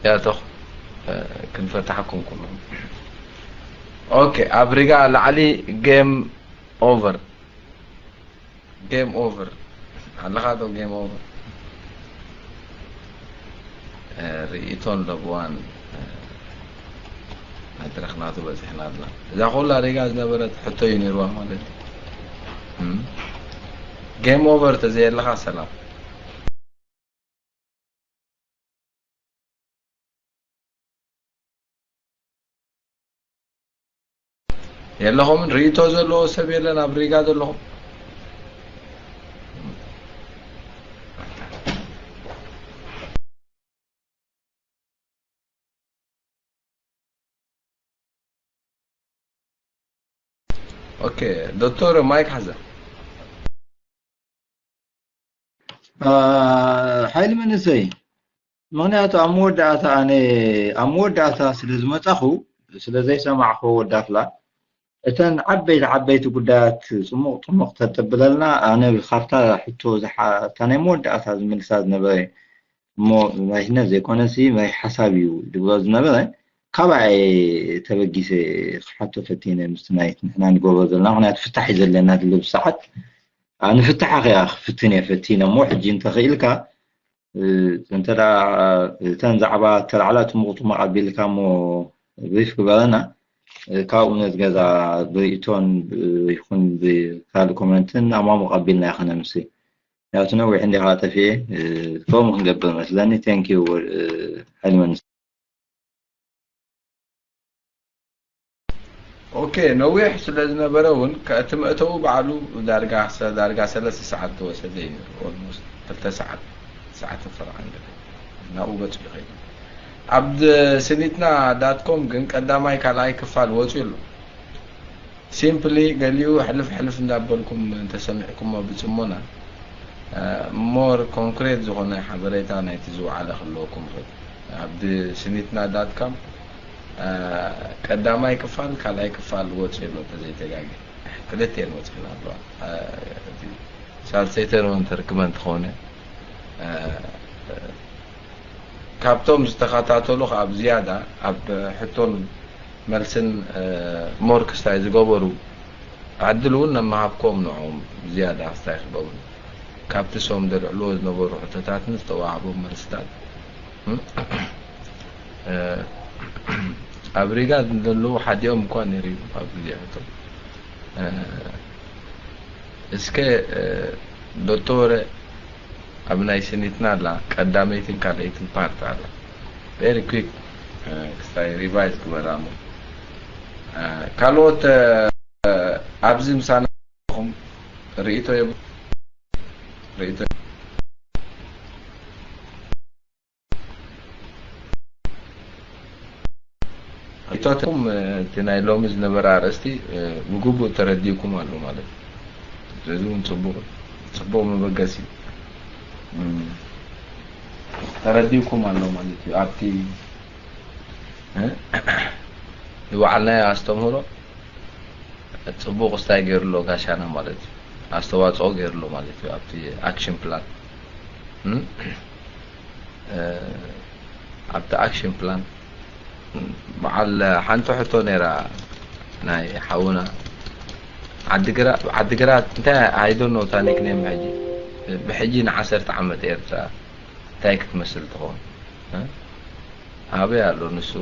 ያተኹ ክንፈትሓኩም ኩልኹም። ኦኬ ኣብ ሪጋ ላዕሊ game over game over ኣለኻ ዶ game over ርእይቶን ለበዋን መድረኽ ናቱ በፂሕና ኣለና። እዛ ኩላ ሪጋ ዝነበረት ሕቶ እዩ ነይርዋ ማለት እዩ። እም? ጌም ኦቨር ተዘየለኻ ሰላም። የለኹምን? ርእይቶ ዘለዎ ሰብ የለን ኣብ ሪጋ ዘለኹም? ኦኬ፣ ዶክተር ማይክ ሓዘ። ሓይሊ መንእሰይ፣ ምኽንያቱ ኣብ መወዳእታ ኣነ ኣብ መወዳእታ ስለ ዝመጻኹ፣ ስለ ዘይሰማዕኹ ወዳፍላ፣ እተን ዓበይቲ ዓበይቲ ጉዳያት ጽሙቕ ጽሙቕ ተጥብለልና፣ ኣነ ካብታ ሕቶ ዝሓ-፣ እታ ናይ መወዳእታ ዝምልሳ ዝነበረ እሞ መሪሕነት ዘይኮነሲ መሪሕ ሓሳብ እዩ ድብሎ ዝነበረ፣ ካባይ ተበጊሰ ክሓቶ ፈቲነ ምስቲ ናይ ንሕና ንገብሮ ዘለና፣ ምኽንያቱ ፍታሕ እዩ ዘለና ድልብ ሰዓት፣ ኣ፣ ንፍታሓ ከኣ ክፍትን እየ ፈቲነ እሞ፣ ሕጂ እንተኽኢልካ፣ እ፣ እንተ ደኣ እተን ዛዕባ ተላዕላ ጥሙቕ ጥሙቕ ኣቢልካ እሞ ብሪፍ ግበረና። እ፣ ካብኡ ነቲ ገዛ ብርእይቶን ብ-፣ ይኹን ብካልእ ኮመንትን ኣማሙቕ ኣቢልና ኢኻ ነምሲ። ያው እቲ ነዊሕ እንዲኻ ጠፊኤ፣ እ፣ ከምኡ ክንገብር መስለኒ። Thank you፣ እ፣ ሓይሊ መንስ። ኦኬ፣ ነዊሕ ስለ ዝነበረ እውን ከ-፣ እቲ መእተዊ ባዕሉ ዳርጋ ሰ-፣ ዳርጋ ሰለስተ ሰዓት ተወሰደ እዩ ነይሩ። Almost ክልተ ሰዓት፣ ሰዓት ፈርዓ እንደ ናብኡ በፂሑ ይኸይድ። ኣብ ስኒትና ዳት ኮም ግን ቀዳማይ ካልኣይ ክፋል ወፂኡ ኣሎ። ሲምፕሊ ገሊኡ ሕልፍ ሕልፍ እንዳበልኩም እንተሰሚዕኩሞ ብፅሞና፣ እ፣ ሞር ኮንክሬት ዝኾነ ሓበሬታ ናይቲ ዝወዓለ ክህልወኩም ይኽእል። ኣብ ስኒትና ዳት ካም፣ እ፣ ቀዳማይ ክፋል ካልኣይ ክፋል ወፂኡ ኣሎ እንተዘይተጋገ። ክልቴን ወፂእና ኣለዋ። እ፣ እቲ ሳልሰይተን እውን ተርክበን ትኾነ፣ እ፣ ካብቶም ዝተኸታተሉ ኣብ ዝያዳ ኣብ ሕቶን መልስን፣ እ፣ ሞር ክስታይ ዝገበሩ ዕድል እውን ነመሃብኮም ንዕኦም ዝያዳ ክስታይ ክገብሩ ካብቲ ሶም ዘልዕልዎ ዝነበሩ ሕቶታትን ዝተዋህቦም መልስታት፣ እ፣ ኣብ ሪጋ ዘለዉ ሓዲኦም እኳ ነይሩ እዩ ኣብ ግዜ ሕቶ። እ፣ እስከ፣ እ፣ ዶክተር ኣብ ናይ ስኒትና ኣላ ቀዳመይትን ካልኣይትን ፓርት ኣላ። Very quick፣ እ፣ ክስታይ ሪቫይዝ ግበራ እሞ፣ እ፣ ካልኦት፣ እ፣ ኣብዚ ምሳና ኹም ርእይቶ የብ-፣ ርእይቶ ርእይቶኹም፣ እ፣ እቲ ናይ ሎሚ ዝነበረ ኣርእስቲ፣ እ፣ ብግቡእ ተረዲእኩም ኣሎ ማለት እዩ። እዚ እውን ጽቡቕ፣ ጽቡቕ መበገሲ እዩ። እም፣ ተረዲእኩም ኣሎ ማለት እዩ። ኣብቲ፣ እ፣ ዝወዓልናዮ ኣስተምህሮ ጽቡቕ ስታይ ገይሩ ኣሎ ጋሻና ማለት እዩ። ኣስተዋጽኦ ገይሩ ኣሎ ማለት እዩ ኣብቲ ኣክሽን ፕላን። እም፣ እ፣ ኣብቲ ኣክሽን ፕላን በዓል ሓንቲ ሕቶ ነይራ ናይ ሓውና ዓዲግራ-፣ ዓዲግራት እንታይ I don't know እታ ኒክኔም ሕጂ ብሕጂ ንዓሰርተ ዓመት ኤርትራ እንታይ ክትመስል ትኸውን? እ? ኣበይ ኣሎ ንሱ?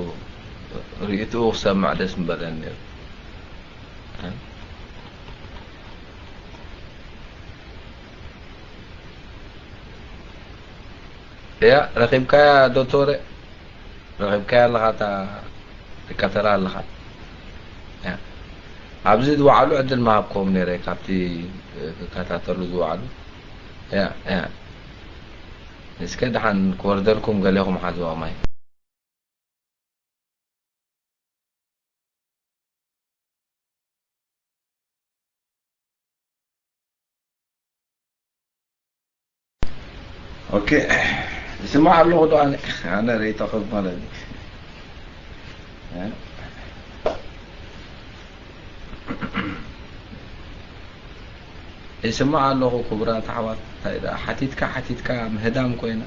ርእይትኡ ክሰምዕ ደስ ምበለኒ ነይሩ። እ? እያ፣ ረኺብካያ ዶክተረ? ረኺብካያ ኣለኻ፣ እታ ትከተላ ኣለኻ። እያ። ኣብዚ ዝወዓሉ ዕድል ምሃብክዎም ነይረ፣ ካብቲ ክከታተሉ ዝወዓሉ። እያ፣ እያ። እስከ ደሓን ክወርደልኩም ገሌኹም ሓዝዋ ማይ። ኦኬ፣ ይስማዕ ኣለኹ ዶ ኣነ? ኣነ ርእይቶ ክህብ ማለት እዩ። እ? ይስማዕ ኣለኹ ክቡራት ኣሕዋት። እንታይ ደኣ ሓቲትካ ሓቲትካ ምህዳም ኮይና።